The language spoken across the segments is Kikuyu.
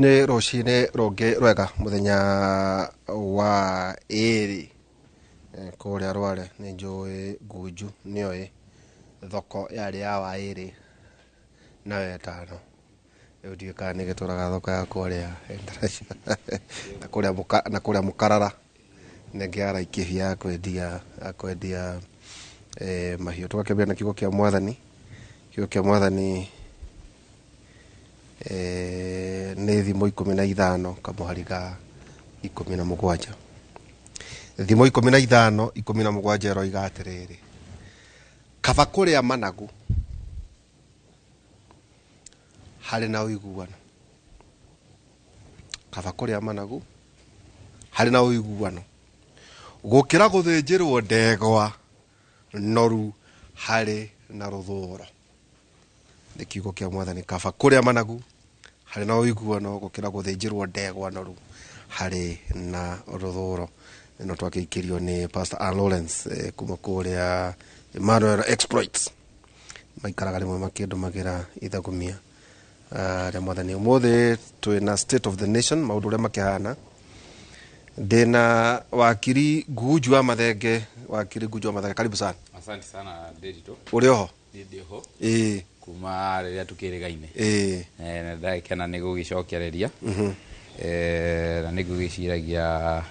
Nĩ rũcinĩ rũngĩ rwega, mũthenya wa ĩrĩ kũrĩa Rware. Nĩ njũĩ Ngunju nĩoĩ thoko yarĩ ya waĩrĩ na wetano. Rĩu ndiũĩ kana nĩ ĩgĩtũraga thoko ya kũrĩa na kũrĩa na kũrĩa Mũkarara nĩngĩ ya Laikipia ya kwendia mahiũ. Tũgakĩambia na kiugo kĩa Mwathani. Kiugo kĩa Mwathani nĩ Thimo 15 kamũhari ga 17. Thimo 15:17 ĩroiga atĩrĩrĩ, kaba kũrĩa managu harĩ na ũiguano, kaba kũrĩa managu harĩ na ũiguano gũkĩra gũthĩnjĩrwo ndegwa noru harĩ na rũthũũro. Nĩ kiugo kĩa Mwathani, kaba kũrĩa managu harĩ na ũiguano gũkĩra gũthĩnjĩrwo ndegwa noru harĩ na rũthũũro. Ĩno twakĩikĩrio nĩ Pastor Ann Lawrence kuma kũrĩa Emmanuel Exploits. Maikaraga rĩmwe makĩndũmagĩra ithagumia rĩa Mwathani. Ũmũthĩ twĩna State of the Nation, maũndũ ũrĩa makĩhana. Ndĩna wakiri Ngunju wa Mathenge. Wakiri Ngunju wa Mathenge, karibu sana. Asante sana, Nderitu. Ũrĩ oho? Niĩ ndĩ ho kuma rĩrĩa tũkĩrĩgaine. Na ndagĩkena nĩ gũgĩcokereria. Na nĩ ngũgĩciragia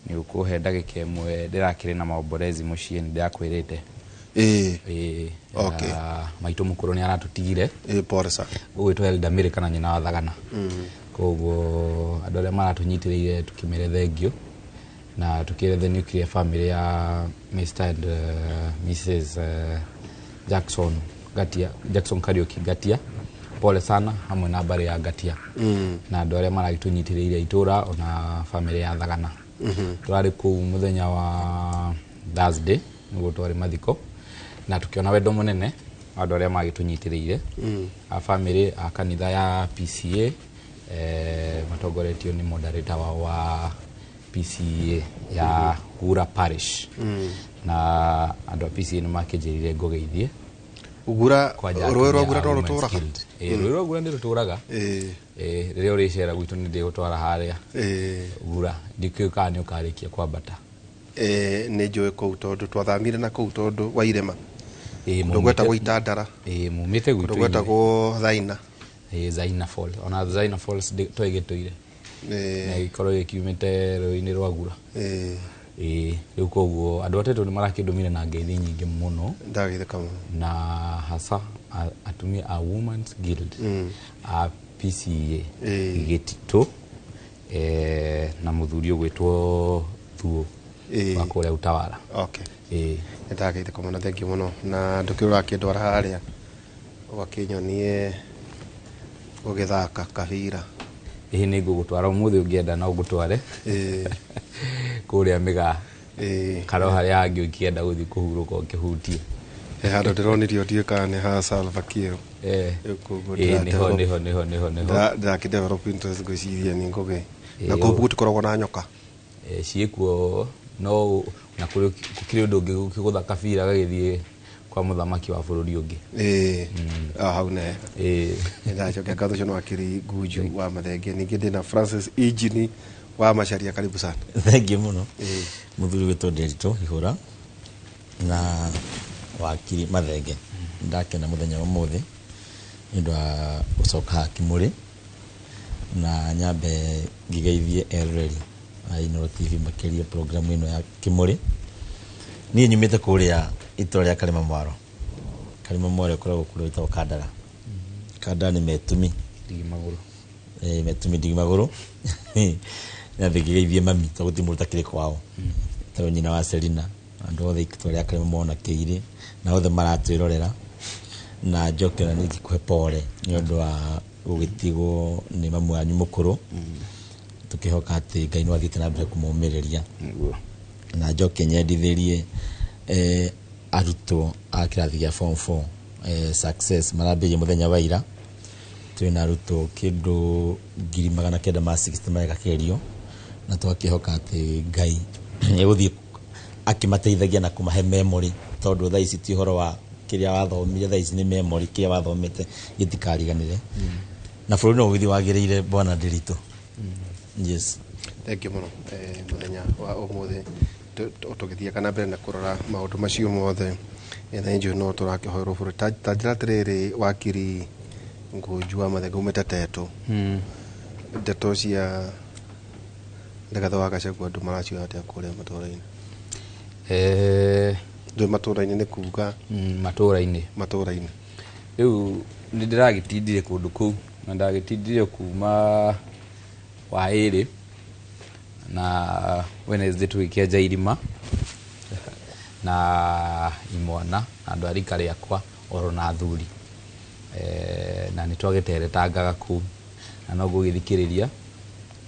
nĩ ũkũhe ndagĩka ĩmwe. Ndĩrakĩrĩ na maombolezi mũciĩ, nĩ ndĩrakwĩrĩte. Ĩĩ. Na maitũ mũkũrũ nĩ aratũtigire. Ĩĩ, pole sana. Ũgwĩtwo Elda Mary kana nyina wa Thagana. Koguo andũ arĩa maratũnyitĩrĩire, tũkĩmere thengio na tũkĩre the nuclear family ya Mr and Mrs Jackson Ngatia, Jackson Kariuki Ngatia, pole sana, hamwe na mbarĩ ya Ngatia na andũ arĩa maragĩtũnyitĩrĩire itũra, ona family ya Thagana. Tũrarĩ kũu mũthenya wa Thursday nĩguo twarĩ mathiko, na tũkĩona wendo mũnene wa andũ arĩa magĩtũnyitĩrĩire, a family, a kanitha ya PCA, matongoretio nĩ moderator wao wa PCA ya Gura Parish, na andũ a PCA nĩ makĩnjĩrire ngũgeithie. Gura Kwanja rũĩ rwa atumia Gura a no Women's rũtũraga? Guild. Ĩĩ, rũĩ rwa Gura nĩ rũtũraga. Ĩĩ, rĩrĩa ũrĩcera gwitũ nĩ ndĩgũtwara harĩa Gura. Ndikĩũĩ kana nĩ ũkarĩkia kwambata. Ĩĩ, nĩ njũĩ kũu tondũ twathamire na kũu tondũ wa irĩma. Ĩĩ, Kũndũ gwetagwo Itandara. Ĩĩ, mumĩte Kũndũ gwitũ inyuĩ. gwetagwo Thaina. Ĩĩ, Zaina Falls. Ona Zaina Falls twegĩtũire na gĩkorwo gĩkiumĩte rũĩ-inĩ rwa Gura. Ĩĩ, rĩu koguo andũ atetũ nĩ marakĩndũmire na ngeithi nyingĩ mũno. Ndagĩtheka mũno. Na hasa atumia a Women's Guild a PCA Gĩtitũ, na mũthuri ũgwĩtwo Thuo wa kũrĩa Utawala. Ĩĩ. Nĩndagĩtheka mũno, thengiũ mũno. Na ndũkĩrĩ ũrakĩndwara harĩa ũgakĩnyonie gũgĩthaka kabira? Ĩĩ, nĩ ngũgũtwara ũmũthĩ, ũngĩenda no ngũtware kũrĩa mĩgaa kana o harĩa hangĩ ũngĩenda gũthiĩ kũhurũka ũkĩhutie. He handũ ndĩronirio, ndiũĩ kana nĩ ha Salva Kiir. Rĩu koguo Ĩĩ, nĩho nĩho nĩho nĩho nĩho. Ndĩrakĩ develop interest, ngwĩciria nĩ ngũgĩ na kũu gũtikoragwo na nyoka? Ciĩkuo, no na kũrĩ gũkĩrĩ ũndũ ũngĩ gũkĩgũtha kabira gagĩthiĩ kwa mũthamaki wa bũrũri ũngĩ. Ĩĩ. Ah, hau ne. Ĩĩ. Nĩndacokia ngatho. Ũcio nĩ wakiri Ngunju wa Mathenge. Ningĩ ndĩna Francis Injini wa Macharia, karibu sana. Thengiũ mũno, mũthuri wĩtwo Nderitu Ihũra na wakiri Mathenge. Ndakena mũthenya wa ũmũthĩ nĩ ũndũ wa gũcoka haha Kimũrĩ, na nyambe ngĩgeithie eroreri a Inooro TV, makĩria program ĩno ya Kimũrĩ. Niĩ nyumĩte kũrĩa itũra rĩa Karĩma Mwaro. Karĩma Mwaro ĩkoragwo kũrĩa ĩtagwo Kandara. Kandara nĩ Metumi. Ndigi magũrũ. Metumi ndigi magũrũ. Nyambe ngĩgeithie mami tondũ gũtirĩ mũndũ ũtakĩrĩ kwao, tondũ nyina wa Selina, andũ othe itũra rĩa Karĩma mona kĩirĩ na othe maratwĩrorera, na njoke na niĩ ngĩkũhe pole nĩ ũndũ wa gũgĩtigwo nĩ mamu wanyu mũkũrũ, tũkĩhoka atĩ Ngai no athiĩte na mbere kũmũmĩrĩria. Na njoke nyendithĩrie arutwo a kĩrathi gĩa form 4 success marambĩrĩria mũthenya wa ira. Twĩna arutwo kĩndũ 960 mareka kĩgerio, na twakĩhoka atĩ Ngai egũthiĩ akĩmateithagia na kũmahe memory, tondũ thaa ici ti ũhoro wa kĩrĩa wathomire, thaa ici nĩ memory, kĩrĩa wathomete gĩtikariganĩre. Na bũrũri no ũgĩthiĩ wagĩrĩire, bwana Ndiritu. Yes. Thank you mũno. Mũthenya wa ũmũthĩ tũgĩthiaga na mbere na kũrora maũndũ macio mothe, na njũĩ no tũrakĩhoerwo bũrũri. Ta njĩra atĩrĩrĩ, wakiri Ngũnju wa Mathenge, umĩte Tetũ, ndeto cia Rigathĩ wa Gachagua andũ maracioya atĩa kũrĩa matũũra-inĩ? Ndũĩ matũũra-inĩ nĩ kuga Matũũra-inĩ. Matũũra-inĩ. Rĩu nĩ ndĩragĩtindire kũndũ kũu, na ndagĩtindire kuma wa ĩrĩ na Wednesday tũgĩkĩenja irima na imwana na andũ a rika rĩakwa oro na athuri, na nĩ twagĩteretangaga kũu, na no ngũgĩthikĩrĩria.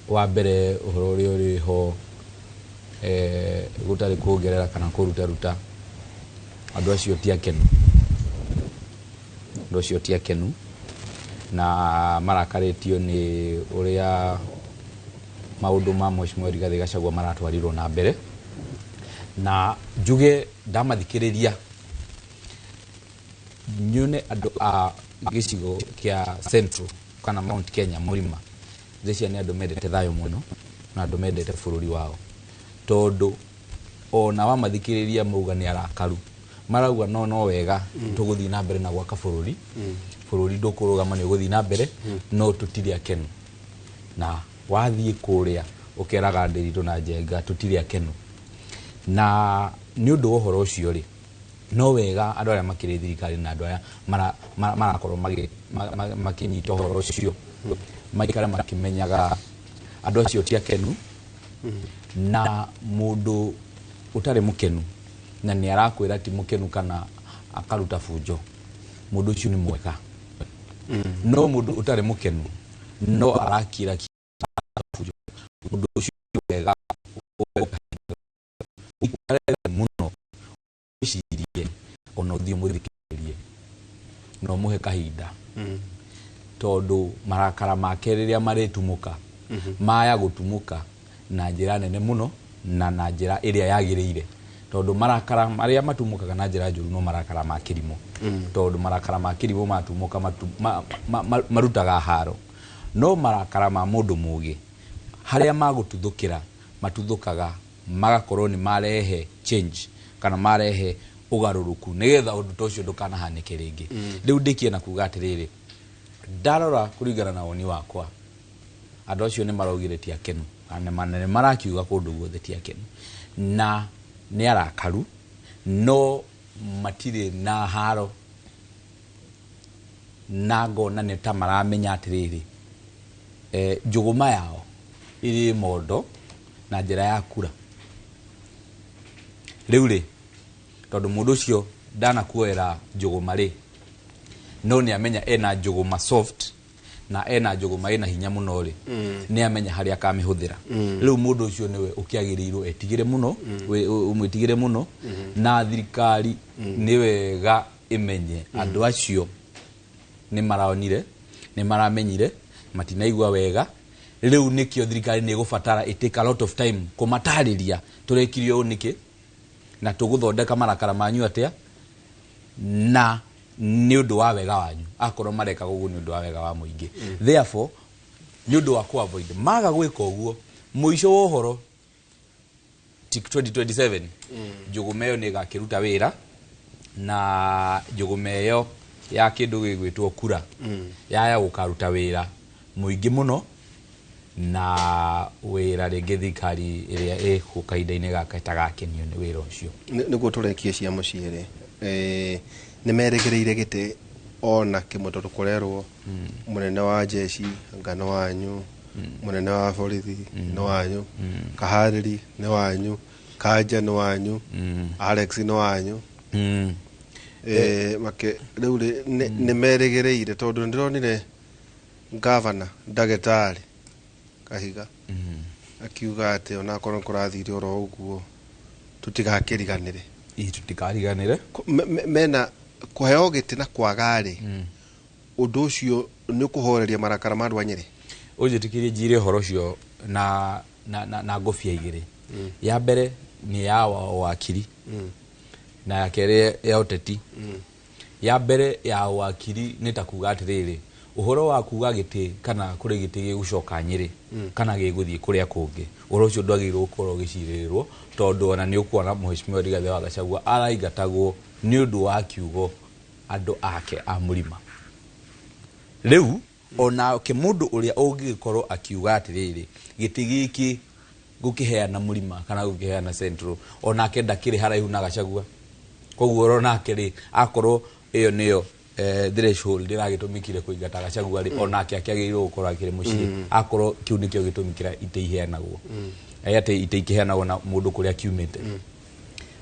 Wa mbere, ũhoro ũrĩa ũrĩ ho, gũtarĩ kuongerera kana kũrutaruta, andũ acio ti akenu, andũ acio ti akenu na marakarĩtio nĩ ũrĩa maũndũ ma Mheshimiwa Rigathĩ Gachagua maratwarirwo na mbere. Na njuge ndamathikĩrĩria, nyone andũ a gĩcigo kĩa Central kana Mount Kenya mũrima ndĩcia nĩ andũ mendete thayũ mũno na andũ mendete bũrũri wao, tondũ ona wamathikĩrĩria mauga nĩ arakaru, marauga no wega tũgũthiĩ na mbere na gwaka bũrũri, bũrũri ndũkũrũgama, nĩ ũgũthiĩ na mbere, no tũtirĩ akenu. Na wathiĩ kũrĩa ũkeraga Ndĩritũ na Njenga tũtirĩ akenu. Na nĩ ũndũ wa ũhoro ũcio rĩ, no wega andũ arĩa makĩrĩ thirikari na andũ arĩa marakorwo makĩnyita ũhoro ũcio maikare makĩmenyaga andũ acio ti akenu. Na mũndũ ũtarĩ mũkenu na nĩ arakwĩra ti mũkenu kana akaruta bunjo, mũndũ ũcio nĩ mwega. No mũndũ ũtarĩ mũkenu no arakira bunjo, mũndũ ũcio wega ũikare mũno wĩcirie, ona ũthiĩ mũthikĩrĩrie na ũmũhe kahinda, tondũ marakara make rĩrĩa marĩtumũka maya gũtumũka na njĩra nene mũno na njĩra ĩrĩa yagĩrĩire, tondũ marakara marĩa matumũkaga na njĩra njũru no marakara ma kĩrimũ, tondũ marakara ma kĩrimũ matumũka marutaga haro. No marakara ma mũndũ mũgĩ harĩa magũtuthũkĩra matuthũkaga magakorwo nĩ marehe change kana marehe ũgarũrũku nĩgetha ũndũ ta ũcio ndũkanahanĩke rĩngĩ. Rĩu ndĩkie na kuga atĩrĩrĩ, ndarora kũringana na woni wakwa, andũ acio nĩ maraugire ti akenu, na nĩ marakiuga kũndũ guothe ti akenu na nĩ arakaru, no matirĩ na haro, na ngona nĩ ta maramenya atĩrĩrĩ, njũgũma yao ĩrĩ mondo na njĩra ya kura. Rĩu rĩ, tondũ mũndũ ũcio ndanakuoera njũgũma rĩ, no nĩ amenya ena njũgũma soft na ena njũgũma ĩna hinya mũno rĩ, nĩ amenya harĩa akamĩhũthĩra. Rĩu mũndũ ũcio nĩwe ũkĩagĩrĩirwo etigĩre mũno, ũmwĩtigĩre mũno. Na thirikari nĩ wega ĩmenye andũ acio nĩ maronire, nĩ maramenyire matinaigua wega. Rĩu nĩkĩo thirikari nĩ ĩgũbatara ĩ take a lot of time kũmatarĩria tũrekire ũũ nĩkĩ na tũgũthondeka marakara manyu atĩa, na nĩ ũndũ wa wega wanyu, akorwo mareka ũguo nĩ ũndũ wa wega wa mũingĩ. Therefore nĩ ũndũ wa ku avoid maga gwĩka ũguo, mũico wa ũhoro ti 2027 njũgũma ĩyo nĩ ĩgakĩruta wĩra, na njũgũma ĩyo ya kĩndũ gĩgwĩtwo kura yaya gũkaruta wĩra mũingĩ mũno, na wĩra rĩngĩ thirikari ĩrĩa ĩkuo kahinda-inĩ gaka ĩtagakenio nĩ wĩra ũcio. Nĩguo tũrekie cia mũciĩ rĩ, nĩ merĩgĩrĩire gĩtĩ ona kĩmwe, tondũ kũrerwo mũnene wa jeshi anga nĩ wanyu, mũnene wa borithi nĩ wanyu, kaharĩri nĩ wanyu, kanja nĩ wanyu, Alex nĩ wanyu. Make rĩu rĩ, nĩ merĩgĩrĩire, tondũ nĩndĩronire ngavana ndagĩtarĩ Kahiga akiuga atĩ onakorwo kũrathire oro ũguo tũtigakĩriganĩre. Ĩ, tũtikariganĩre. Mena kũheo gĩtĩ na kwaga rĩ, ũndũ ũcio nĩ ũkũhoreria marakara ma andũ a Nyĩrĩ? Ũnjĩtĩkĩrie njire ũhoro ũcio na ngũbia igĩrĩ. Ya mbere nĩ ya wakiri na ya kerĩ ya ũteti. Ya mbere ya wakiri nĩ ta kuga atĩrĩrĩ, Ũhoro wa kuga gĩtĩ kana kũrĩ gĩtĩ gĩgũcoka Nyĩrĩ kana gĩgũthiĩ kũrĩa kũngĩ, ũhoro ũcio ndwagĩrĩirwo gũkorwo ũgĩcirĩrĩrwo, tondũ ona nĩ ũkuona Mheshimiwa Rigathĩ wa Gachagua araingatagwo nĩ ũndũ wa kiugo andũ ake a mũrima. Rĩu onake mũndũ ũrĩa ũngĩgĩkorwo akiuga atĩrĩrĩ, gĩtĩ gĩkĩ gũkĩheana mũrima kana gũkĩheana Central, onake ndakĩrĩ haraihu na Gachagua. Koguo onake rĩ, akorwo ĩyo nĩyo threshold ĩragĩtũmĩkire kũingata Gachagua rĩ, onake akĩagĩrĩirwo gũkorwo akĩrĩ mũciĩ, akorwo kĩu nĩkĩo gĩtũmi kĩrĩa itĩ iheanagwo. Atĩ itĩ ikĩheanagwo na mũndũ kũrĩa kiumĩte.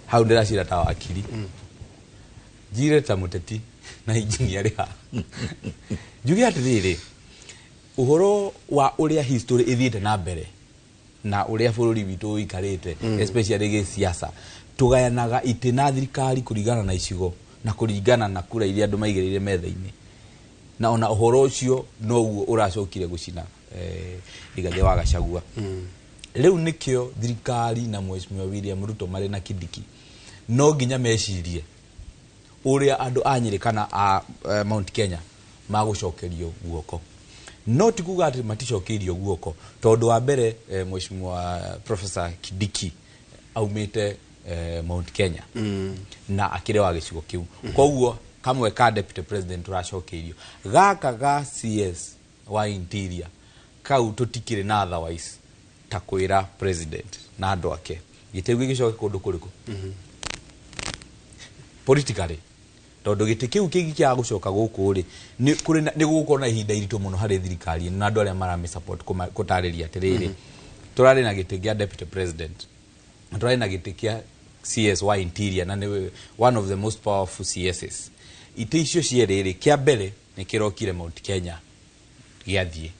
Hau ndĩracira ta wakiri, njire ta mũteti na injinia rĩ haha, njuge atĩrĩrĩ, ũhoro wa ũrĩa history ĩthiĩte na mbere na ũrĩa bũrũri witũ ũikarĩte, especially gĩsiasa, tũgayanaga itĩ na thirikari kũringana na icigo na kũringana na kura iria andũ maigĩrĩire metha-inĩ, na ona ũhoro ũcio noguo ũracokire gũcina Rigathĩ wa Gachagua. Rĩu nĩkĩo thirikari na Mheshimiwa William Ruto marĩ na Kindiki no nginya mecirie ũrĩa andũ a Nyĩrĩ kana a Mount Kenya magũcokerio guoko. No ti kuga atĩ maticokeirio guoko, tondũ wa mbere Mheshimiwa Professor Kindiki aumĩte Mount Kenya na akĩrĩ wa gĩcigo kĩu, koguo kamwe ka deputy president tũracokeirio. Gaka ga CS wa interior kau tũtikĩrĩ na otherwise ta kwĩra president na andũ ake gĩtĩ kĩu gĩcoke kũndũ kũrĩkũ politically, tondũ gĩtĩ kĩu kĩngĩkĩaga gũcoka gũkũ rĩ, nĩ gũgũkorwo na ihinda iritũ mũno harĩ thirikari ĩno na andũ arĩa maramĩ support gũtarĩria atĩrĩrĩ, tũrarĩ na gĩtĩ kĩa deputy president na tũrarĩ na gĩtĩ kĩa CS wa interior, na nĩ one of the most powerful CSs. Itĩ icio cierĩ rĩ, kĩa mbere nĩ kĩrokire Mount Kenya gĩathiĩ,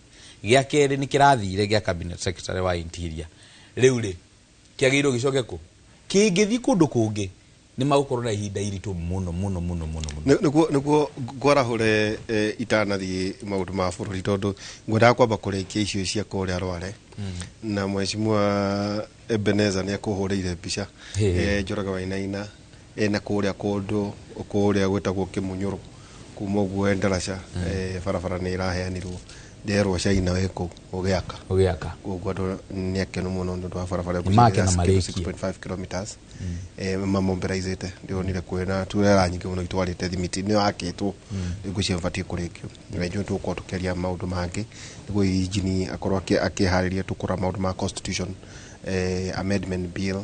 gĩa kerĩ nĩ kĩrathire gĩa cabinet secretary wa interior. Rĩu rĩ, kĩagĩrĩirwo gĩcoke kũ? Kĩngĩthiĩ kũndũ kũngĩ nĩ magũkorwo na ihinda iritũ mũno mũno mũno mũno mũno. Nĩguo ngwarahũre itanathiĩ maũndũ ma bũrũri, tondũ ngwendaga kwamba kũrĩkia icio cia kũrĩa Rware, na Mheshimiwa Ebeneza nĩ akũhũrĩire mbica. Njoroge Wainaina ena kũrĩa kũndũ kũrĩa gwĩtagwo Kĩmunyũrũ, kuma ũguo Endarasha, barabara nĩ ĩraheanirwo, nderwo China wĩ kũu ũgĩaka. Ũgĩaka. Koguo andũ nĩ akenu mũno nĩ ũndũ wa barabara. Nĩmakena marĩkie. 6.5 kilometers mamobilizĩte, ndĩronire kwĩna turera nyingĩ mũno itwarĩte thimiti, nĩyo yakĩtwo, rĩu ngwĩciria batiĩ kũrĩkio. Na ithuĩ tũgũkorwo tũkĩaria maũndũ mangĩ nĩguo injini akorwo akĩharĩria tũkũra maũndũ ma constitution amendment bill,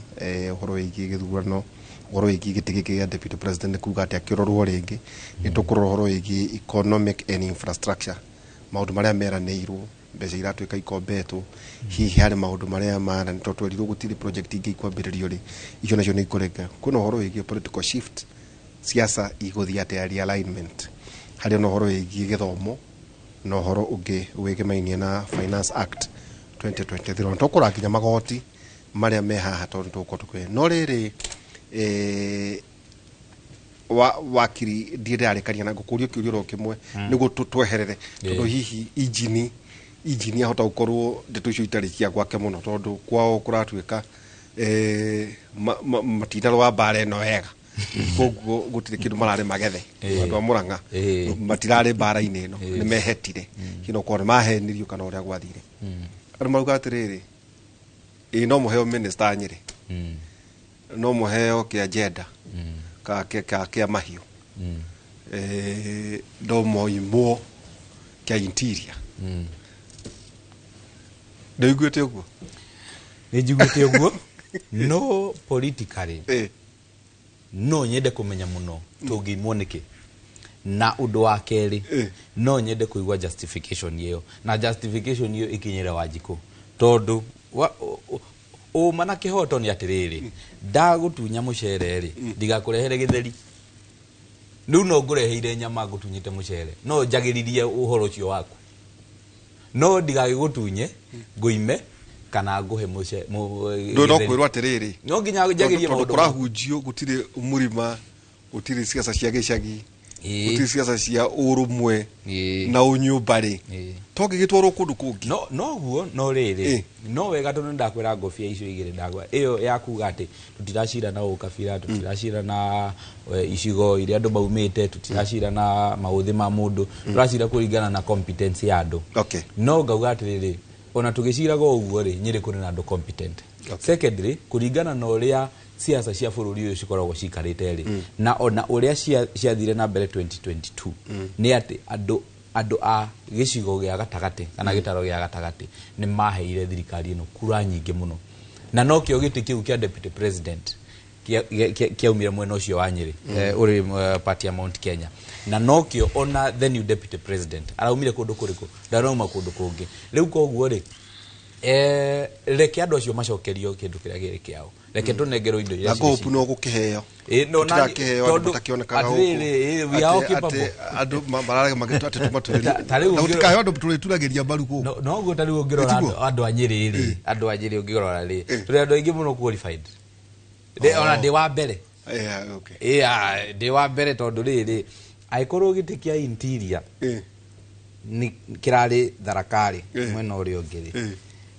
ũhoro wĩgiĩ gĩthurano, ũhoro wĩgiĩ gĩtĩ gĩkĩ gĩa deputy president, nĩ kuga atĩ akĩrorwo rĩngĩ. Nĩ tũkũrora ũhoro wĩgiĩ economic and infrastructure, maũndũ marĩa meranĩirwo, mbeca iratuĩka ikombetwo, hihi harĩ maũndũ marĩa mara tondũ twerirwo gũtirĩ project ingĩ ikwambĩrĩrio rĩ, icio nacio nĩ ikũrenga. Kwĩna ũhoro wĩgiĩ political shift, siasa igũthiĩ atĩa, realignment, harĩ na ũhoro wĩgiĩ gĩthomo na ũhoro ũngĩ wĩgemainie na Finance Act 2023, na tũkũra nginya magoti marĩa me haha, tondũ tũgũkorwo tũkĩoya no rĩrĩ wakiri ndiĩ ndĩrarĩkania na ngũkũria kĩũria oro kĩmwe nĩguo tweherere, tondũ hihi injini ahota gũkorwo ndeto icio itarĩ cia gwake mũno, tondũ kwao kũratuĩka matinarũa mbara ĩno wega, koguo gũtirĩ kĩndũ mararĩ magethe. Andũ a Mũrang'a matirarĩ mbara-inĩ ĩno, nĩ mehetire hihi no korwo nĩ mahenirio kana ũrĩa gwathire. Andũ marauga atĩrĩrĩ, ĩ no mũheo minister Nyĩrĩ, no mũheo kĩa gender ka kĩa mahiũ, no moimwo kĩa interior. Nĩ ũiguĩte ũguo? Nĩ njiguĩte ũguo, no politically no nyende kũmenya mũno tũngĩimwo nĩkĩ, na ũndũ wa kerĩ no nyende kũigua justification ĩyo, na justification ĩyo ĩkinyĩre Wanjikũ, tondũ ũma na kĩhoto nĩ atĩrĩrĩ, ndagũtunya mũcere rĩ, ndigakũrehere gĩtheri. Rĩu no ngũreheire nyama ngũtunyĩte mũcere, no njagĩririe ũhoro ũcio waku, no ndigagĩgũtunye ngũime kana ngũhe Ndũ no kwĩrwo atĩrĩrĩ, no nginya njagĩrie tondũ maũndũ. Kũrahunjio gũtirĩ mũrima, gũtirĩ ciaca cia gĩcagi. Gũtirĩ ciaca cia ũrũmwe Ĩĩ. na ũnyũmba rĩ, Ĩĩ. tongĩgĩtwarwo kũndũ kũngĩ. No noguo no rĩrĩ, no wega tondũ nĩndakwĩra ngobia icio igĩrĩ ndagwa ĩyo ya kuga atĩ tũtiracira na ũkabira, tũtiracira na icigo iria andũ maumĩte, tũtiracira na maũthĩ ma mũndũ, tũracira kũringana na competence ya andũ. No ngauga atĩrĩrĩ, ona tũgĩciraga ũguo rĩ, Nyĩrĩ kũrĩ na andũ competent. Secondly, kũringana na ũrĩa siasa cia bũrũri ũyũ cikoragwo cikarĩte rĩ, na ona ũrĩa ciathire na mbere 2022, nĩ atĩ andũ a gĩcigo gĩa gatagatĩ kana gĩtaro gĩa gatagatĩ nĩ maheire thirikari ĩno kura nyingĩ mũno, na nokĩo gĩtĩ kĩu kĩa deputy president kĩaumire mwena ũcio wa Nyĩrĩ, ũrĩ party ya Mount Kenya, na nokĩo ona the new deputy president araumire kũndũ kũrĩkũ, ndarauma kũndũ kũngĩ. Rĩu koguo rĩ, reke andũ acio macokerio kĩndũ kĩrĩa kĩrĩ kĩao, reke tũnengerwo indo iria Na cirĩ ngũpu no gũkĩheo. Ĩ, no, Tũtirakĩheo andũ tondũ matakĩonekaga atĩrĩrĩ, gũkũ. ĩ, we are all Atĩ- capable. Atĩ andũ mararega magĩtua atĩ tũmatũrĩrie. Ta rĩu Na ũngĩrora- gũtikaheo andũ tũrĩturagĩria mbaru gũkũ. No noguo ta rĩu ũngĩrora Ĩtiguo? andũ a Nyĩrĩ rĩ, andũ a Nyĩrĩ ũngĩrora rĩ, Ĩ. tũrĩ andũ aingĩ mũno qualified. Ona ndĩ wa mbere. Yeah, okay. Ĩ, ndĩ wa mbere tondũ rĩrĩ, angĩkorwo gĩtĩ kĩa interior nĩ kĩrarĩ Tharaka rĩ, mwena ũrĩa ũngĩ rĩ,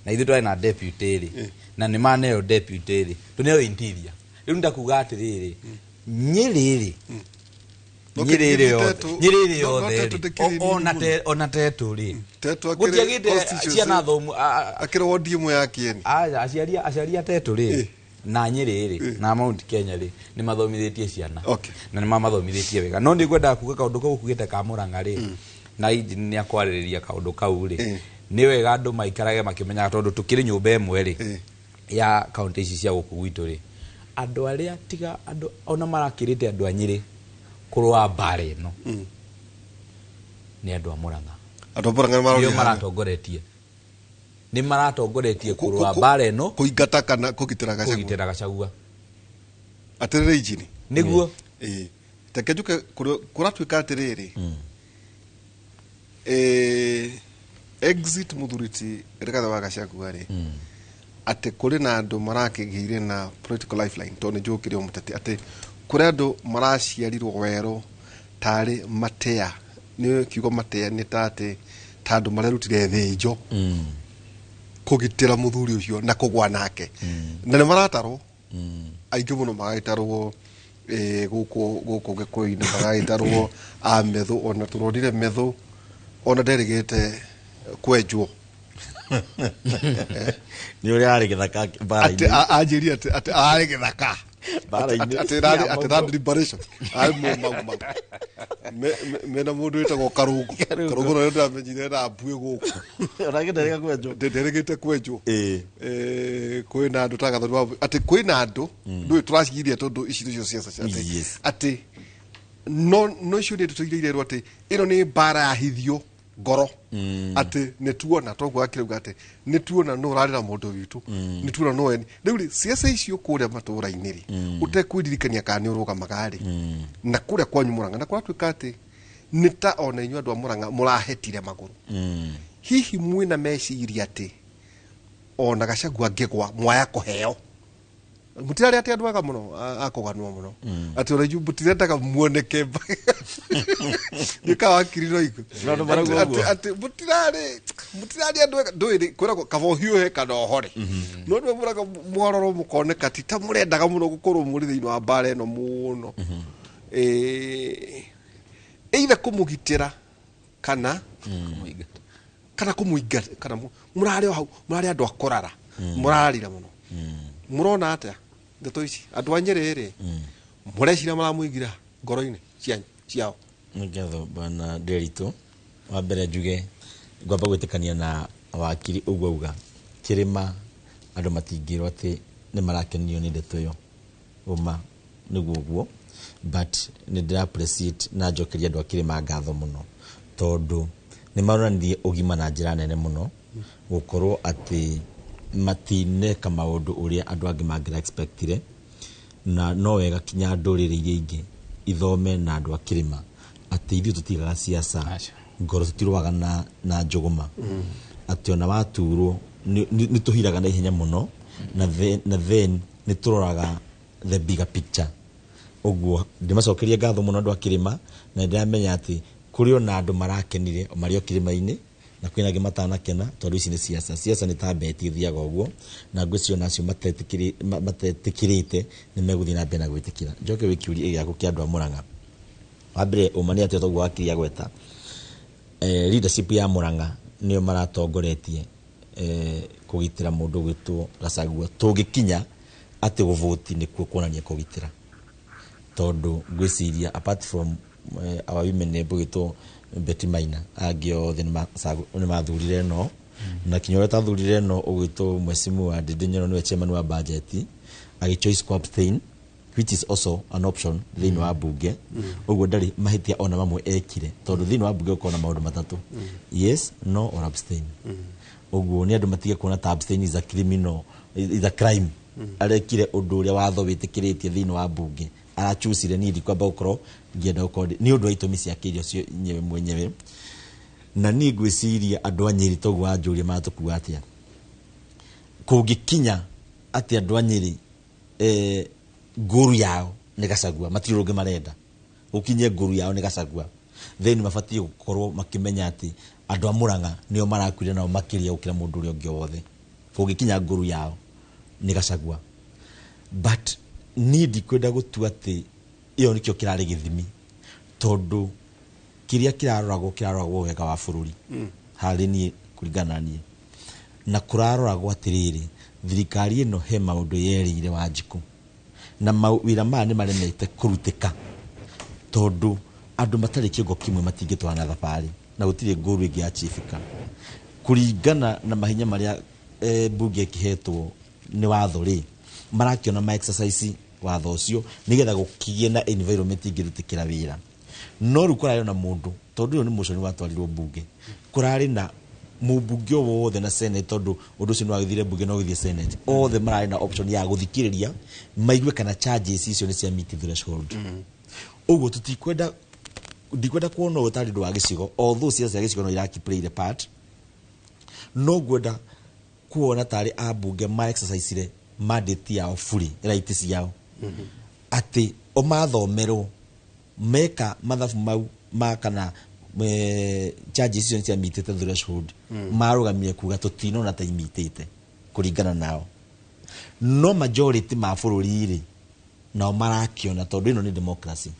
na ithuĩ twarĩ na deputy rĩ, na nĩ maneo deputy rĩ, tũneo interior. Rĩu nĩndakuga atĩrĩrĩ, Nyĩrĩ rĩ, No Nyĩrĩ kĩrĩ yothe, Tetu- Nyĩrĩ no yothe Tetu rĩ, ndĩkĩrĩ nini mũno. ona Tetu rĩ, Tetu akĩrĩ gũtiagĩte constituency. ciana thomu Akĩrĩ wodi ĩmwe ya kĩeni. Aciari a Tetu rĩ, na Nyĩrĩ rĩ, na Mount Kenya rĩ, nĩ mathomithĩtie ciana na nĩ mamathomithĩtie wega. No nĩ ngwendaga kuga kaũndũ kau ukugĩte ka Mũrang'a rĩ, na injini nĩ akwarĩrĩria kaũndũ kau rĩ, nĩ wega andũ maikarage makĩmenyaga tondũ tũkĩrĩ nyũmba ĩmwe rĩ, ya kaunti ici cia gũkũ gwitũ rĩ, andũ arĩa tiga andũ ona marakĩrĩte andũ a Nyĩrĩ kũrũa mbara ĩno nĩ andũ a Mũrang'a. Andũ a Mũrang'a nĩ Nĩo maroria. maratongoretie, nĩ maratongoretie kũrũa mbara ĩno. Kũingata kana kũgitĩra Gachagua. Kũgitĩra Gachagua. Atĩrĩrĩ injini. Nĩguo. Ĩ. Reke njuke kũratuĩka atĩrĩrĩ, exit mũthuri ti Rigathĩ wa Gachagua rĩ, atĩ kũrĩ na andũ marakĩgĩire na political lifeline, tondũ nĩ njũĩ ũkĩrĩ o mũteti, atĩ kũrĩ andũ maraciarirwo werũ tarĩ matea, nĩ kiugo matea nĩ ta atĩ ta andũ marerutire thĩnjo kũgitĩra mũthuri ũcio na kũgwa nake, na nĩ maratarwo aingĩ mũno, magagĩtarwo gũkũ Gĩkũyũ-inĩ, magagĩtarwo a Methũ. Ona tũronire Methũ ona nderĩgĩte kwenjwo. Nĩ ũrĩa arĩ gĩthaka atĩ mbara-inĩ. Anjĩrie atĩ arĩ gĩthaka. Mbara-inĩ. Atĩ land liberation arĩ mu mau mau mena mũndũ wĩtagwo Karũngũ. Karũngũ no ndamenyire na mbuĩ gũkũ. Onake nderĩga kwenjwo. Nderĩgĩte kwenjwo. Kwĩna andũ ta Gathoni wa atĩ kwĩna andũ ndũĩ tũraciria tondũ ici nĩcio ciaca cia atĩ atĩ no icio nĩ ndeto iria irerwo atĩ ĩno nĩ mbara yahithio ngoro, atĩ nĩ tuona toguo akĩrauga atĩ nĩ tuona nũ ũrarĩ na mũndũ witũ, nĩ tuona nũ eni. Rĩu rĩ, ciaca icio kũrĩa matũũra-inĩ rĩ, ũtekwĩririkania kana nĩ ũrũgamaga rĩ, na kũrĩa kwanyu Mũrang'a, na kũratuĩka atĩ nĩ ta ona inyuĩ andũ a Mũrang'a mũrahetire magũrũ, hihi mwĩna meciria atĩ ona Gachagua angĩgwa mwaya kũheo, mũtirarĩ atĩ andũ aga mũno a kũganwo mũno, atĩ ona inyuĩ mũtirendaga muoneke nĩ wakiri no igu No andũ marauga ũguo. Atĩ mũtirarĩ andũ ega ndũĩ rĩ, kwĩragwo kaba ũhiũhe kana ũhore, no andũ mũraga mwarorwo mũkoneka ti ta mũrendaga mũno gũkorwo mũrĩ thĩinĩ wa mbara ĩno mũno. Either kũmũgitĩra kana Kũmũingata. Kana kũmũingata kana mũrarĩ o hau, mũrarĩ andũ a kũrara, mũrararira mũno. Mũrona atĩa ndeto ici, andũ a Nyĩrĩ rĩ, mũreciria maramũigira ngoro-inĩ cianyu ciao? Nĩ ngatho, bwana Nderitu. Wa mbere njuge ngwamba gwĩtĩkania na wakiri ũguo auga kĩrĩma andũ matingĩrwo atĩ nĩ marakenio nĩ ndeto ĩyo, ũma nĩguo ũguo, but nĩ ndĩra appreciate na njokeria andũ a kĩrĩma ngatho mũno tondũ nĩ maronanirie ũgima na njĩra nene mũno, gũkorwo atĩ matineka maũndũ ũrĩa andũ angĩ mangĩra expectire, na no wega kinya ndũrĩrĩ iria ingĩ ithome na andũ a kĩrĩma atĩ ithuĩ tũtigaga siasa. Aca. Ngoro tũtirũaga na njũgũma, atĩ ona waturwo nĩ tũhiraga na ihenya mũno, na then nĩ tũroraga the bigger picture. Ũguo ndĩmacokerie ngatho mũno andũ a kĩrĩma, na ndĩramenya atĩ kũrĩ ona andũ marakenire marĩ o kĩrĩma-inĩ na kwĩna angĩ matanakena, tondũ ici nĩ siasa. Siasa nĩ ta beti ithiaga ũguo, na ngwĩciria onacio matetĩkĩrĩte nĩ megũthiĩ na mbere na gwĩtĩkĩra. Njoke gwĩ kĩũria gĩaku kĩa andũ a Murang'a. Wa mbere ũma nĩ atĩ toguo wakiri agweta, leadership ya Murang'a nĩo maratongoretie kũgitĩra mũndũ ũgwĩtwo Gachagua. Tũngĩkinya atĩ gũvoti nĩkuo kuonania kũgitĩra, tondũ ngwĩciria apart from our women rep ũgwĩtwo Betty Maina, angĩ othe nĩ mathurire no na kinya ũrĩa ũtathurire no ũgwĩtwo Mheshimiwa Ndindi Nyoro nĩwe chairman wa budget agĩ choice ku abstain, which is also an option thĩinĩ wa bunge. Ũguo ndarĩ mahĩtia ona mamwe ekire, tondũ thĩinĩ wa bunge gũkorwo na maũndũ matatũ: yes, no or abstain. Ũguo nĩ andũ matige kuona ta abstain is a criminal, is a crime. Arekire ũndũ ũrĩa watho wĩtĩkĩrĩtie thĩinĩ wa bunge, arachucire niĩ ndikwamba gũkorwo ngĩenda gũkorwo nĩ ũndũ wa itũmi ciake iria cio nyewe mwenyewe. Na niĩ ngwĩciria andũ a Nyĩrĩ, toguo wanjũria maratũkua atĩa, kũngĩkinya atĩ andũ a Nyĩrĩ ngũru yao nĩ Gachagua, matirĩ ũndũ ũngĩ marenda, gũkinye ngũru yao nĩ Gachagua, then mabatiĩ gũkorwo makĩmenya atĩ andũ a Murang'a nĩo marakuire nao makĩria gũkĩra mũndũ ũrĩa ũngĩ o wothe, kũngĩkinya ngũru yao nĩ Gachagua. But niĩ ndikwenda gũtua atĩ ĩyo nĩkĩo kĩrarĩ gĩthimi, tondũ kĩrĩa kĩraroragwo wega wa bũrũri harĩ niĩ, kũringana na niĩ, na kũraroragwo atĩrĩrĩ, thirikari ĩno he maũndũ yerĩire Wanjikũ na mawĩra maya nĩ maremete kũrutĩka, tondũ andũ matarĩ kĩongo kĩmwe matingĩtwarana thabarĩ na gũtirĩ ngũru ĩngĩ yachiefika kũringana na mahinya marĩa mbunge ĩkĩhetwo nĩ watho rĩ, marakĩona ma exercise watho ũcio nĩgetha gũkĩgĩe na environment ĩngĩrutĩkĩra wĩra. No rĩu kũrarĩ na mũndũ, tondũ ũyũ nĩ mũconi watwarirwo mbunge, kũrarĩ na mũmbunge o wothe na senate, tondũ ũndũ ũcio nĩ wagĩthire mbunge na ũgĩthiĩ senate, othe mararĩ na option ya gũthikĩrĩria maigue kana charges icio nĩ cia meet threshold. Ũguo tũtikwenda, ndikwenda kuona ũyũ tarĩ ũndũ wa gĩcigo, although ciaca cia gĩcigo no iraki play the part, no ngwenda kuona tarĩ ambunge ma exercise mandate yao fully, right ciao, atĩ o mathomerwo meka mathabu mau ma kana charges icio nĩ ciamitĩte threshold, marũgamire kuga tũtinona ta imitĩte kũringana nao. No majority ma bũrũri rĩ, nao marakĩona, tondũ ĩno nĩ democracy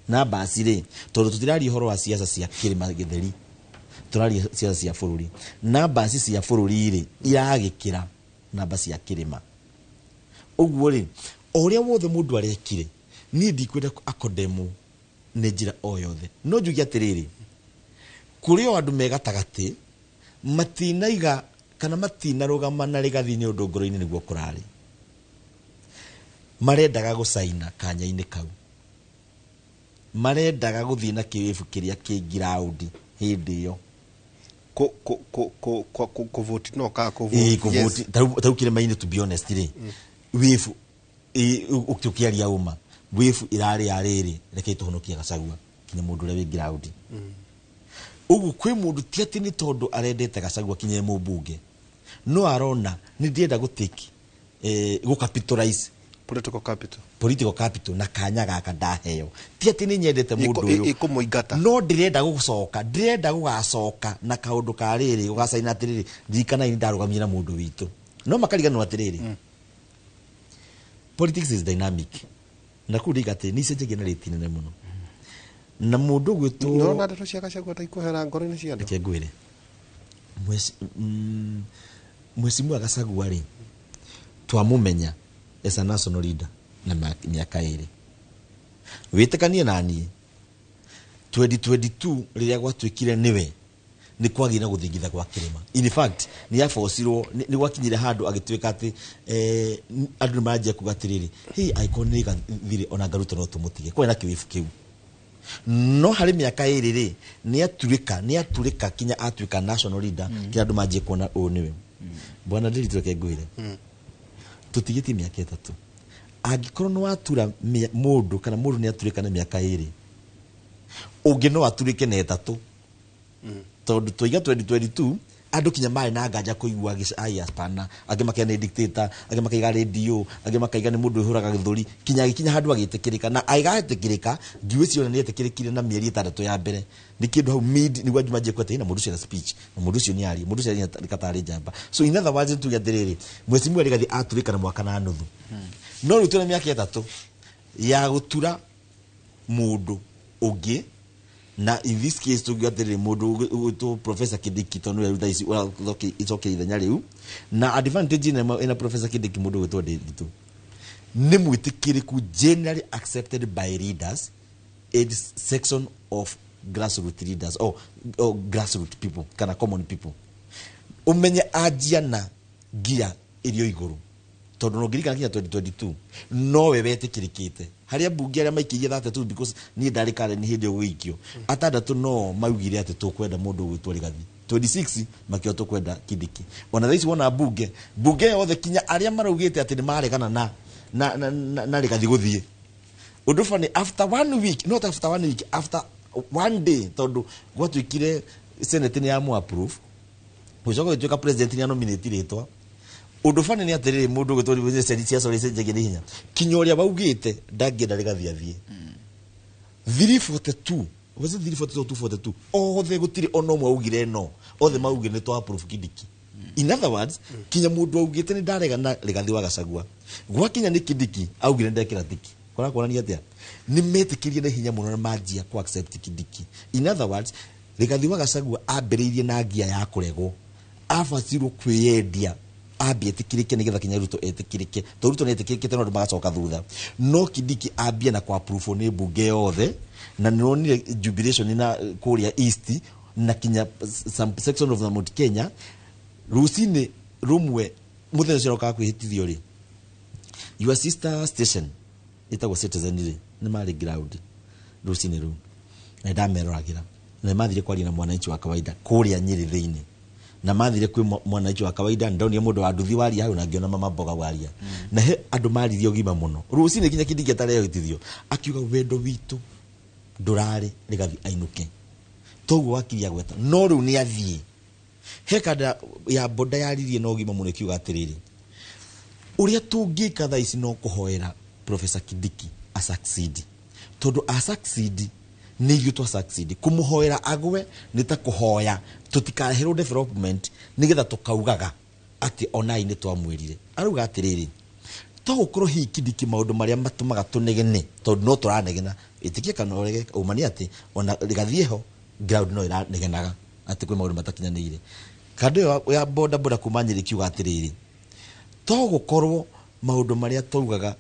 na basi rĩ, tondũ tũtiraria ũhoro wa siasa cia kĩrĩma gĩtheri, tũraria siasa cia bũrũri, namba cia bũrũri rĩ iragĩkĩra namba cia kĩrĩma. Ũguo rĩ, o ũrĩa wothe mũndũ arekire, niĩ ndikwenda akondemwo nĩ njĩra o yothe, no njuge atĩrĩrĩ, kũrĩ o andũ me gatagatĩ matinaiga kana matinarũgama na rĩgathi nĩ ũndũ ngoro-inĩ nĩguo kũrarĩ marendaga gũcaina kanya-inĩ kau, marendaga gũthiĩ na kĩwĩbu kĩrĩa kĩ ngiraũndi hĩndĩ ĩyo. Kũvoti no ka Ĩĩ, kũvoti. Kũvoti tarĩu kĩrĩma-inĩ, to be honest rĩ, wĩbu ũkĩaria ũma, wĩbu ĩrarĩ ya rĩrĩ, reke tũhonokie Gachagua kinya mũndũ ũrĩa wĩ ngiraũndi. Ũguo kwĩ mũndũ ti atĩ nĩ tondũ arendete Gachagua kinya e mũmbunge, no arona nĩ ndĩrenda gũtake gũcapitalize Political capital. Political capital na kanya gaka ndaheo, ti atĩ nĩ nyendete mũndũ ũyũ. Ĩkũmũingata. No ndĩrenda gũcoka, ndĩrenda gũgacoka na kaũndũ ka rĩrĩ gũgacaina atĩrĩrĩ, ndirikanai nĩ ndarũgamire na mũndũ witũ. No makariganĩrwo atĩrĩrĩ, politics is dynamic, na kũu ndĩiga atĩ nĩ icenjagia na rĩti nene mũno, na mũndũ ũgwĩtwo Nĩũrona ndeto cia Gachagua ta ikũhera ngoro-inĩ cia andũ? Reke ngwĩre, Mheshimiwa Gachagua rĩ, twamũmenya as a national leader na mĩaka 2, wĩtĩkanie na niĩ, 2022 rĩrĩa gwatuĩkire nĩwe, nĩ kwagĩire na gũthingitha gwa kĩrĩma. In fact nĩ abocirwo, nĩ gwakinyire handũ agĩtuĩka atĩ andũ nĩ maranjia kuga atĩrĩrĩ, hĩ, angĩkorwo nĩ gathire ona Ngaruto no tũmũtige, kwarĩ na kĩwĩbu kĩu. No harĩ mĩaka 2 rĩ, nĩ aturĩka kinya atuĩka national leader, kĩrĩa andũ manjie kuona ũyũ nĩwe bwana Ndiritu. Reke ngwĩre, tũtigĩtie mĩaka 3. Angĩkorwo nĩ watura mũndũ kana mũndũ nĩ aturĩka na mĩaka 2, ũngĩ no aturĩke na 3, tondũ twaiga 2022 Andũ kinya marĩ na nganja kũigua ai hapana, angĩ makaiga nĩ dictator, angĩ makaiga radio, angĩ makaiga nĩ mũndũ ũhũraga gĩthũri, kinya agĩkinya handũ agĩtĩkĩrĩka. Na agĩgatĩkĩrĩka, ngĩwĩciria ona nĩ etĩkĩrĩkire na mĩeri 6 ya mbere nĩ kĩndũ hau mid nĩguo andu manjie kwete na mũndũ ũcio na speech na mũndũ ũcio nĩ arie, mũndũ ũcio nĩ katarĩ njamba. So in other words, tuge atĩrĩrĩ, Mheshimiwa Rigathi aturĩka na mwaka na nuthu, no rĩu twĩna mĩaka 3 ya gũtura mũndũ ũngĩ. Na in this case tuge atĩrĩrĩ, mũndũ ũgwĩtwo Professor Kindiki, tondũ nĩwe rĩu thaa ici ũracokia ithenya rĩu. Na advantage ĩna Professor Kindiki, mũndũ ũgwĩtwo Ndiritu, nĩ mwĩtĩkĩrĩku, generally accepted by leaders and section of grassroots leaders or grassroots people kana common people. Umenye anjia na ngia ĩrĩ o igũrũ, tondũ no ngirikana kinya 2022 nowe wetĩkĩrĩkĩte harĩa mbunge arĩa maikĩirie 32, because niĩ ndarĩ Karen hĩndĩ ĩyo gũgĩikio, atandatũ no maugire atĩ tũkwenda mũndũ ũgwĩtwo Rigathi, 26 makiuga tũkwenda Kindiki. Ona thaa ici wona mbunge yothe, kinya arĩa maraugĩte atĩ nĩ maregana na Rigathi gũthiĩ, ũndũ funny, after one week, not after one week, after one day, tondũ gwatuĩkire Senate nĩ yamu approve, gũcoka gũtuĩka president nĩ anominate rĩtwa. Ũndũ funny nĩ atĩrĩrĩ, mũndũ ũgwĩtwo ciaca ũrĩa icenjagia nĩ hinya, kinya ũrĩa waugĩte ndangĩenda Rigathi athiĩ, 342, was it 342 or 242, othe gũtirĩ ona ũmwe augire no, othe maugire nĩ twa approve Kindiki. In other words, kinya mũndũ augĩte nĩ ndarega na Rigathi wa Gachagua, gwakinya nĩ Kindiki augire ndekĩra tiki. Kũra kuonania atĩa? Nĩ metĩkĩrie na hinya mũno na manjia ku accept Kindiki. In other words, Rigathi wa Gachagua ambĩrĩirie na ngia ya kũregwo, abatirwo kwĩyendia ambie etĩkĩrĩke nĩgetha kinya Ruto etĩkĩrĩke, tondũ Ruto nĩ etĩkĩrĩkĩte no andũ magacoka thutha. No Kindiki ambie na kwa approve nĩ mbunge yothe, na nĩronire jubilation na kũrĩa East na kinya some section of the Mount Kenya rũcinĩ rũmwe mũthenya ũcio arokaga kwĩhĩtithio rĩ. Your sister station ĩtagwo Citizen rĩ, nĩ marĩ ground rũcinĩ rũu na ndameroragĩra, na nĩ mathire kwaria na mwananchi wa kawaida kũrĩa Nyĩrĩ thĩinĩ, na mathire kwĩ mwananchi wa kawaida. Ndonire mũndũ wa nduthi waria hau, na ngĩona mama mboga waria, na he andũ maririe ũgima mũno rũcinĩ kinya Kindiki atarehĩtithio, akiuga wendo witũ ndũrarĩ Rigathi ainũke, toguo wakiri agweta, no rĩu nĩ athiĩ. He kanda ya boda yaririe na ũgima mũno ĩkiuga atĩrĩrĩ, ũrĩa tũngĩka thaa ici no kũhoera Professor Kindiki a succeed, tondũ a succeed nĩ ithuĩ twa succeed. Kũmũhoera agwe nĩ ta kũhoya tũtikareherwo development, nĩgetha tũkaugaga atĩ onai nĩ twamwĩrire. Arauga atĩrĩrĩ, to gũkorwo hihi Kindiki maũndũ marĩa matũmaga tũnegene, tondũ no tũranegena, ĩtĩkie kana ũrege, ũma nĩ atĩ ona Rigathi ho ground no ĩranegenaga atĩ kwĩ maũndũ matakinyanĩire. Kando ĩyo ya boda boda kuma Nyĩrĩ kiuga atĩrĩrĩ, to gũkorwo maũndũ marĩa twaugaga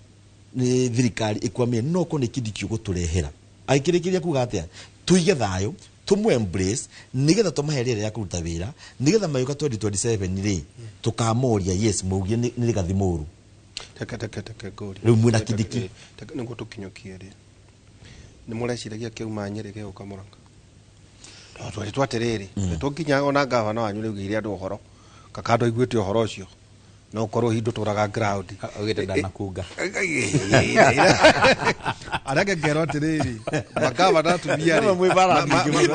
nĩ thirikari ĩkwamire, no korwo nĩ Kindiki ũgũtũrehera. Agĩkĩrĩkĩria kuga atĩa? Tuige thayũ, tũmũ embrace, nĩgetha tũmahe rĩera rĩa kũruta wĩra, nĩgetha magĩũka 2027 rĩ, tũkamoria, yes, maugire nĩ Rigathi mũru. Teke ngũrie. Rĩu mwĩna Kindiki. Teke nĩguo tũkinyũkie rĩ, nĩ mũreciragia kĩauma Nyĩrĩ gĩgũka Mũrang'a? Tondũ tweritwo atĩrĩrĩ, to nginya ona gavana wanyu rĩu gĩire andũ ũhoro kakando aiguĩte ũhoro ũcio, no ũkorwo hihi ndũtũraga ground. Augĩte ndanakunga. Arĩa angĩ ngerwo atĩrĩrĩ, magavana atumia rĩ, Nĩwe mwĩ bara nyingĩ mũno.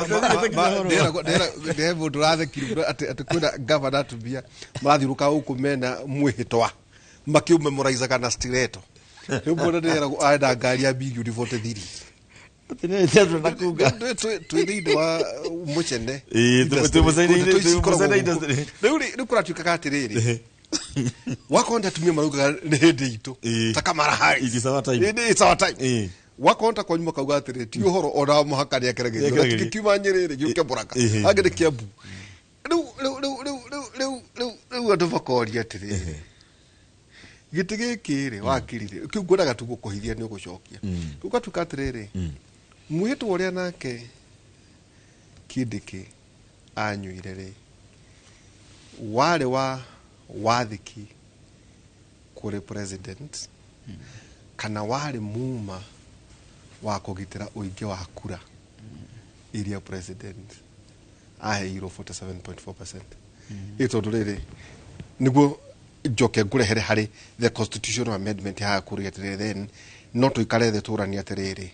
Ndĩre mũndũ ũrathekire atĩ kwĩna gavana atumia marathiũrũka gũkũ mena mwĩhĩtwa makĩũmemoraizaga na stiletto. Rĩu mũndũ ndĩreragwo arenda ngari ya mirioni 43. Nakunga. Twĩ thĩinĩ wa mũcene. Ĩĩ, twĩ mũcene-inĩ, Ndeto ici twĩ ikoragwo mũcene gũkũ. industry. Rĩu rĩ, rĩu kũratuĩkaga atĩrĩrĩ, wakorwo nĩ atumia maraugaga nĩ hĩndĩ itũ, ta Kamala Harris. It is our time. It is our time. Wakorwo ta kwanyu makauga atĩrĩ, ti ũhoro ona mũhaka nĩ akeregerio. Nĩakeregerio. Gĩkiuma Nyĩrĩ rĩ, gĩũke Mũrang'a, angĩ nĩ Kĩambu. Rĩu andũ makoria atĩrĩrĩ, gĩtĩ gĩkĩ rĩ, wakiri rĩ, kĩu ngwendaga tu gũkũhithia nĩ ũgũcokia. Rĩu gatuĩka atĩrĩrĩ, mwĩhĩtwa ũrĩa nake Kindiki anyuire rĩ, warĩ wa wathĩki kũrĩ president kana warĩ muma wa kũgitĩra ũingĩ wa kura iria president aheirwo 47.4%? Ĩ tondũ rĩrĩ, nĩguo njoke ngũrehere harĩ the constitutional amendment haha kũrĩa atĩrĩrĩ, then no tũikare thĩ tũranie atĩrĩrĩ,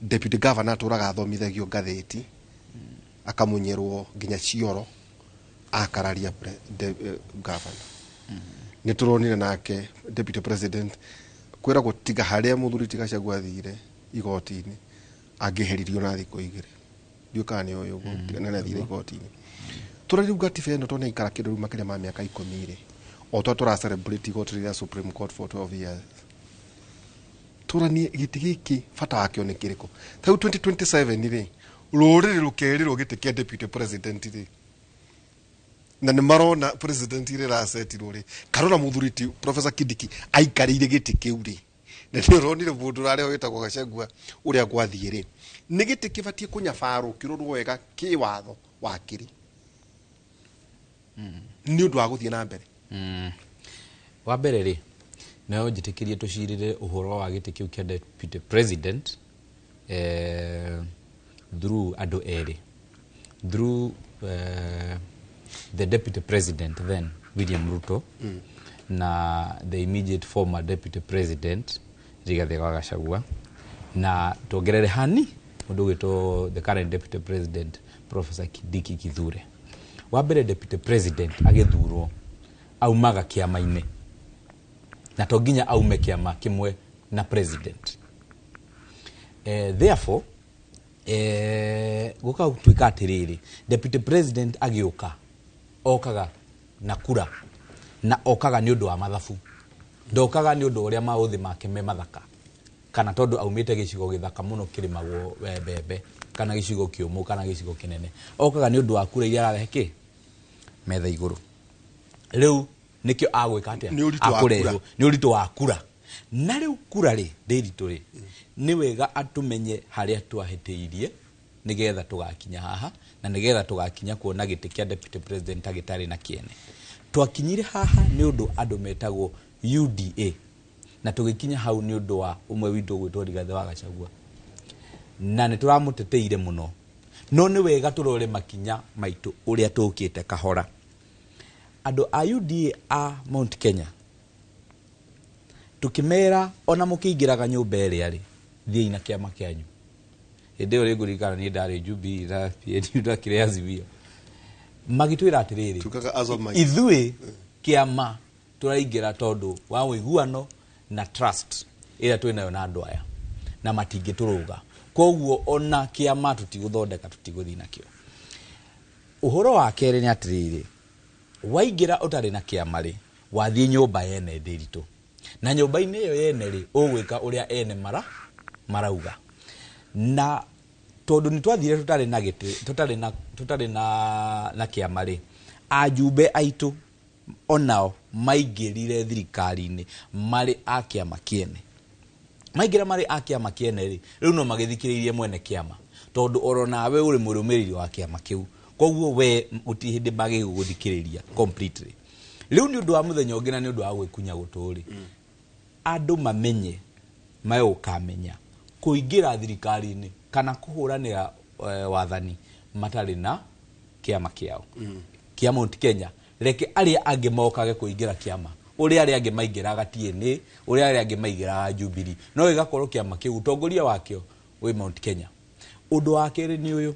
deputy governor atũraga athomithagio ngathĩti, akamunyĩrwo nginya cioro. Akararia governor. Nĩ tũronire nake deputy president kwĩragwo tiga harĩa mũthuri ti Gachagua athire igoti-inĩ angĩheririo na thikũ 2. Ndiũĩ kana nĩ ũyũ ũguo tiga nĩ athire igoti-inĩ. Tũrĩ rĩu gatiba ĩno tondũ nĩ aikara kĩndũ rĩu makĩria ma mĩaka 10 rĩ, o twa tũra celebrate igoti rĩa Supreme Court for 12 years, tũranie gĩtĩ gĩkĩ bata wakĩo nĩ kĩrĩkũ? Ta rĩu 2027 rĩ, rũrĩrĩ rũkerĩrwo gĩtĩ kĩa deputy president rĩ, na nĩ marona president rĩ racetirwo rĩ, karona mũthuri ti Professor Kindiki aikarĩire gĩtĩ kĩu rĩ, na nĩ ũronire mũndũ ũrarĩa wĩtagwo Gachagua ũrĩa gwathiĩ rĩ, nĩ gĩtĩ kĩbatiĩ kũnyabarwo kĩrorwo wega kĩwatho wakĩrĩ nĩ ũndũ wa gũthiĩ na mbere. Wa mbere rĩ, no njĩtĩkĩrie tũcirĩre ũhoro wa gĩtĩ kĩu kĩa deputy president through andũ erĩ, through the deputy president then William Ruto na the immediate former deputy president Rigathi wa Gachagua, na tuongerere hani mũndũ ũgwĩtwo the current deputy president Professor Kindiki Kithure. Wa mbere, deputy president agĩthurwo aumaga kĩama-inĩ, na to nginya aume kĩama kĩmwe na president. Therefore gũka gũtuĩka atĩrĩrĩ, deputy president agĩũka okaga na kura, na okaga nĩ ũndũ wa mathabu, ndokaga nĩ ũndũ ũrĩa maũthĩ make me mathaka, kana tondũ aumĩte gĩcigo gĩthaka mũno kĩrĩmagwo mbembe, kana gĩcigo kĩũmũ, kana gĩcigo kĩnene. Okaga nĩ ũndũ wa kura iria ararehe kĩ metha igũrũ. Rĩu nĩkĩo agwĩka atĩa? Nĩ ũritũ wa kura. Akũrehwo nĩ ũritũ wa kura. Na rĩu kura rĩ, ndĩritũ rĩ, nĩ wega atũmenye harĩa twahĩtĩirie nĩgetha tũgakinya haha, na nĩgetha tũgakinya kuona gĩtĩ kĩa deputy president ta gĩtarĩ na kĩene. Twakinyire haha nĩ ũndũ andũ metagwo UDA, na tũgĩkinya hau nĩ ũndũ wa ũmwe witũ ũgwĩtwo Rigathĩ wa Gachagua, na nĩ tũramũteteire mũno. No nĩ wega tũrore makinya maitũ ũrĩa tũkĩte kahora. Andũ a UDA a Mount Kenya tukimera ona mũkĩingĩraga nyũmba ĩrĩa rĩ, thiĩi na kĩama kĩanyu. Hĩndĩ ĩyo rĩngũririkana niĩ ndarĩ Jubilee na PNU na kĩrĩa Azimio, magĩtwĩra atĩrĩrĩ, Tugaga as of my ithuĩ kĩama tũraingĩra tondũ wa ũiguano na trust ĩrĩa twĩnayo na andũ aya, na matingĩtũrũga, koguo ona kĩama tũtigũthondeka, tũtigũthiĩ nakĩo. Ũhoro wa kerĩ nĩ atĩrĩrĩ, waingĩra ũtarĩ na kĩama rĩ, wathiĩ nyũmba yene ndĩritũ, na nyũmba-inĩ ĩyo yene rĩ, ũgwĩka ũrĩa ene marauga. Na tondũ nĩ twathire tũtarĩ na gĩtĩ, tũtarĩ na kĩama rĩ, ajumbe aitũ onao maingĩrire thirikari-inĩ marĩ a kĩama kĩene. Maingĩra marĩ a kĩama kĩene rĩ, rĩu no magĩthikĩrĩirie mwene kĩama, tondũ oro nawe ũrĩ mũrũmĩrĩri wa kĩama kĩu, koguo we gũtirĩ hĩndĩ magĩgũthikĩrĩria completely. Rĩu nĩ ũndũ wa mũthenya ũngĩ, na nĩ ũndũ wa gwĩkunya gũtũ rĩ, andũ mamenye megũkamenya kũingĩra thirikari-inĩ kana kũhũranĩra wathani matarĩ na kĩama kĩao kĩa Mount Kenya. Reke arĩa angĩ mokage kũingĩra kĩama ũrĩa arĩa angĩ maingĩraga TNA, ũrĩa arĩa angĩ maingĩraga Jubilee, no gĩgakorwo kĩama kĩu ũtongoria wakĩo wĩ Mount Kenya. Ũndũ wa kerĩ nĩ ũyũ,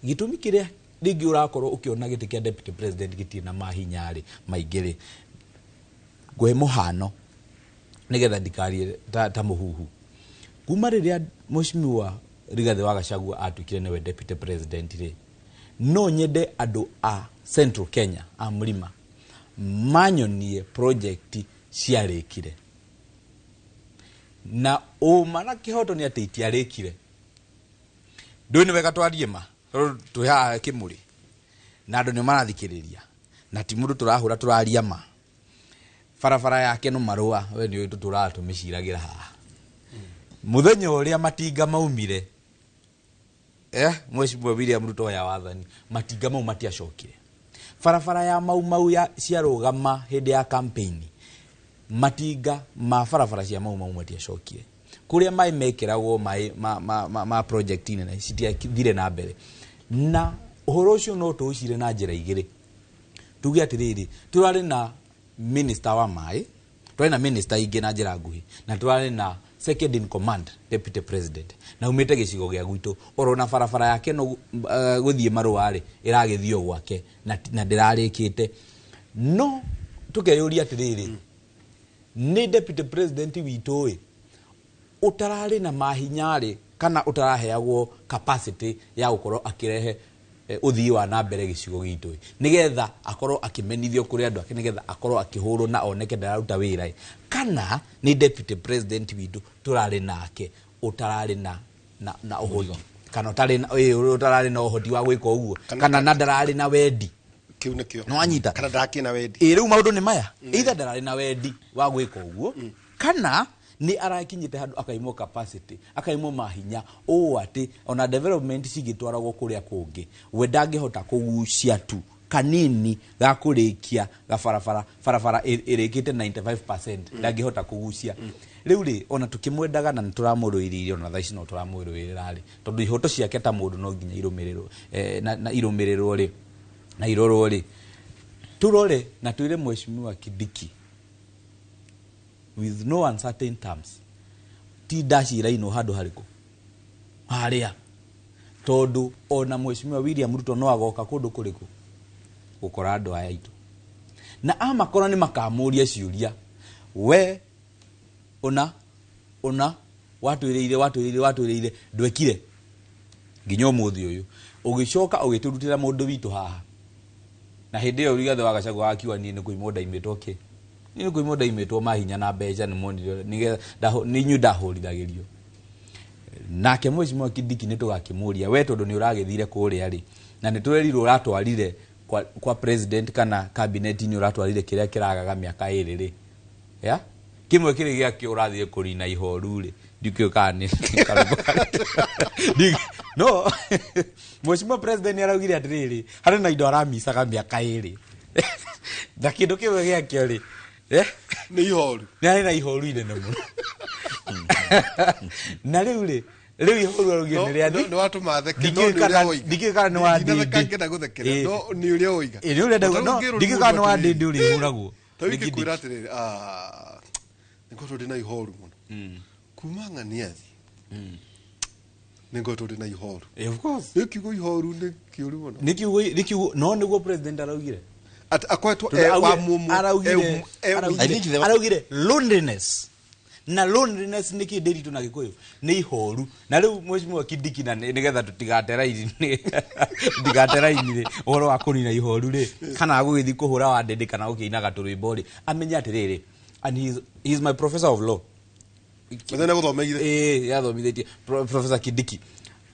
gĩtũmi kĩrĩa rĩngĩ ũrakorwo ũkĩona gĩtĩ kĩa deputy president gĩtirĩ na mahinya rĩ maingĩ rĩ, ngũhe mũhano nĩgetha ndikarie ta mũhuhu. Kuma rĩrĩa Mheshimiwa Rigathĩ wa Gachagua atuĩkire nĩwe deputy president rĩ, no nyende andũ a Central Kenya, a Mlima, manyonie project ciarĩkire, na ũma na kĩhoto nĩ atĩ itiarĩkire. Ndũĩ nĩ wega twarie ma, tondũ twĩ haha kĩmũrĩ na andũ nĩ marathikĩrĩria, na ti mũndũ tũrahũra, tũraria ma. Barabara yake no marũa we nĩ ũĩ tũtũraga tũmĩciragĩra haha mũthenya ũrĩa matinga maumire, Mheshimiwa William Ruto ya wathani, matinga mau matiacokire. Barabara ya Mau Mau ya ciarũgama hĩndĩ ya campaign, matinga ma barabara cia Mau Mau matiacokire. Kũrĩa maĩ mekĩragwo maĩ ma project nene citiathire na mbere. Na ũhoro ũcio no tũũcire na njĩra igĩrĩ. Tuge atĩrĩrĩ, tũrarĩ na minister wa maĩ, twarĩ Twarĩ na minister ingĩ na njĩra nguhĩ, na twarĩ na second in command, deputy president, na umĩte gĩcigo gĩa gwitũ, oro na barabara yake no gũthiĩ marũa rĩ, ĩragĩthiĩ o gwake na ndĩrarĩkĩte. No tũkeyũria atĩrĩrĩ, nĩ deputy president witũ ĩ ũtararĩ na mahinya rĩ, kana ũtaraheagwo capacity ya gũkorwo akĩrehe ũthii wa na mbere gĩcigo gitũ ĩ, nĩgetha akorwo akĩmenithio kũrĩ andũ ake, nĩgetha akorwo akĩhũrwo na oneke ndararuta wĩra ĩ, kana nĩ deputy president witũ tũrarĩ nake ũtararĩ na ũhoti, kana ũtarĩ na ũtararĩ na ũhoti wa gwĩka ũguo, kana na ndararĩ na wendi? Kiu nĩkĩo. No anyita. Kana ndakĩ na wendi. Ĩ, rĩu maũndũ nĩ maya, either ndararĩ na wendi wa gwĩka ũguo, kana nĩ arakinyĩte handũ akaimwo capacity, akaimwo mahinya ũũ atĩ ona development cingĩtwaragwo kũrĩa kũngĩ, we ndangĩhota kũgucia tu kanini ga kũrĩkia gabarabara, barabara ĩrĩkĩte 95%, ndangĩhota kũgucia. Rĩu rĩ, ona tũkĩmwendaga na nĩtũramũrũĩrĩire, ona thaa ici no tũramũrũĩrĩra rĩ, tondũ ihoto ciake ta mũndũ no nginya irũmĩrĩrwo, na irũmĩrĩrwo rĩ, na irorwo rĩ, turore na twĩre Mheshimiwa Kindiki with no uncertain terms, ti ndacirainwo handũ harĩkũ harĩa, tondũ ona Mheshimiwa William Ruto no agoka kũndũ kũrĩkũ gũkora andũ aya aitũ, na amakora nĩ makamũria ciũria, we ona ona watwĩrĩire, watwĩrĩire, watwĩrĩire, ndwekire nginya ũmũthĩ ũyũ, ũgĩcoka ũgĩtũrutĩra mũndũ witũ haha. Na hĩndĩ ĩyo Rigathĩ wa Gachagua akiuga niĩ nĩ kũimwo ndaimĩtwo kĩ, niĩ nĩ kũimwo ndaimĩtwo mahinya na mbeca, nĩ monire nĩgetha nĩ inyuĩ ndahũrithagĩrio. Nake Mheshimiwa Kindiki nĩ tũgakĩmũria, we tondũ nĩ ũragĩthire kũrĩa rĩ, na nĩ tũrerirwo ũratwarire kwa president kana cabinet-inĩ, ũratwarire kĩrĩa kĩragaga mĩaka ĩrĩ rĩ, ya kĩmwe kĩrĩ gĩakĩo ũrathiĩ kũrina ihoru rĩ, ndikĩũĩ kana nĩ karũmbo karĩ. No Mheshimiwa president nĩ araugire atĩrĩrĩ, harĩ na indo aramicaga mĩaka ĩrĩ, na kĩndũ kĩmwe gĩakĩo rĩ, Nĩ ihoru. Nĩ arĩ na ihoru inene mũno. Na rĩu rĩ, rĩu ihoru araugire nĩ rĩa Nĩ watũma theke, no Ndikĩũĩ nĩ ũrĩa kana- woiga. ndikĩũĩ kana nĩ wa Ndinatheka ndĩndĩ. ngĩenda gũthekerera, no nĩ ũrĩa woiga. Ĩ, nĩ ũrĩa ndauga, Ta rĩu no, ngĩrwo nĩ ndikĩũĩ kana nĩ wa mũndũ ndĩndĩ ũrĩa ũhũragwo. Ta rĩu Nĩ ingĩkwĩra Kindiki. atĩrĩrĩ, nĩ ngoretwo ndĩ na ihoru mũno. Kuma ng'ania thi. Nĩ ngoretwo ndĩ na ihoru. Of course. Nĩ kiugo ihoru nĩ kĩũru mũno. Nĩ kiugo, nĩ kiugo, no nĩguo president araugire. At akoretwo Tondũ e wa mumu, e I think the- araugire loneliness. Na loneliness nĩ kĩ ndĩritũ na Gĩkũyũ? Nĩ ihoru. Na rĩu Mheshimiwa Kindiki, na nĩgetha tũtigate raini, tũtigate raini rĩ, ũhoro wa kũnina ihoru rĩ, kana gũgĩthiĩ kũhũra wa ndĩndĩ kana gũkĩinaga tũrwĩmbo rĩ, amenye atĩrĩrĩ, and he is my professor of law. Mũthenya gũthomeire. Ĩĩ, yathomithĩtie Professor Kindiki.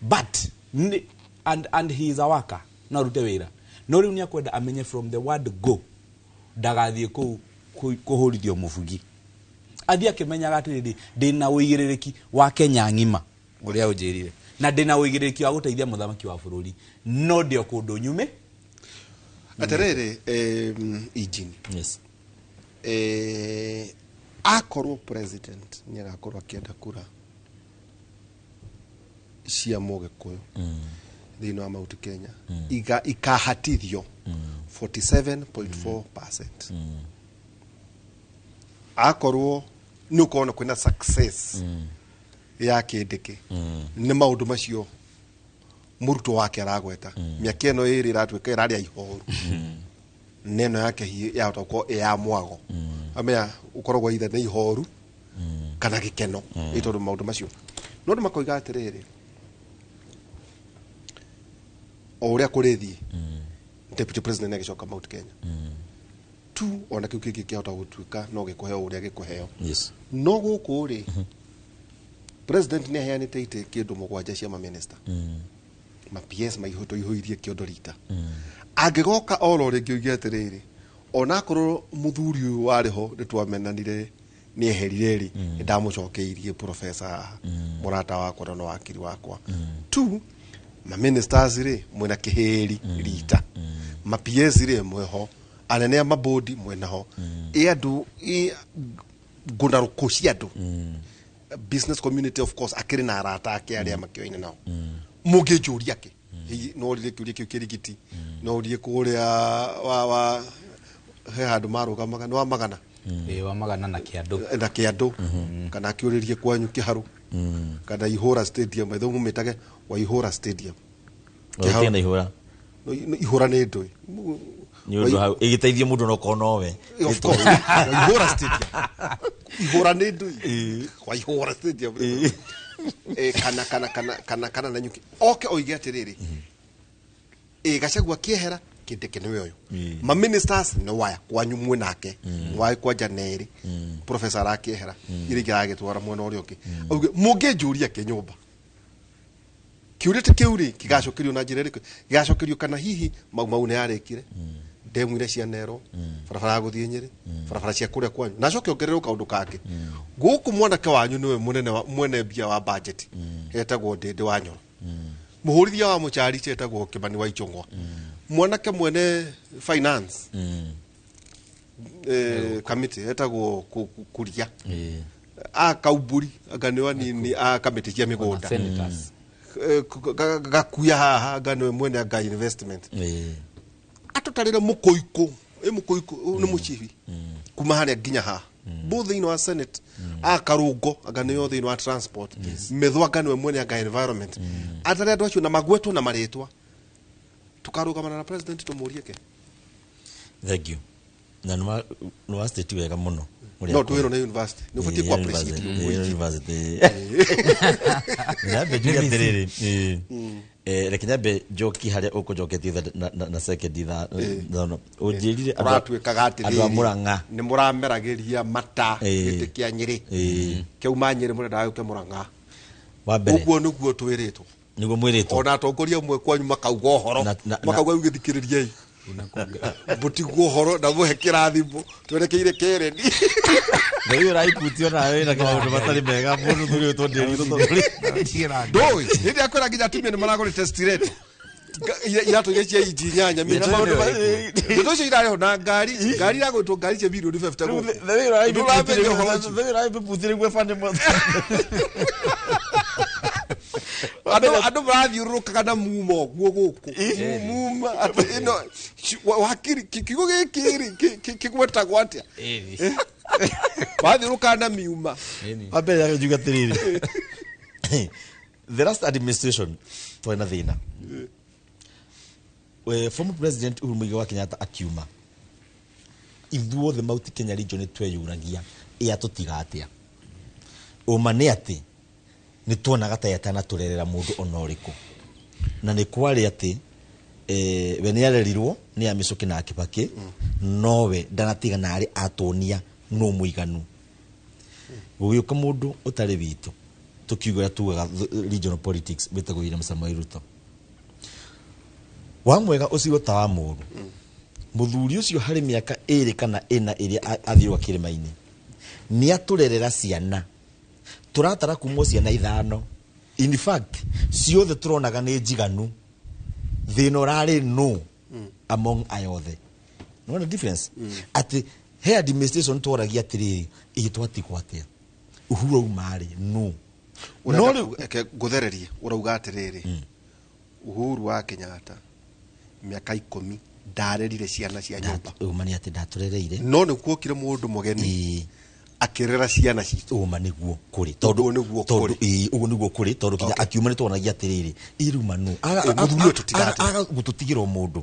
But nĩ, and he is a worker, no arute wĩra. No rĩu nĩ akwenda amenye from the word go, ndagathiĩ kũu kũhũrithio mũbugi. Athiĩ akĩmenyaga atĩrĩrĩ, ndĩna ũigĩrĩrĩki wa Kenya ng'ima, ũrĩa ũnjĩrire, na ndĩna ũigĩrĩrĩki wa gũteithia mũthamaki wa bũrũri, no ndĩ o kũndũ nyume. Atĩrĩrĩ, Eugene. Yes. Akorwo president nĩ agakorwo akĩenda kura cia Mũgĩkũyũ thĩinĩ wa Mount Kenya, ikahatithio 47.4%, akorwo nĩ ũkona kwĩna success ya Kindiki, nĩ maũndũ macio mũrutwo wake aragweta, mĩaka ĩno ĩrĩ ĩratuĩka ĩrarĩa ihoru, neno yake yahota gũkorwo ĩ ya mwago, amenya ũkoragwo either nĩ ihoru kana gĩkeno, ĩ tondũ maũndũ macio no andũ makoiga atĩrĩrĩ, o ũrĩa kũrĩthiĩ, deputy president agĩcoka Mount Kenya tu, ona kĩu kĩngĩ kĩahota gũtuĩka no gĩkũheo ũrĩa gĩkũheo. No gũkũ rĩ, president nĩ aheanĩte itĩ kĩndũ mũgwanja cia maminista, ma PS maihũtwo ihũirie kĩondo rita. Angĩgoka oro rĩngĩ oige atĩrĩrĩ, onakorwo mũthuri ũyũ warĩ ho nĩ twamenanire nĩ eherire rĩ, nĩ ndamũcokeirie professor haha, mũrata wakwa na no wakiri wakwa tu, ma ministers rĩ mwĩna kĩhĩri rita, ma PS rĩ mwĩho, anene a mabodi mwĩnaho, ĩ andũ ĩ ngũnarũkũ cia andũ, business community, of course akĩrĩ na arata ake arĩa makĩoine nao. Mũngĩnjũria kĩ? Hihi no ũrie kĩũria kĩu kĩrigiti, no ũrie kũrĩa wa he handũ marũgamaga nĩ wa magana. Ĩĩ, wa magana na kĩandũ. Na kĩandũ, kana akĩũrĩrie kwanyu kĩharũ kana Ihũra Stadium, ithe mumĩtage wa Ihũra Stadium. Ũgĩtiga na ihũra. No, Ihũra nĩ ndũĩ. Nĩ ũndũ hau ĩgĩteithie mũndũ onokorwo nowe. Of course, Waihũra Stadium, Ihũra nĩ ndũĩ, Waihũra Stadium. Kana na nyuki oke oige atĩrĩrĩ, ĩ Gachagua kĩehera Kindiki nĩwe ũyũ, ma ministers nĩ waya kwanyu mwĩ nake waĩ kwanja nerĩ, professor arakĩehera iria ingĩ aragĩtwara mwena ũrĩa ũngĩ, auge mũngĩnjũria kĩnyũmba kĩũria ta kĩu rĩ, kĩgacokerio na njĩra ĩrĩkũ? Gĩgacokerio kana hihi Mau Mau nĩ yarĩkire ndemu iria cianerwo, barabara ya gũthiĩ Nyĩrĩ, barabara cia kũrĩa kwanyu, na acoke ongererwo kaũndũ kangĩ gũkũ, mwanake wanyu nĩwe mũnene wa mwene mbia wa budget, etagwo Ndĩndĩ wa Nyoro, mũhũrithia wa mũchari etagwo Kĩmani wa Ichũng'wa, mwanake mwene finance committee etagwo Kuria a Kaumburi, anga nĩo anini a kamĩtĩ cia mĩgũnda. Senators. Gakuya haha, anga nĩwe mwene anga investment. Atũtarĩre mũkũikũ ĩ mũkũikũ nĩ mũcibi kuma harĩa nginya haha bo thĩinĩ wa Senate, a Karũngo anga nĩyo thĩinĩ wa transport, Mĩthwa anga nĩwe mwene anga environment. Atare andũ acio na magwetwo na marĩtwa, tũkarũgamana na president tũmũrie ke. Thank you, na nĩ wa state wega mũno. No twĩrwo nĩ university nĩ ũbatiĩ ku appreciate mũingĩ. University nyambe njuge atĩrĩrĩ, reke nyambe njoki harĩa ũkũnjoketie na second ithano ũnjĩrire Ũratuĩkaga andũ a atĩrĩrĩ, Mũrang'a. Nĩ mũrameragĩria mata gĩtĩ kĩa Nyĩrĩ kĩauma Nyĩrĩ, mũrendaga gĩũke Mũrang'a. Wa mbere, Ũguo nĩguo twĩrĩtwo. Nĩguo mwĩrĩtwo. Ona atongoria amwe kwanyu makauga ũhoro, makauga rĩu gĩthikĩrĩriei, mũtigwo ũhoro na mũhe kĩrathimo twerekeire Kereni. Rĩu ũraikutio nawe na maũndũ matarĩ mega mũndũ thuri ũyũ tondĩritũ tondũ Ndũĩ hĩndĩ ya kwĩra nginya atumia nĩ maragũrĩte stiletto, iratũ iria cia inji 8. Mĩtĩ icio irarĩho na ngari, ngari iragũrĩtwo, ngari cia mirioni 50 gũkũ. Ndũramenya ũhoro ũcio. Andũ marathiũrũrũkaga na muma ũguo gũkũ muma atĩ ĩno wakiri kiugo gĩkĩ rĩ kĩgwetagwo atĩa, mathiũrũrũkaga na miuma. Wa mbere yake njuga atĩrĩrĩ, the last administration twarĩ na thĩna. Former President Uhuru Muigai wa Kenyatta akiuma, ithuothe Mount Kenya region nĩ tweyũragia ĩ atũtiga atĩa. Ũma nĩ atĩ nĩ tuonaga ta atanatũrerera mũndũ ona ũrĩkũ, na nĩ kwarĩ atĩ we nĩ arerirwo nĩ Amĩcũkĩ na Kibaki, nowe ndanatiga narĩ atuonia no mũiganu. Gũgĩũka mũndũ ũtarĩ witũ, tũkiuga ũrĩa tugaga regional politics, wĩtagwo William Samoei Ruto. Wa mwega ũcio ta wa mũũru, mũthuri ũcio harĩ mĩaka 2 kana 4 ĩrĩa athiũka kĩrĩma-inĩ nĩ atũrerera ciana, tũratara kuma o ciana ithano, in fact ciothe tũronaga nĩ njiganu. Thĩna ũrarĩ no among aya othe. Nĩwona difference atĩ he administration tworagia atĩrĩrĩ, ĩ twatigwo atĩa, Uhuru auma rĩ no no rĩu Reke ngũthererie, ũrauga atĩrĩrĩ, Uhuru wa Kenyatta mĩaka 10 ndarerire ciana cia nyũmba. Ũma nĩ atĩ ndatũrereire. No nĩ kuokire mũndũ mũgeni akĩrera ciana citũ. Ũma nĩguo kũrĩ. Ũguo nĩguo tondũ kũrĩ. Ĩĩ, ũguo nĩguo kũrĩ, tondũ kinya akiuma nĩ twonagia atĩrĩrĩ, iruma nũ Mũthuri ũyũ tũtiga atĩa? Aga gũtũtigĩra o mũndũ,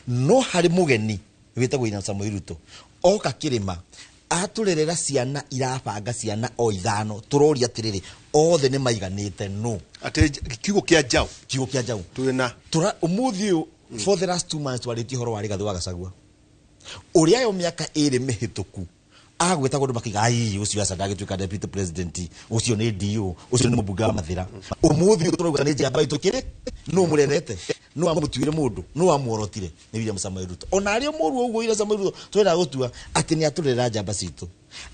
no harĩ mũgeni wĩtagwo William Samoei Ruto oka kĩrĩma atũrerera ciana, irabanga ciana o ithano, tũroria atĩrĩrĩ, othe nĩ maiganĩte no Atĩ kiugo kĩa njaũ. Kiugo kĩa njaũ. Twĩna Tura umuthi ũyũ, for the last 2 months twarĩtie ũhoro wa Rigathĩ wa Gachagua, ũrĩa yo mĩaka 2 mĩhĩtũku agwĩtagwo andũ makiuga ai ũcio aca ndagĩtuĩka deputy president, ũcio nĩ DO, ũcio nĩ mũmbunge wa Mathĩra. Ũmũthĩ ũyũ tũrauga nĩ njamba itũ kĩrĩ nũ mũrerete, nũ wamũtuire mũndũ, nũ wamuorotire? Nĩ William Samoei Ruto. Ona arĩ o mũru ũguo William Samoei Ruto, twendaga gũtua atĩ nĩ atũrerera njamba citũ,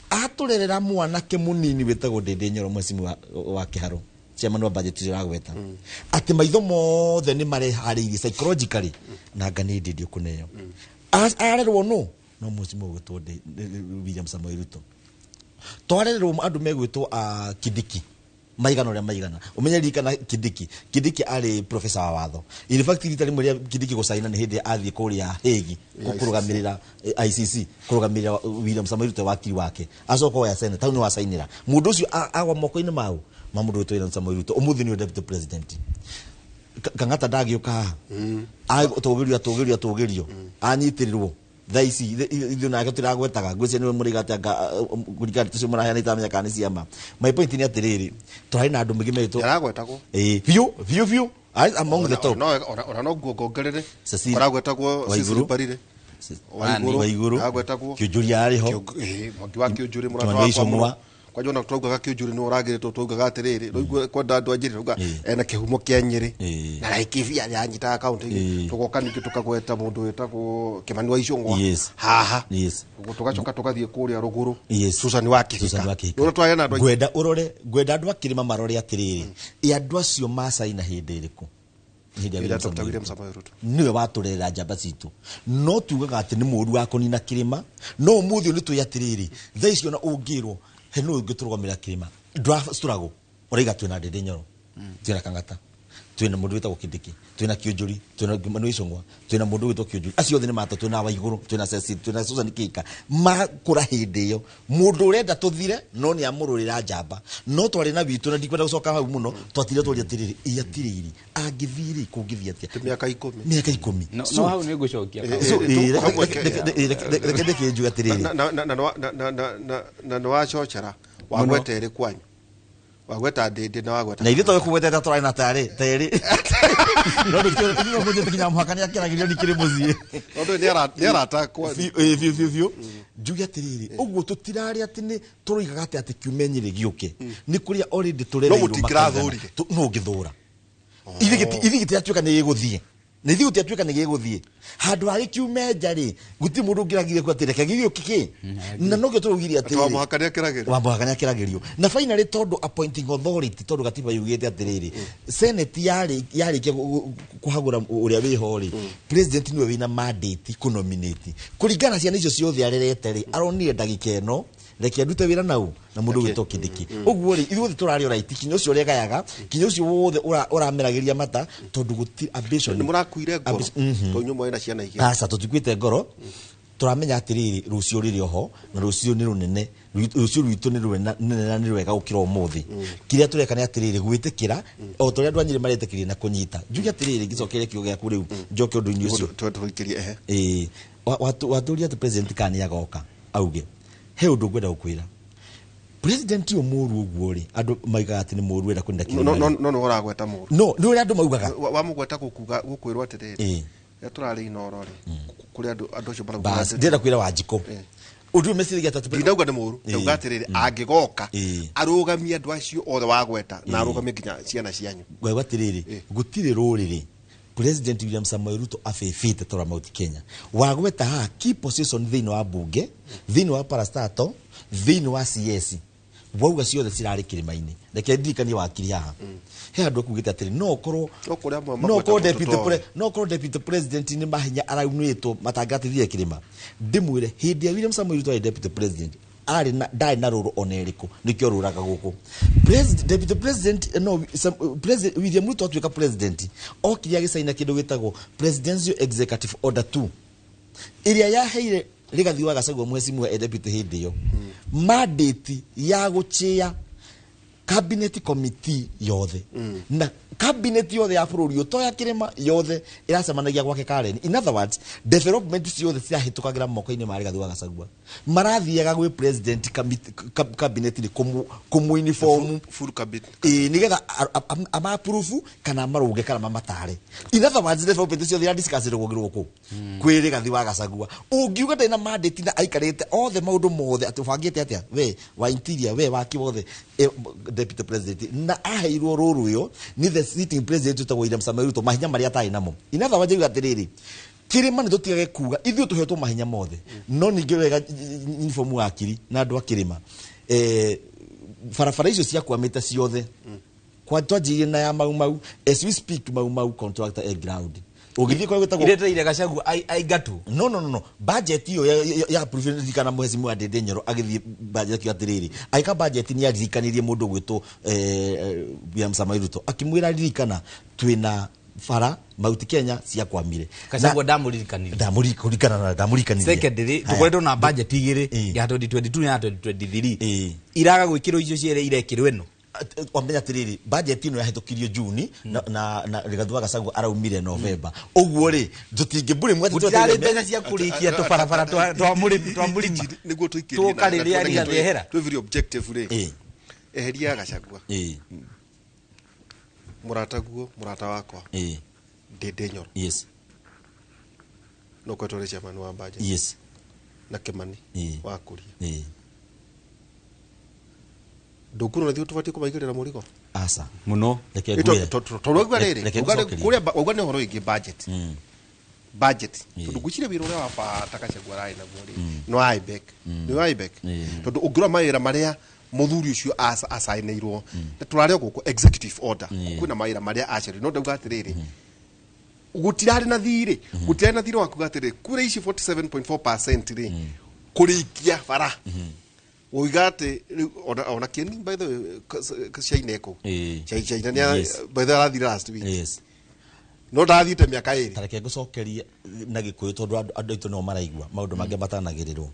atũrerera mwanake mũnini wĩtagwo Ndĩndĩ Nyoro, mwecimi wa Kĩharo, chairman wa budget ũcio ũragweta atĩ maitho mothe nĩ mareharĩirie psychologically na anga nĩ Ndĩndĩ ũkũneo. Arerwo nũ? No mwecimi ũgwĩtwo William Samoei Ruto. Twarererwo andũ megwĩtwo a Kindiki. Maigana ũrĩa maigana. Ũmenye ririkana Kindiki. Kindiki arĩ professor wa watho. In fact, rita rĩmwe rĩa Kindiki gũcaina nĩ hĩndĩ athiĩ kũrĩa Hague kũrũgamĩrĩra ICC, kũrũgamĩrĩra William Samoei Ruto, wakiri wake. Acoka oya Senate, hau nĩ wacainĩra. Mũndũ ũcio agwa moko-inĩ mau ma mũndũ wĩtwo William Samoei Ruto. Ũmũthĩ nĩwe deputy president. Kang'ata ndagĩũka haha, atũgĩrio, atũgĩrio, atũgĩrio, anyitĩrĩrwo. Thaa ici ithuĩ nake tũtiragwetaga, ngwĩciria nĩwe mũrĩga atĩ anga kũringana tũcio mũraheana, itaramenya kana nĩ ciama. My point nĩ atĩrĩrĩ, tũrarĩ na andũ maingĩ merĩtwo. Yaragwetagwo. Ĩĩ, biũ biũ biũ. Among the top. No ona no nguo ngongerere. Cecily. Aragwetagwo. Waiguru. Cecily Mbarire. Waiguru. Waiguru. Aragwetagwo. Kĩũnjũria arĩ ho. Mwangi wa Kĩũnjũrĩ, mũrata Kĩmani wakwa Icũng'wa. mũno. Kwanja ona twaugaga Kĩũnjũrĩ nĩ ũragĩrĩtwo, twaugaga atĩrĩrĩ, rĩu kwenda andũ a Njĩrĩ twauga ena kĩhumo kĩa Nyĩrĩ na Laikipia yanyitaga kaunti. Tũgoka ningĩ tũkagweta mũndũ wĩtagwo Kĩmani wa Icũng'wa haha. Tũgacoka tũgathiĩ kũrĩa rũgũrũ. Susan wa Susan wa Kĩhika. Kĩhika. Nĩ twarĩ na andũ aingĩ. Ngwenda ũrore, ngwenda andũ a kĩrĩma marore atĩrĩrĩ, ĩ andũ acio macaina hĩndĩ ĩrĩkũ? Hĩndĩ ya Hĩndĩ ya William Dr. Samoei William Ruto. Samoei Ruto. Nĩwe watũrerera njamba citũ, no tugaga atĩ nĩ mũru wa kũnina kĩrĩma, no ũmũthĩ ũyũ nĩ tũĩ atĩrĩrĩ, thaa ici ona ũngĩrwo he nũ ũngĩtũrũgamĩrĩra kĩrĩma, ndũra struggle, ũraiga twĩna Ndĩndĩ Nyoro, twĩna Kang'ata, twĩna mũndũ wĩtagwo Kindiki, twĩna Kĩũnjũri, twĩna Kimani Ichung'wa, twĩna mũndũ wĩtwo Kĩũnjũri. Acio othe nĩ matũ, twĩna Waigũrũ, twĩna Cecil, twĩna Susan Kĩka, makũra hĩndĩ ĩyo. Mũndũ ũrenda tũthire no nĩ amũrũrĩra njamba, no twarĩ na witũ na ndikwenda gũcoka hau mũno. Twatire twaria atĩrĩrĩ, ĩ atĩrĩrĩ, angĩthiĩ rĩ, kũngĩthiĩ atĩa? Ti mĩaka 10. Mĩaka 10. No, no hau nĩ ngũcokia. So, Hamwe reke ndĩkĩnjuge atĩrĩrĩ. Na nĩ wacocera wagweta ĩrĩ kwanyu, wagweta Ndĩndĩ na wagweta Na ithuĩ tũgĩ kũgwetete tũrarĩ na tarĩ terĩ, no ndũkĩũĩ nginya mũhaka nĩ akĩragĩrio nĩ kĩrĩ mũciĩ. Tondũ nĩ arata kwanyu. Biũ biũ biũ biũ. Njuge atĩrĩrĩ, ũguo tũtirarĩ atĩ nĩ tũroigaga atĩ kiume Nyĩrĩ gĩũke nĩ kũrĩa already tũrereirwo. No mũtingĩrathũrire. No ũngĩthũra ithuĩ gĩtiratuĩka nĩ gĩgũthiĩ, na ithuĩ gũtiratuĩka nĩ gĩgũthiĩ handũ ha gĩkiume nja rĩ, gũtirĩ mũndũ ũngĩragire ku atĩ reke gĩgĩũke kĩ, na nokĩo tũraugire Atĩ wa atĩrĩrĩ. mũhaka nĩ akĩragĩrio. Wa mũhaka nĩ akĩragĩrio. Na finally, tondũ appointing authority, tondũ gatiba yugĩte atĩrĩrĩ, senate yarĩkia kũhagũra ũrĩa wĩho rĩ, president nĩwe wĩna mandate kũnominate kũringana na ciana icio ciothe arerete rĩ, aronire ndagĩka ĩno reke ndute wĩra nau na mũndũ gwĩtwo Kindiki. Ũguo rĩ, ithuothe tũrarĩ alright, kinya ũcio ũrĩa kinya ũcio wothe ũrameragĩria mata, tondũ gũtirĩ ambition. Nĩ mũrakuire ngoro? Tondũ inyuĩ mwarĩ na ciana igĩrĩ. Aca, tũtikuĩte ngoro. Tũramenya atĩrĩrĩ, rũciũ rĩrĩ oho, na rũciũ nĩ rũnene. Rũciũ rwitũ nĩ rũnene na nĩ rwega gũkĩra ũmũthĩ. Kĩrĩa tũreka nĩ atĩrĩrĩ, gwĩtĩkĩra o ta ũrĩa andũ a Nyĩrĩ maretĩkĩrire na kũnyita. Njuge atĩrĩrĩ, ngĩcokeria kiugo gĩaku rĩu, njoke ũndũ-inĩ ũcio. Tũikĩrie ehe. Ĩĩ, watũria atĩ president kana nĩ agoka auge he ũndũ ngwenda gũkwĩra. President ũyũ mũru ũguo rĩ, andũ maigaga atĩ nĩ mũru, enda kũninda No kĩrĩma no rĩ. No nĩ ũragweta mũru. No nĩ ũrĩa andũ maugaga. Wamũgweta gũkuga gũkwĩrwo atĩrĩrĩ, rĩrĩa tũrarĩ Inoro rĩ, kũrĩ andũ acio marauga Bas, ndĩrenda kwĩra Wanjikũ ũndũ ũyũ meciragia atĩ ndinauga nĩ mũru, ndauga atĩrĩrĩ, angĩgoka arũgamie andũ acio othe wagweta na arũgamie nginya ciana cianyu. Ngauga atĩrĩrĩ, gũtirĩ rũrĩrĩ President William Samoei Ruto abĩbĩte tora Mount Kenya. Wagweta haha key position thĩinĩ wa bunge, thĩinĩ wa parastato, thĩinĩ wa CS, wauga ciothe cirarĩ kĩrĩma-inĩ. Reke ndirikanie wakiri haha he handũ akugĩte atĩrĩ, no ũkorwo No kũrĩ amwe no ũkorwo magwetagwo deputy tũtoĩ. no ũkorwo deputy president nĩ mahinya araunĩtwo matangĩrateithia kĩrĩma. Ndĩmwĩre, hĩndĩ ya William Samoei Ruto arĩ deputy president, arĩ na ndarĩ na rũrũ ona ĩrĩkũ, nĩkĩo rũraga gũkũ. President, deputy president, no president William Ruto atuĩka president, okire agĩcaina kĩndũ gĩtagwo Presidential Executive Order 2, ĩrĩa yaheire Rigathi wa Gachagua, mheshimiwa e deputy hĩndĩ ĩyo, mandate ya gũchĩa cabinet committee yothe, na cabinet yothe ya bũrũri ũyũ, to ya kĩrĩma, yothe ĩracemanagia gwake Karen. In other words, development ciothe cirahĩtũkagĩra moko-inĩ ma Rigathi wa Gachagua, marathiaga gwĩ president cabinet nĩ kũmũ uniform. Full cabinet. Ĩĩ, nĩgetha ama-approve kana marũnge kana mamatare. In other words, development ciothe iradiscussĩrwo kũ kwĩ Rigathi wa Gachagua. Ũngiuga ndarĩ na mandate na aikarĩte othe maũndũ mothe atĩ ũbangĩte atĩa we wa interior, we wa kĩwothe, deputy president na aheirwo rũrũ ĩyo nĩ the sitting president wĩtagwo William Samoei Ruto, mahinya marĩa atarĩ namo. In other words, njuga atĩrĩrĩ, kĩrĩma nĩ tũtigage kuga ithuĩ tũhetwo mahinya mothe, no ningĩ wega uniform wa akiri na andũ a kĩrĩma, barabara icio ciakwamĩte ciothe. Kwa twanjirie na ya Mau Mau, as we speak Mau Mau contractor e ground. Ũngĩthiĩ kũrĩa gwĩtagwo Ireteire Gachagua aingatu. No, budget iyo ya approve kana mheshimiwa Ndindi Nyoro agĩthiĩ budget akiuga atĩrĩrĩ, agĩka budget nĩ aririkanirie mũndũ gwĩtwo William Samoei Ruto, akĩmwĩra ririkana twĩna bara Mount Kenya ciakwamire. Gachagua ndamũririkanirie. Ndamũririkanirie. Secondly, tukoretwo na budget igĩrĩ ya 2022 na 2023. Iraga gwĩkĩrwo icio cierĩ irekĩrwo ĩno. Wamenya atĩrĩrĩ, budget ĩno yahĩtũkirio Juni na Rigathi wa Gachagua araumire November. Ũguo rĩ, tũtingĩmbũrĩ mwatĩ gũtirarĩ mbeca cia kũrĩkia tũbarabara twa mũrĩmi twa mũrĩma. Nĩguo tũikĩrie na rĩrĩa Rigathi ehera. Twĩ very objective rĩ. Eheria Gachagua. Mũrataguo, mũrata wakwa. Ndindi Nyoro. Yes. No kwetwo rĩ chairman wa budget. Yes. Na Kimani wa Kuria. Ndũkuona na ithuĩ tũbatiĩ kũmaigĩrĩra mũrigo? Aca. Mũno. Reke ngwĩre. Tondũ wauga rĩrĩ, kũrĩa wauga nĩ ũhoro wĩgiĩ budget. Budget. Tondũ ngwĩciria wĩra ũrĩa wa bata Gachagua ararĩ naguo rĩ, nĩ IBEC. Nĩ IBEC. Tondũ ũngĩrora mawĩra marĩa mũthuri ũcio acainĩirwo, tũrarĩ o gũkũ executive order, kwĩna mawĩra marĩa acerire. No ndauga atĩrĩrĩ, gũtirarĩ na thirĩ, gũtirarĩ na thirĩ wa kuga atĩrĩrĩ, kura ici 47.4% rĩ, kũrĩkia bara. Woiga atĩ ona Kieni by the way China eko. China nĩ by the way arathire last week. Yes. No ndathiĩte mĩaka ĩrĩ. Ta reke ngũcokerie na Gĩkũyũ tondũ andũ aitũ no maraigua maũndũ mangĩ matanagĩrĩrwo.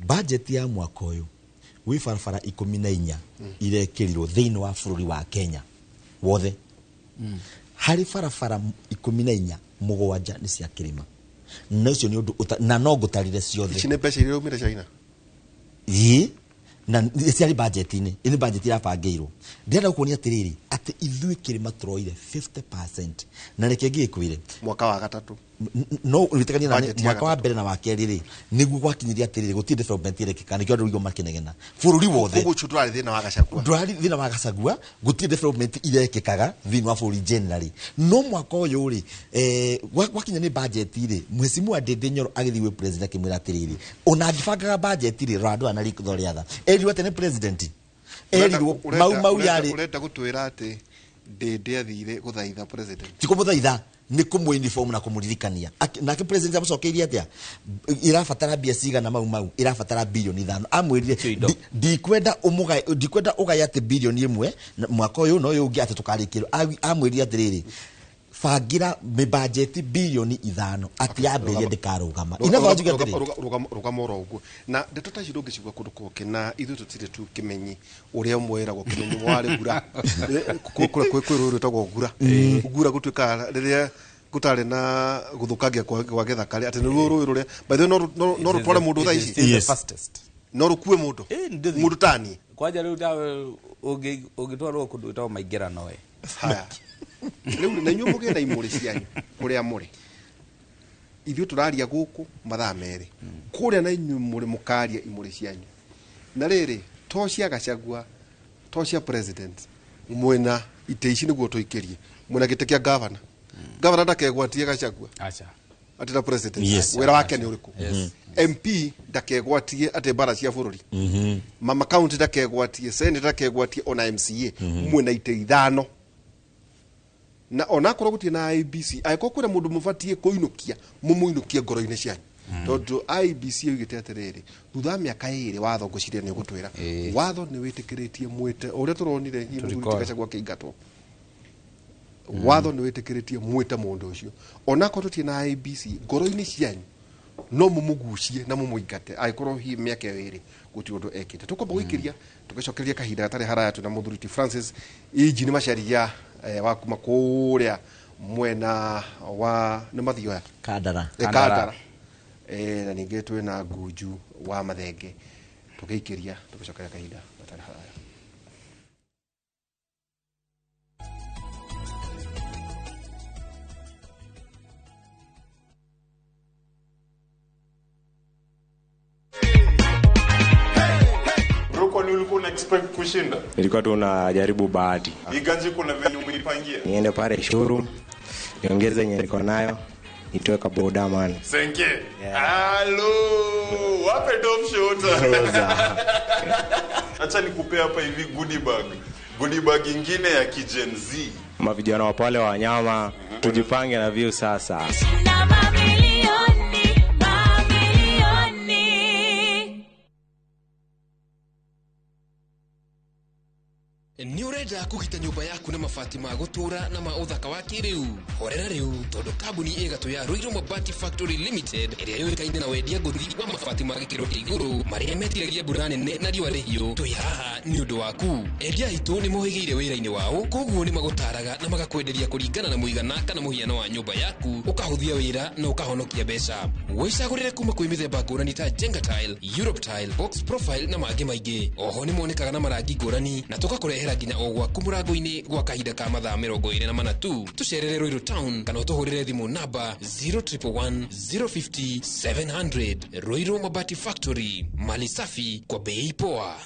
Budget ya mwaka ũyũ gwĩ barabara 14 irekĩrirwo thĩinĩ wa bũrũri wa Kenya wothe. Harĩ barabara 14 mũgwanja nĩ cia kĩrĩma. Na ũcio nĩ ũndũ na no ngũtarire ciothe. Ici nĩ mbeca iria iraumire China. Ĩĩ, na ciarĩ budget-inĩ, nĩ budget irabangĩirwo. Ndĩrenda gũkuonia atĩrĩrĩ, atĩ ithuĩ kĩrĩma tũroire 50%. Na reke ngĩkwĩre mwaka wa gatatũ. No wĩtĩkanie na mwaka wa mbere na wa kerĩ rĩ, nĩguo gwakinyirie atĩrĩrĩ, gũtirĩ development ĩrekĩka, nĩkĩo andũ ũguo makĩnegena bũrũri wothe. Koguo ũcio ndũrarĩ thĩna wa Gachagua. Ndũrarĩ thĩna wa Gachagua, gũtirĩ development irekĩkaga thĩinĩ wa bũrũri generally. No mwaka ũyũ rĩ, gwakinya nĩ budget rĩ, mheshimiwa Ndindi Nyoro agĩthiĩ gwĩ president akĩmwĩra atĩrĩrĩ, ona angĩbangaga budget rĩ, rora andũ aya na rĩtho rĩatha. Erirwo atĩ nĩ president. Erirwo mau mau yarĩ. Ũrenda gũtwĩra atĩ Ndindi athire gũthaitha president. Ti kũmũthaitha, nĩ kũmũ uniform na kũmũririkania. Nake president amũcokeirie atĩa? Irabatara mbia cigana mau mau, irabatara bilioni 5. Amwĩrire ndikwenda ũmũgae, ndikwenda ũgae atĩ bilioni 1 mwaka ũyũ na ũyũ ũngĩ atĩ tũkarĩkĩrwo. Amwĩrire atĩrĩrĩ, bangira mĩbajeti bilioni 5 atĩ yambĩrĩrie ndĩkarũgama. Inatho njuge atĩrĩ, rũgama oro ũguo. Na ndeto ta ici ndũngĩcigua kũndũ kũngĩ, na ithuĩ tũtirĩ tu kĩmenyi ũrĩa ũmwe wĩragwo kĩmenyi warĩ ngura. Kwĩ rũĩ rwĩtagwo ngura. Ngura gũtuĩkaga rĩrĩa gũtarĩ na gũthũkangia kwa gĩthaka rĩ, atĩ nĩruo rũĩ rũrĩa by the way no rũtware mũndũ thaa ici. No rũkue mũndũ. Mũndũ tani. Kwanja rĩu tawe ũngĩtwarwo kũndũ gwĩtagwo maingĩrano ĩ. Haya. Rĩu na inyuĩ mũgĩe na imũrĩ cianyu kũrĩa mũrĩ. Ithuĩ tũraria gũkũ mathaa merĩ. Kũrĩa na inyuĩ mũrĩ mũkaria imũrĩ cianyu. Na rĩrĩ, to cia Gachagua, to cia president, mwena itĩ ici nĩguo tũikĩrie. Mwena gĩtĩ kĩa governor. Governor ndakegwatie Gachagua. Acha. Atĩ na president. Wĩra wake nĩ ũrĩkũ? MP ndakegwatie atĩ mbara cia bũrũri. Mama county ndakegwatie, senator ndakegwatie, ona MCA. Mwena itĩ 5. Na onakorwo gũtirĩ na IEBC, angĩkorwo kwĩna mũndũ mũbatiĩ kũinũkia, mũmũinũkie ngoro-inĩ cianyu. Tondũ IEBC yoigĩte atĩrĩrĩ, thutha wa mĩaka 2 watho ngwĩciria nĩ ũgũtwĩra. Watho nĩ wĩtĩkĩrĩtie mwĩte, ũrĩa tũronire hihi mũthuri ti Gachagua akĩingatwo. Watho nĩ wĩtĩkĩrĩtie mwĩte mũndũ ũcio. Onakorwo tũtirĩ na IEBC, ngoro-inĩ cianyu no mũmũgucie na mũmũingate angĩkorwo hihi mĩaka ĩyo 2 gũtirĩ ũndũ ekĩte. Tũkwamba gũikĩria tũgĩcokereria kahinda gatarĩ haraya twĩna mũthuri ti Francis Inji nĩ Macharia wa kuma kũrĩa mwena wa nĩ Mathioya Kandara. Kandara. Na ningĩ twĩna Ngunju wa Mathenge. Tũgĩikĩria tũgĩcokereria kahinda gatarĩ haraya. Expect kushinda. Nilikuwa tu najaribu bahati. Iganji kuna venye umeipangia. Niende pale showroom, niongeze yenye niko nayo, nitoe ka boda man. Senke. Hello, wape top shooter. Acha nikupea hapa hivi goodie bag. Goodie bag ingine ya ki Gen Z. Mavijana wa pale wa wanyama, Tujipange na view sasa. Na mamilioni, mamilioni. Nĩ ũrenda kũgita nyũmba yaku na mabati ma gũtũũra na ma ũthaka wa kĩrĩu? Horera rĩu, tondũ kambuni ĩgatũ ya Ruiru Mabati Factory Limited, ĩrĩa yũĩkaine na wendia ngũthi wa mabati ma gĩkĩro kĩa igũrũ marĩa metiragia mbura nene na riũa rĩhiũ, twĩ haha nĩ ũndũ waku. Endia aitũ nĩ mohĩgĩire wĩra-inĩ wao, koguo nĩ magũtaraga na magakwenderia kũringana na mũigana kana mũhiano wa nyũmba yaku, ũkahũthia wĩra na ũkahonokia mbeca. Wĩcagũrĩre kuma kwĩ mĩthemba ngũrani ta Jenga Tile, Europe Tile, Box Profile na mangĩ maingĩ. Oho nĩ monekaga na marangi ngũrani na tũgakũrehera nginya o gwaku mũrango-inĩ gwa kahinda ka mathaa 24 tu. Tũcerere Ruiru Town kana ũtũhũrĩre thimũ namba 0111 050 700. Ruiru Mabati Factory, mali safi kwa bei poa.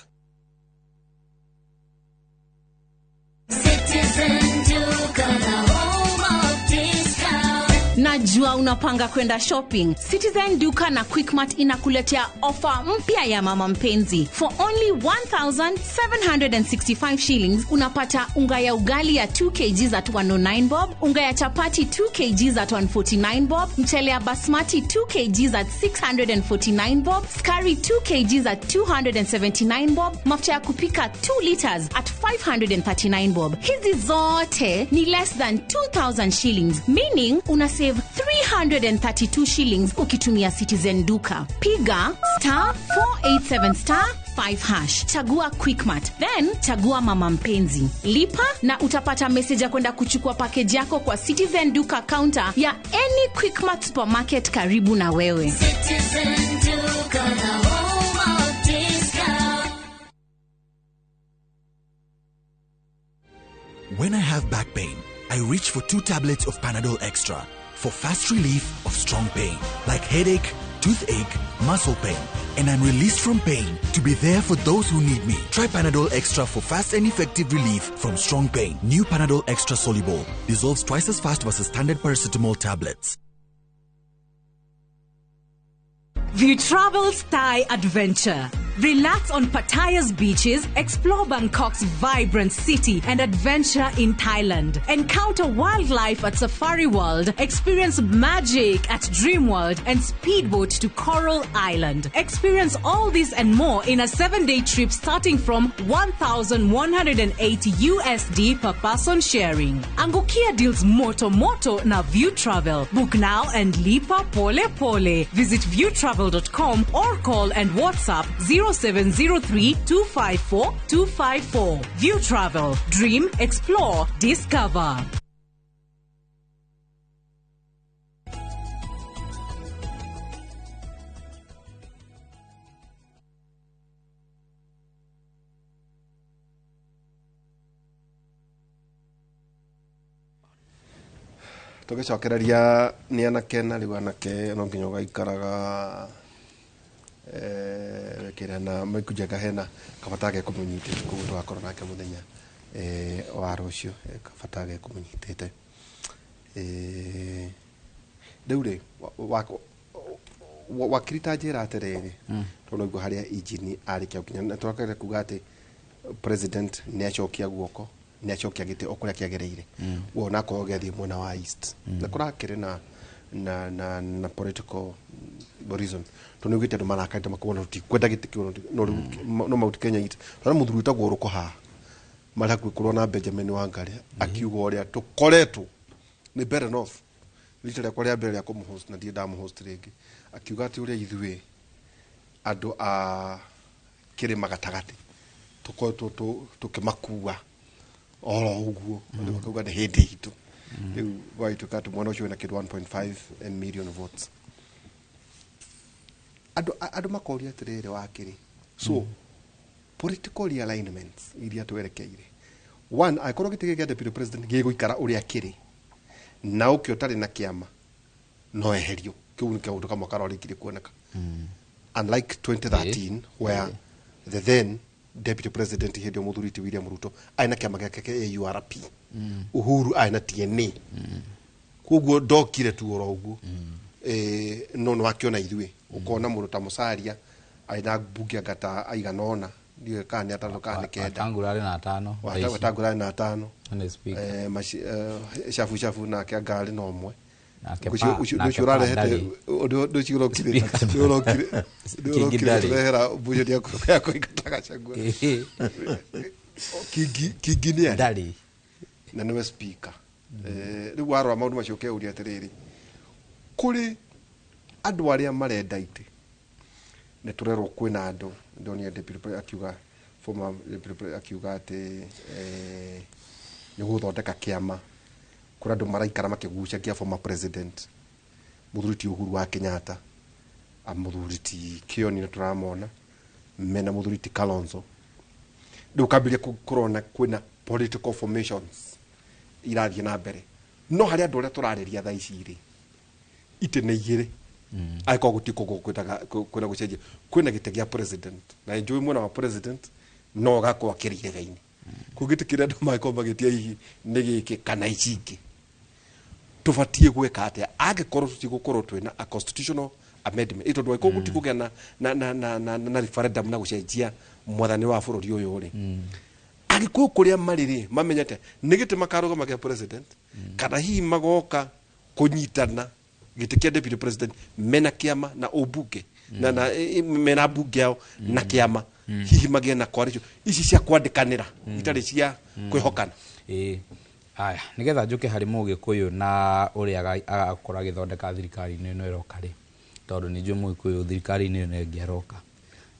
Citizen Duka, the home of discount. Najua unapanga kwenda shopping. Citizen Duka na Quickmart inakuletea ofa mpya ya mama mpenzi. For only 1765 shillings unapata unga ya ugali ya 2 kg at 109 bob, unga ya chapati 2 kg at 149 bob, mchele ya basmati 2 kg at 649 bob, skari 2 kg at 279 bob, mafuta ya kupika 2 liters at 539 bob. Hizi zote ni less than 2000 shillings, meaning una save 332 shillings ukitumia Citizen Duka. Piga star 487 star 5 hash, chagua Quickmart, then chagua mama mpenzi, lipa na utapata message ya kwenda kuchukua package yako kwa Citizen Duka counter ya any Quickmart supermarket karibu na wewe. Citizen Duka, the home of discount. When I have back pain, I reach for 2 tablets of Panadol Extra for fast relief of strong pain, like headache, toothache, muscle pain, and I'm released from pain to be there for those who need me. Try Panadol Extra for fast and effective relief from strong pain. New Panadol Extra Soluble dissolves twice as fast versus standard paracetamol tablets. View Travel's Thai Adventure. Relax on Pattaya's beaches, explore Bangkok's vibrant city, and adventure in Thailand. Encounter wildlife at Safari World, experience magic at Dream World, and speedboat to Coral Island. Experience all this and more in a 7-day trip starting from 1,180 USD per person sharing. Angukia deals moto moto na View Travel. Book now and lipa pole pole. Visit viewtravel.com or call and WhatsApp 0703 254 254. View Travel. Dream, explore, discover. Tũgĩcokereria nĩ anake na rĩu anake no nginya ũgaikaraga kĩrĩa na Mike hena kabata ge kũmũnyitĩte, koguo tũgakorwo nake mũthenya wa rũciũ, kabata ge kũmũnyitĩte. Rĩu rĩ, wakiri ta njĩra atĩrĩrĩ, tondũ naigua harĩa injini arĩkia gũkinya na tũrakĩenda kuga atĩ president nĩ acokia guoko, nĩ acokia gĩtĩ o kũrĩa kĩagĩrĩire, wona akorwo gĩathiĩ mwena wa east na kũrakĩrĩ na political reason, tondũ nĩugĩte andũ marakarĩte makona tũtikwenda gĩtĩ kĩu, no rĩu no Mount Kenya east tondũ mũthuri wĩtagwo Rũko haha marĩ hakuhĩ kũrũa na Benjamin Wangari akiuga ũrĩa tũkoretwo nĩ Mbeere North rita rĩakwa rĩa mbere rĩa kũmũhost na ndirĩ ndamũhost rĩngĩ, akiuga atĩ ũrĩa ithuĩ andũ a kĩrĩma gatagatĩ tũkoretwo tũkĩmakua oro ũguo, rĩu akauga nĩ hĩndĩ itũ. Rĩu gwagĩtuĩka atĩ mwana ũcio wĩna kĩndũ 1.5 million votes. Andũ makoria atĩrĩrĩ, wakĩrĩ so political realignments iria twerekeire, one, angĩkorwo gĩtĩ gĩkĩ kĩa deputy president gĩgũikara ũrĩa kĩrĩ na ũkĩ ũtarĩ na kĩama no eherio, kĩu nĩ kaũndũ kamwe karorĩkirie kuoneka, unlike 2013 where the then deputy president hĩndĩ ĩyo mũthuri ti William Ruto arĩ na kĩama gĩake kĩa AURP, Uhuru arĩ na TNA, koguo ndokire tu oro ũguo. No nĩ wakĩona ithuĩ ũkona mũndũ ta Musalia arĩ na mbunge anga ta aigana ũna Ndiũĩ kana nĩ atano kana nĩ kenda. Wetangula arĩ na atano thaa ici. Wetangula arĩ na atano. Na nĩ speaker. Shafu shafu nake anga arĩ na ũmwe. Nake Ũcio nake ũcio pa ũrarehete ndarĩ. ũndũ ũcio ũrokire Speaker ũrokire Kingi ũrokire ndarĩ. tũrehera budget ya kũingata Gachagua. Kingi nĩ arĩ ndarĩ na nĩwe speaker. Rĩu warora maũndũ macio ũkeuria atĩrĩrĩ, kũrĩ andũ arĩa marenda itĩ, nĩ tũrerwo kwĩna andũ, ndonire deputy president akiuga, former deputy president akiuga atĩ nĩ gũthondeka kĩama, kũrĩ andũ maraikara makĩgucagia former president mũthuri ti Uhuru wa Kenyatta, mũthuri ti Kĩoni nĩ tũramona mena mũthuri ti Kalonzo. Rĩu ũkambĩrĩria kũrona kwĩna political formations irathiĩ na mbere, no harĩ andũ arĩa tũrarĩria thaa ici rĩ, itĩ nĩ igĩrĩ, angĩkorwo gũtirĩ kwĩna gũcenjia, kwĩna gĩtĩ gĩa president na nĩnjũĩ mwena wa president no gakorwo akĩrĩ irega-inĩ, kũu gĩtĩ kĩrĩa andũ mangĩkorwo magĩtia hihi nĩ gĩkĩ kana ici ingĩ. Tũbatiĩ gwĩka atĩa angĩkorwo tũtigũkorwo twĩna a constitutional amendment, tondũ angĩkorwo gũtikũgĩa na referendum na gũcenjia mwathani wa bũrũri ũyũ rĩ, Agĩkũyũ kũrĩa marĩ rĩ, mamenyete nĩ gĩtĩ makarũgama kĩa president, kana hihi magoka kũnyitana gĩtĩ kĩa deputy president mena kĩama na ũmbunge na mena mbunge yao na kĩama, hihi magĩe na coalition ici cia kwandĩkanĩra itarĩ cia kwĩhokana. Ĩĩ, aya nĩgetha njũke harĩ mũgĩkũyũ na ũrĩa agakorwo agĩthondeka thirikari-inĩ ĩno ĩroka rĩ, tondũ nĩ njũĩ mũgĩkũyũ thirikari-inĩ ĩno ĩngĩ aroka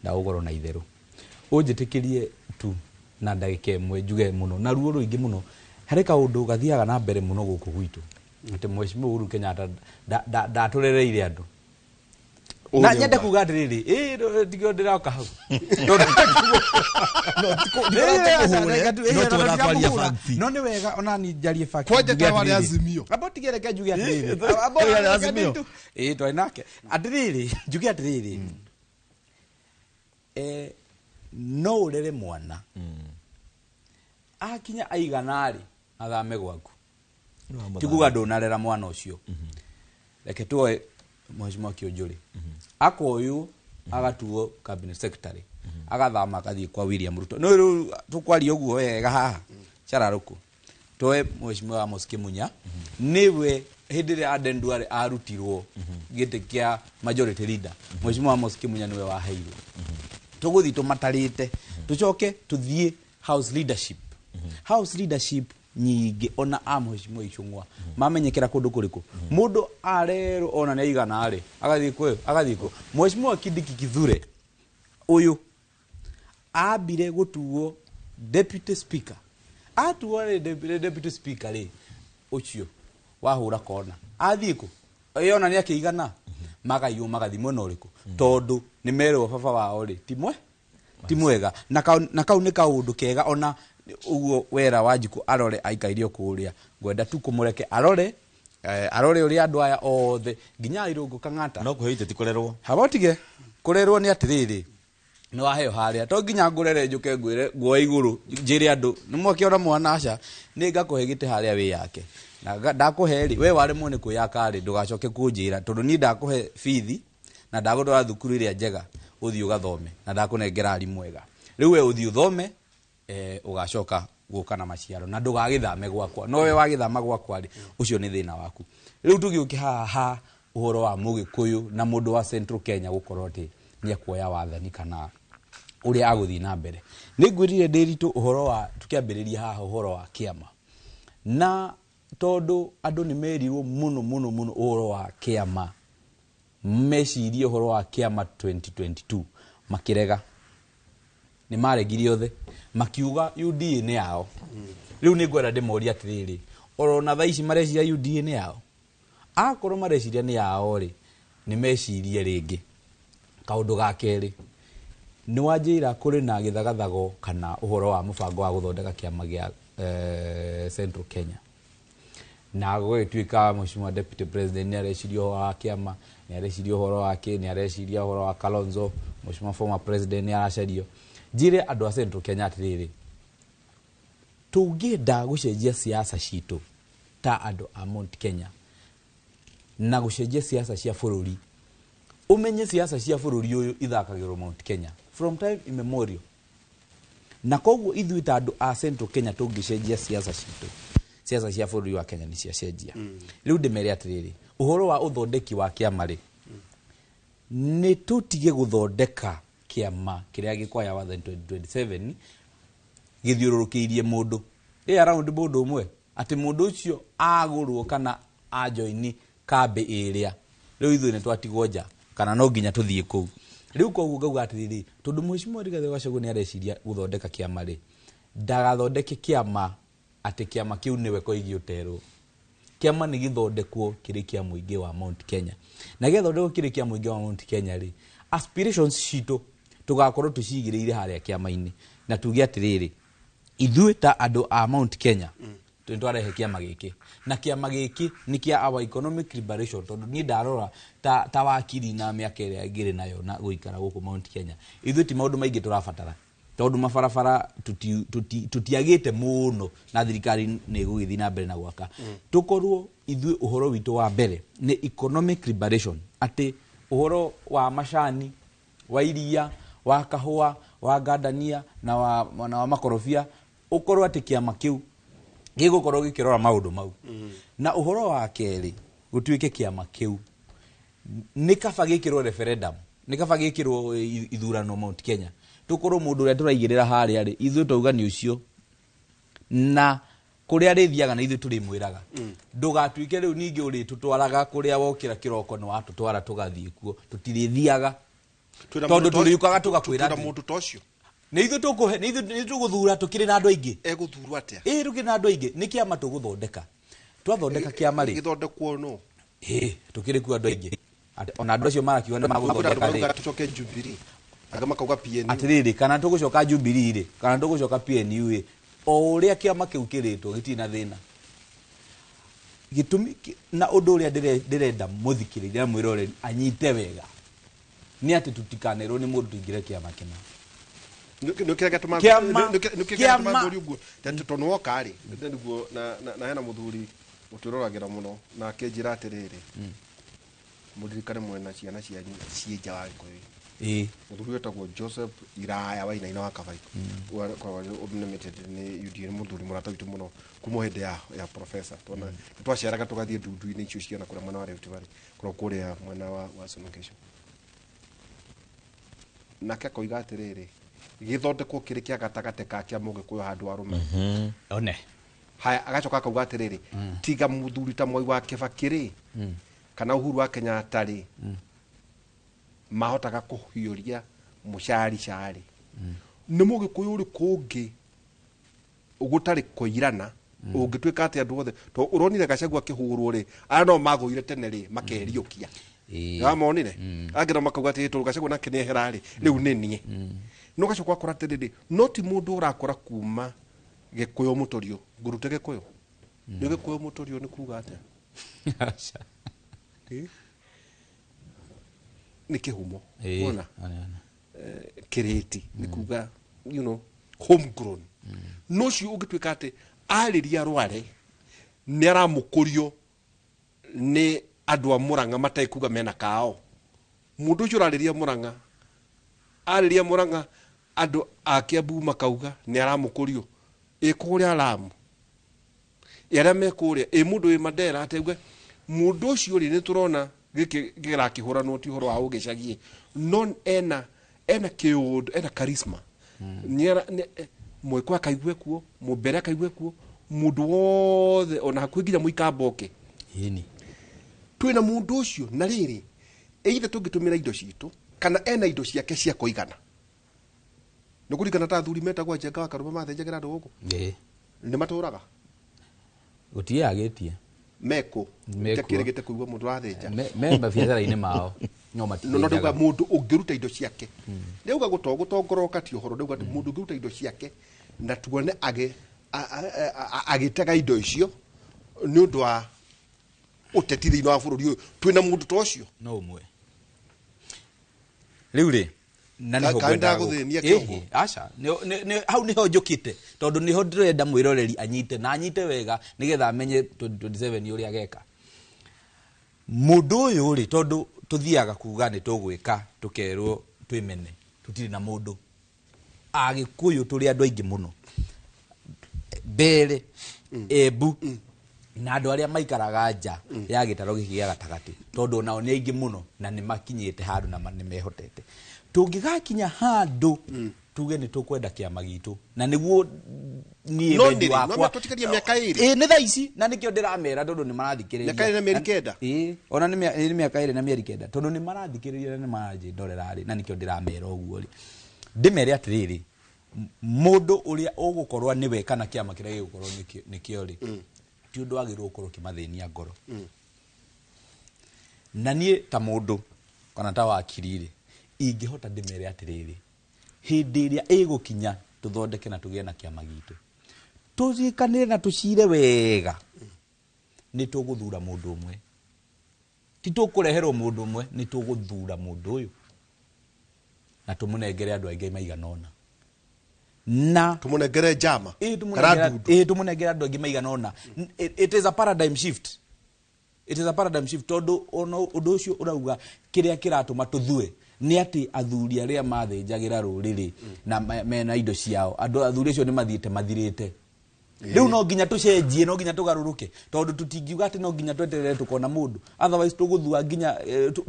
ndagũkorwo na itherũ. Ũnjĩtĩkĩrie tu na ndagĩka ĩmwe njuge mũno na ruo rũingĩ mũno, harĩ kaũndũ gathiaga na mbere mũno gũkũ gwitũ atĩ Mheshimiwa Uhuru Kenyatta ndatũrereire andũ. Na nyende kuga atĩrĩrĩ, ĩĩ ndigio ndĩroka hau. No nĩ wega ona ni njarie fact. Kwanja ta warĩ Azimio. Amba tige reke njuge atĩrĩrĩ. Amba Azimio. Ĩĩ twarĩ nake. Atĩrĩrĩ, njuge atĩrĩrĩ. No ũrere mwana. Akinya aigana rĩ, athame gwaku. Ti kuga ndũnarera mwana ũcio. Reke tuoe Mheshimiwa Kĩũnjũrĩ. Akoywo agatuo cabinet secretary. Agathama agathiĩ kwa William Ruto. No rĩu tũkwaria ũguo wega haha. Cararũkũ. Tuoe Mheshimiwa Amos Kĩmunya. Nĩwe hĩndĩ ĩrĩa Aden Duale arutirwo gĩtĩ kĩa majority leader. Mheshimiwa Amos Kĩmunya nĩwe waheirwo. Tũgũthiĩ tũmatarĩte. Tũcoke tũthiĩ house leadership. House leadership nyingĩ ona a Mheshimiwa Ichung'wa mamenyekera kũndũ kũrĩkũ. Mũndũ arerwo ona nĩ aigana rĩ, agathiĩ kwĩ, agathiĩ kũ. Mheshimiwa Kindiki Kithure ũyũ ambire gũtuo deputy speaker. Atuo rĩ deputy speaker rĩ, ũcio wahũra kona. Athiĩ kũ? Ĩ ona nĩ akĩigana. Magaiywo magathiĩ mwena ũrĩkũ? Tondũ nĩ merwo baba wao rĩ, ti mwe? Ti mwega. Na kau nĩ kaũndũ kega ona ũguo wera wa Njikũ arore aikairio kũrĩa. Ngwenda tu kũmũreke arore, arore ũrĩa andũ aya othe nginya Irũngũ Kang'ata. No kũhe iteti kũrerwo. Haba ũtige kũrerwo nĩ atĩrĩrĩ, nĩ waheo harĩa to nginya ngũrere njũke ngwĩre nguoe igũrũ njĩre andũ nĩ mwakĩona mwana aca, nĩ ngakũhe gĩtĩ harĩa wĩ yake. Na ndakũhe rĩ, we waremwo nĩ kwĩyaka rĩ, ndũgacoke kũnjĩra tondũ niĩ ndakũhe bithi na ndagũtwara thukuru ĩrĩa njega ũthiĩ ũgathome na ndakũnengera arimũ ega. Rĩu we ũthiĩ ũthome, ũgacoka gũka na maciaro na ndũgagĩthame gwakwa. No we wagĩthama gwakwa rĩ, ũcio nĩ thĩna waku. Rĩu tũgĩũke haha ũhoro wa mũgĩkũyũ na mũndũ wa Central Kenya gũkorwo atĩ nĩ ekuoya wathani kana ũrĩa agũthiĩ na mbere. Nĩ ngwĩrire Ndĩritũ ũhoro wa tũkĩambĩrĩria haha ũhoro wa kĩama. Na tondũ andũ nĩ merirwo mũno mũno mũno ũhoro wa kĩama, mecirie ũhoro wa kĩama 2022 makĩrega. Nĩ maregire othe makiuga UDA nĩ yao. Rĩu nĩ ngwenda ndĩmorie atĩrĩrĩ, orona thaa ici mareciria UDA nĩ yao? Akorwo mareciria nĩ yao rĩ, nĩ mecirie rĩngĩ. Kaũndũ ga kerĩ, nĩ wanjĩra kũrĩ na gĩthagathago kana ũhoro wa mũbango wa gũthondeka kĩama gĩa Central Kenya. Na gũgĩtuĩka Mheshimiwa Deputy President nĩ areciria ũhoro wa kĩama, nĩ areciria ũhoro wa kĩ, nĩ areciria ũhoro wa Kalonzo, Mheshimiwa former President nĩ aracario. Njĩre andũ a Central Kenya atĩrĩrĩ, tũngĩenda gũcenjia siasa citũ ta andũ a Mount Kenya na gũcenjia siasa cia bũrũri, ũmenye siasa cia bũrũri ũyũ ithakagĩrwo Mount Kenya from time immemorial. Na koguo ithuĩ ta andũ a Central Kenya tũngĩcenjia siasa citũ, siasa cia bũrũri wa Kenya nĩ ciacenjia. Rĩu ndĩmere atĩrĩrĩ, ũhoro wa ũthondeki wa kĩama rĩ, nĩ tũtige gũthondeka kĩama kĩrĩa gĩkwaya wathani 2027 gĩthiũrũrũkĩirie mũndũ ĩ around mũndũ ũmwe, atĩ mũndũ ũcio agũrwo kana ajoini kambĩ ĩrĩa rĩu ithuĩ nĩ twatigwo nja kana no nginya tũthiĩ kũu. Rĩu koguo ngauga atĩrĩrĩ, tondũ Mheshimiwa Rigathĩ wa Gachagua nĩ areciria gũthondeka kĩama rĩ, ndagathondeke kĩama atĩ kĩama kĩu nĩwe koigi ũterwo. Kĩama nĩ gĩthondekwo kĩrĩ kĩa mũingĩ wa Mount Kenya, na gĩathondekwo kĩrĩ kĩa mũingĩ wa Mount Kenya rĩ, aspirations citũ tũgakorwo tũcigĩrĩire harĩa kĩama-inĩ, na tuge atĩrĩrĩ, ithuĩ ta andũ a Mount Kenya nĩ twarehe kĩama gĩkĩ, na kĩama gĩkĩ nĩ kĩa our economic liberation, tondũ niĩ ndarora ta wakiri na mĩaka ĩrĩa ngĩrĩ nayo na gũikara gũkũ Mount Kenya, ithuĩ ti maũndũ maingĩ tũrabatara, tondũ mabarabara tũtiagĩte mũno na thirikari nĩ ĩgũgĩthiĩ na mbere na gwaka. Tũkorwo ithuĩ ũhoro witũ wa mbere nĩ economic liberation, atĩ ũhoro wa macani, wa iria, wa kahũa, wa ngandania na wa makorobia, ũkorwo atĩ kĩama kĩu gĩgũkorwo gĩkĩrora maũndũ mau. Na ũhoro wa kerĩ, gũtuĩke kĩama kĩu nĩ kaba gĩkĩrwo referendum, nĩ kaba gĩkĩrwo ithurano Mount Kenya, tũkorwo mũndũ ũrĩa tũraigĩrĩra harĩa rĩ, ithuĩ twauga nĩ ũcio, na kũrĩa arĩthiaga na ithuĩ tũrĩmwĩraga. Ndũgatuĩke rĩu ningĩ ũrĩtũtwaraga kũrĩa wokĩra kĩroko nĩ watũtwara tũgathiĩ kuo, tũtirĩthiaga tondũ tũrĩũkaga tũgakwĩra twĩna mũndũ ta ũcio. Nĩ ithuĩ tũkũhe, nĩ ithuĩ tũgũthura tũkĩrĩ na andũ aingĩ. Egũthurwo atĩa? Ĩĩ, tũkĩrĩ na andũ aingĩ. Nĩ kĩama tũgũthondeka. Twathondeka kĩama rĩ, gĩthondekwo no. Ĩĩ, tũkĩrĩ kuo andũ aingĩ. Ona andũ acio marakiuga nĩ magũthondeka rĩ. Tũcoke Jubilee. Angĩ makauga PNU. Atĩrĩrĩ, kana tũgũcoka Jubilee rĩ, kana tũgũcoka PNU rĩ, o ũrĩa kĩama kĩu kĩrĩtwo gĩtirĩ na thĩna. Gĩtũmi na ũndũ ũrĩa ndĩrenda mũthikĩrĩria na mwĩroreri anyite wega nĩ atĩ tũtikanerwo nĩ mũndũ tũingĩre kĩama kĩna. Nĩ kĩrĩa gĩatũma ngũrie ũguo, tondũ woka rĩ, nĩguo na hena mũthuri ũtwĩroragĩra mũno na akĩnjĩra atĩrĩrĩ, mũririkane mwena ciana cianyu ciĩ nja wa Gĩkũyũ. Ĩĩ. Mũthuri wĩtagwo Joseph Iraya wa Inaina wa Kabaiko. Limited nĩ UDA, nĩ mũthuri mũrata witũ mũno kuma hĩndĩ ya professor. Twana twaceraga tũgathiĩ ndundu-inĩ icio ciana kũrĩa mwena wa Rift Valley, kũrĩa kũrĩa mwena wa Sonokesho. Nake akoiga atĩrĩrĩ, gĩthondekwo kĩrĩ kĩa gatagatĩ ka kĩa Mũgĩkũyũ handũ arũme. One. Haya, agacoka akauga atĩrĩrĩ, tiga mũthuri ta Mwai wa Kibaki rĩ, kana Uhuru wa Kenyatta rĩ, mahotaga kũhiũria mũcaricari. Nĩ Mũgĩkũyũ ũrĩkũ ũngĩ gũtarĩ kũirana ũngĩtuĩka atĩ andũ othe, tondũ ũronire Gachagua akĩhũrwo rĩ, aya no magũire tene rĩ, makeriũkia. Nĩwamonire? Angĩ nao makauga atĩ tondũ Gachagua nake nĩehera rĩ, rĩu nĩ niĩ. No gacoka ũgakora atĩrĩrĩ, no ti mũndũ ũrakora kuma Gĩkũyũ mũtũrio, ngũrute Gĩkũyũ. Nĩ Gĩkũyũ mũtũrio nĩ kuga atĩa? Aca. Nĩ kĩhumo. Wona? Kĩrĩti nĩ kuga, you know, homegrown. No ũcio ũngĩtuĩka atĩ arĩria rware nĩ aramũkũrio nĩ andũ a Mũrang'a matekuga mena kao. Mũndũ ũcio ũrarĩria Mũrang'a, arĩria Mũrang'a andũ a Kiambu makauga nĩ aramũkũrio. Ĩ kũrĩa Lamu, ĩ arĩa me kũrĩa, ĩ mũndũ wĩ Mandera atauga mũndũ ũcio rĩ, nĩ tũrona gĩkĩ kĩrakĩhũranwo ti ũhoro wa ũgĩcagie, no ena kĩũndũ, ena charisma. Mwĩkũ akaigue kuo, mũmbere akaigue kuo, mũndũ wothe ona hakuhĩ nginya mũikamba oke. Ĩni. Twĩna mũndũ ũcio na rĩrĩ, either tũngĩtũmĩra indo citũ kana ena indo ciake cia kũigana. Nĩ kũringana ta athuri metagwo Njenga wa Karũme mathĩnjagĩra andũ gũkũ. Ĩĩ. Nĩ matũraga. Gũtiagĩtie. Meko. Mekuo. Njakĩrĩgĩte kũigua mũndũ athĩnja. Me mabiacara-inĩ mao. No matithĩnjaga. No ndauga mũndũ ũngĩruta indo ciake. Ndauga gũtongoroka ti ũhoro, ndauga mũndũ ũngĩruta indo ciake na tuone agĩtega indo icio nĩ ũndũ wa ũteti thĩinĩ wa bũrũri ũyũ. Twĩna mũndũ ta ũcio. No ũmwe. Rĩu rĩ, na nĩho Ka- ngwendaga ndagũthĩnia gũka. kĩongo. Ĩhĩ, aca, hau nĩho njũkĩte, tondũ nĩho ndĩrenda mwĩroreri anyite na anyite wega nĩgetha amenye 2027 ũrĩa ageka. Mũndũ ũyũ rĩ, tondũ tũthiaga kuga nĩ tũgwĩka tũkerwo twĩmene, tũtirĩ na mũndũ. Agĩkũyũ tũrĩ andũ aingĩ mũno mbere Embu na andũ arĩa maikaraga nja ya gĩtaro gĩkĩ gĩa gatagatĩ, tondũ onao nĩ aingĩ mũno na nĩ makinyĩte handũ na nĩ mehotete. Tũngĩgakinya handũ tuge nĩ tũkwenda kĩama gitũ na nĩguo niĩ No wendi nĩ rĩ? wakwa. No tũtigarie mĩaka 2. Ĩĩ, nĩ thaa ici, na nĩkĩo ndĩramera tondũ nĩ marathikĩrĩria. Mĩaka 2 na mĩeri 9. Ĩĩ, ona nĩ mĩaka 2 na mĩeri 9, tondũ nĩ marathikĩrĩria na nĩ maranjĩndorera rĩ, na nĩkĩo ndĩramera ũguo rĩ. Ndĩmere atĩrĩrĩ, mũndũ ũrĩa ũgũkorwo nĩwe kana kĩama kĩrĩa gĩgũkorwo nĩkĩo rĩ, ti ũndũ wagĩrĩirwo gũkorwo ũkĩmathĩnia ngoro. Na niĩ ta mũndũ kana ta wakiri rĩ, ingĩhota ndĩmere atĩrĩrĩ, hĩndĩ ĩrĩa ĩgũkinya tũthondeke na tũgĩe na kĩama gitũ, tũcikanĩre na tũcire wega, nĩ tũgũthura mũndũ ũmwe, ti tũkũreherwo mũndũ ũmwe, nĩ tũgũthura mũndũ ũyũ na tũmũnengere andũ aingĩ maigana ũna, na tũmũnengere njama. Ĩĩ, kana ndundu. Ĩĩ, tũmũnengere andũ aingĩ maigana ũna. It is a paradigm shift, it is a paradigm shift, tondũ ona ũndũ ũcio ũrauga kĩrĩa kĩratũma tũthue nĩ atĩ athuri arĩa mathĩnjagĩra rũrĩrĩ na mena indo ciao, andũ athuri acio nĩ mathiĩte mathirĩte. Rĩu no nginya tũcenjie, no nginya tũgarũrũke, tondũ tũtingiuga atĩ no nginya tweterere tũkona mũndũ, otherwise tũgũthua nginya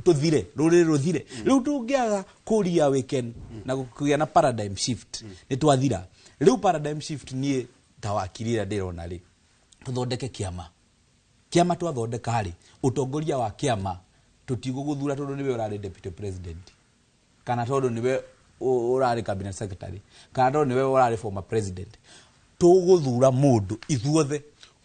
tũthire, rũrĩrĩ rũthire. Rĩu tũngĩaga kũria weekend na kũgĩa na paradigm shift, nĩ twathira. Rĩu paradigm shift niĩ ta wakiri ĩrĩa ndĩrona rĩ, tũthondeke kĩama. Kĩama twathondeka rĩ, ũtongoria wa kĩama tũtigũgũthura tondũ nĩwe ũrarĩ deputy president, kana tondũ nĩwe ũrarĩ cabinet secretary, kana tondũ nĩwe ũrarĩ former president. Tũgũthura mũndũ ithuothe,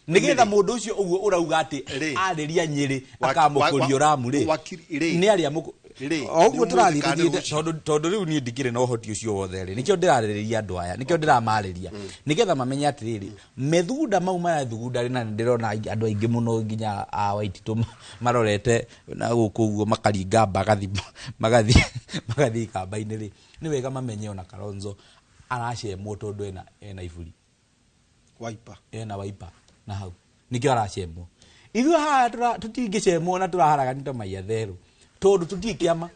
nĩgetha mũndũ ũcio ũguo ũrauga atĩ Rĩ. arĩria Nyĩrĩ akamũkũria ũramu rĩ, Wakiri, rĩ. nĩ arĩa Rĩ, o ũguo nĩ tũrathiĩ ũmũthĩ kana tũthiĩte, rũciũ? tondũ rĩu niĩ ndikĩrĩ na ũhoti ũcio wothe rĩ, nĩkĩo ndĩrarĩrĩria andũ aya, nĩkĩo ndĩramarĩria nĩgetha mamenye atĩrĩrĩ, methugunda mau marathugunda rĩ, na nĩ ndĩrona andũ aingĩ mũno nginya a Waititũ marorete na gũkũ ũguo makaringa mbagathi magathiĩ kamba-inĩ rĩ, nĩ wega mamenye ona Kalonzo aracemwo tondũ ena iburi. Wiper. Ena wiper na hau nikio aracemwo. Ithuĩ haha tũtingĩcemwo na tũraharagania ta maiya therũ tondũ tũtirĩ kĩama.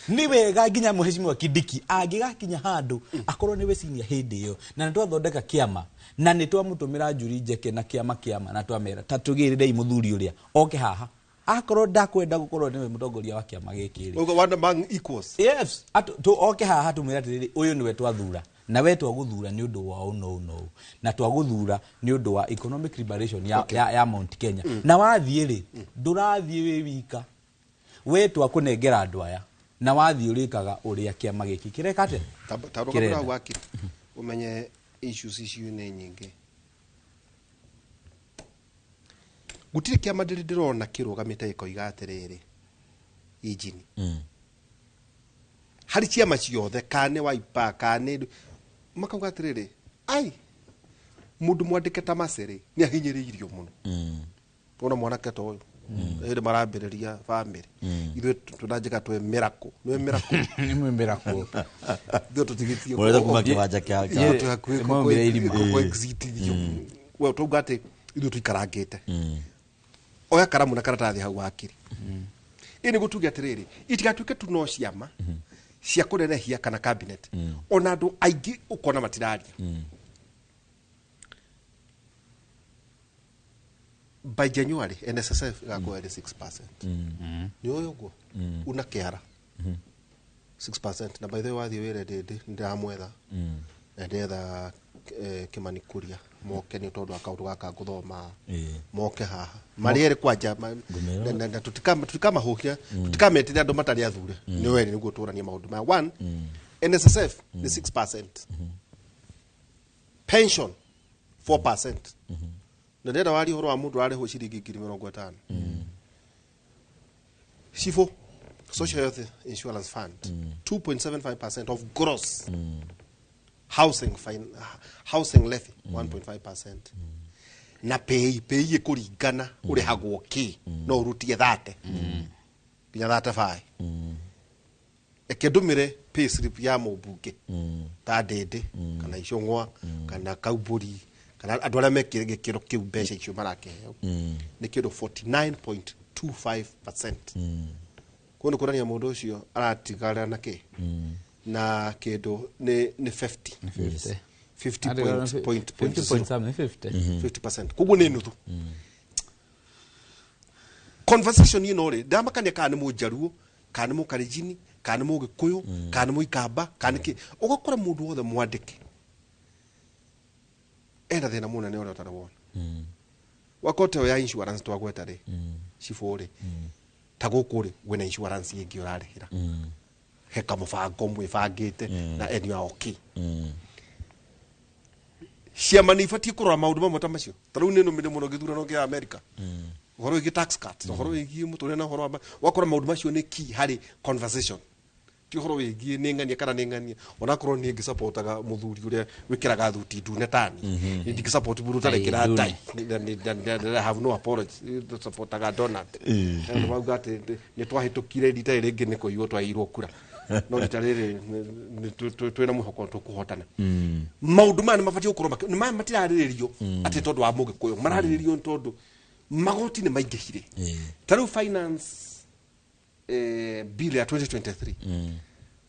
Nĩ wega nginya Mheshimiwa Kindiki angĩgakinya handũ akorwo nĩwe senior hĩndĩ ĩyo, na nĩ twathondeka kĩama na nĩ twamũtũmĩra Njuri Njeke na kĩama kĩama na twamera ta tũgĩrĩrei mũthuri ũrĩa oke haha, akorwo ndakwenda gũkorwo nĩwe mũtongoria wa kĩama gĩkĩ rĩ. Ũguo one man equals. Yes, oke haha tũmwĩre atĩrĩrĩ, ũyũ nĩwe twathura na we twagũthura nĩ ũndũ wa ũũ na ũũ na ũũ, na twagũthura nĩ ũndũ wa economic liberation ya Mount Kenya. Na wathiĩ rĩ, ndũrathiĩ wĩ wika, we twakũnengera andũ aya, na wathiĩ ũrĩkaga ũrĩa kĩama gĩkĩ kĩreka atĩa? Ta rũgamĩra Kĩrenda. hau wakiri, ũmenye issues icio nĩ nyingĩ. Gũtirĩ kĩama ndĩrĩ ndĩrona kĩrũgamĩte gĩkoiga atĩrĩrĩ, injini. Harĩ ciama ciothe, kana nĩ Wiper, kana nĩ makauga atĩrĩrĩ, ai, mũndũ mwandĩke ta Macere nĩ ahinyĩrĩirio mũno. Wona mwanake ta ũyũ, hĩndĩ marambĩrĩria family. Ithuĩ tũnanjĩka twĩ miracle. Nĩ miracle. Nĩ mwĩ miracle. Ithuĩ tũtigĩtie Mũrenda kuma kĩwanja kĩa- Ithuĩ twĩ hakuhĩ Mwaumire irima. kũ exitithio. We tauga atĩ ithuĩ tũikarangĩte. Oya karamu na karatathi hau wakiri. Ĩ nĩguo tuge atĩrĩrĩ, itigatuĩke tu no ciama cia kũnenehia kana cabinet. Ona andũ aingĩ ũkona matiraria. By January NSSF ĩgakorwo ĩrĩ 6%. Nĩ ũĩ ũguo? Una kĩara. 6%. Na by the way wathiĩ wĩre Ndĩndĩ nĩndĩramwetha. Na ndĩretha Kĩmani Kuria moke nĩ tondũ wa kaũndũ gaka ngũthoma. Moke haha. Marĩ erĩ kwanja, Ngũmĩra. na tũtikamahũkia, tũtikametĩre andũ matarĩ athure. Nĩ werĩ nĩguo tũranie maũndũ maya. One, NSSF nĩ 6%. Pension 4%. Na ndĩrenda warie ũhoro wa mũndũ ararĩhwo ciringi ngiri mĩrongo ĩtano. Shifo, Social Health Insurance Fund, 2.75% of gross. Housing housing levy 1.5%. Na pay ĩkũringana ũrĩhagwo kĩ, no ũrutie 30 nginya 35. Reke ndũmĩre pay slip ya mũmbunge ta Ndĩndĩ kana Icũng'wa kana Kaumbũri kana andũ arĩa me gĩkĩro kĩu, mbeca icio marakĩheo nĩ kĩndũ 49.25%. Koguo nĩ kuonania mũndũ ũcio aratigara na kĩ? Na kĩndũ nĩ 50. 50. 50 point point 50 point something, 50. 50%. Koguo nĩ nuthu. Conversation ĩno rĩ, ndamakania kana nĩ Mũnjaruo, kana nĩ Mũkalenjini, kana nĩ Mũgĩkũyũ, kana nĩ Mũikamba, kana nĩ kĩ. Ũgakora mũndũ wothe mwandĩke ena thĩna mũnene ũrĩa ũtarĩ wona. Wakorwo ta ya insurance twagweta rĩ, cibũ rĩ, ta gũkũ rĩ, wĩna insurance ĩngĩ ũrarĩhĩra. He kamũbango mwĩbangĩte na and you are okay. Ciama nĩ ibatiĩ kũrora maũndũ mamwe ta macio. Ta rĩu nĩ nũmĩre mũno gĩthurano kĩa America. Ũhoro wĩgiĩ tax cut, ũhoro wĩgiĩ mũtũrĩre na ũhoro wa wakora maũndũ macio nĩ key harĩ conversation. Ti ũhoro wĩgiĩ nĩ ng'ania kana nĩ ng'ania, onakorwo niĩ ngĩsupportaga mũthuri ũrĩa wĩkĩraga thuti ndune tani. Niĩ ndingĩsupport mũndũ ũtarekĩra Tai tai. I have no apology. Supportaga Donald. Andũ mauga atĩ nĩ twahĩtũkire rita rĩrĩ rĩngĩ nĩ kũiywo twaiyirwo kura. No rita rĩrĩ twĩna mwĩhoko tũkũhotana. Maũndũ maya nĩ mabatiĩ gũkorwo nĩ maya matirarĩrĩrio atĩ tondũ wa Mũgĩkũyũ, mararĩrĩrio nĩ tondũ magoti nĩ maingĩhire. Ta rĩu finance bill ya 2023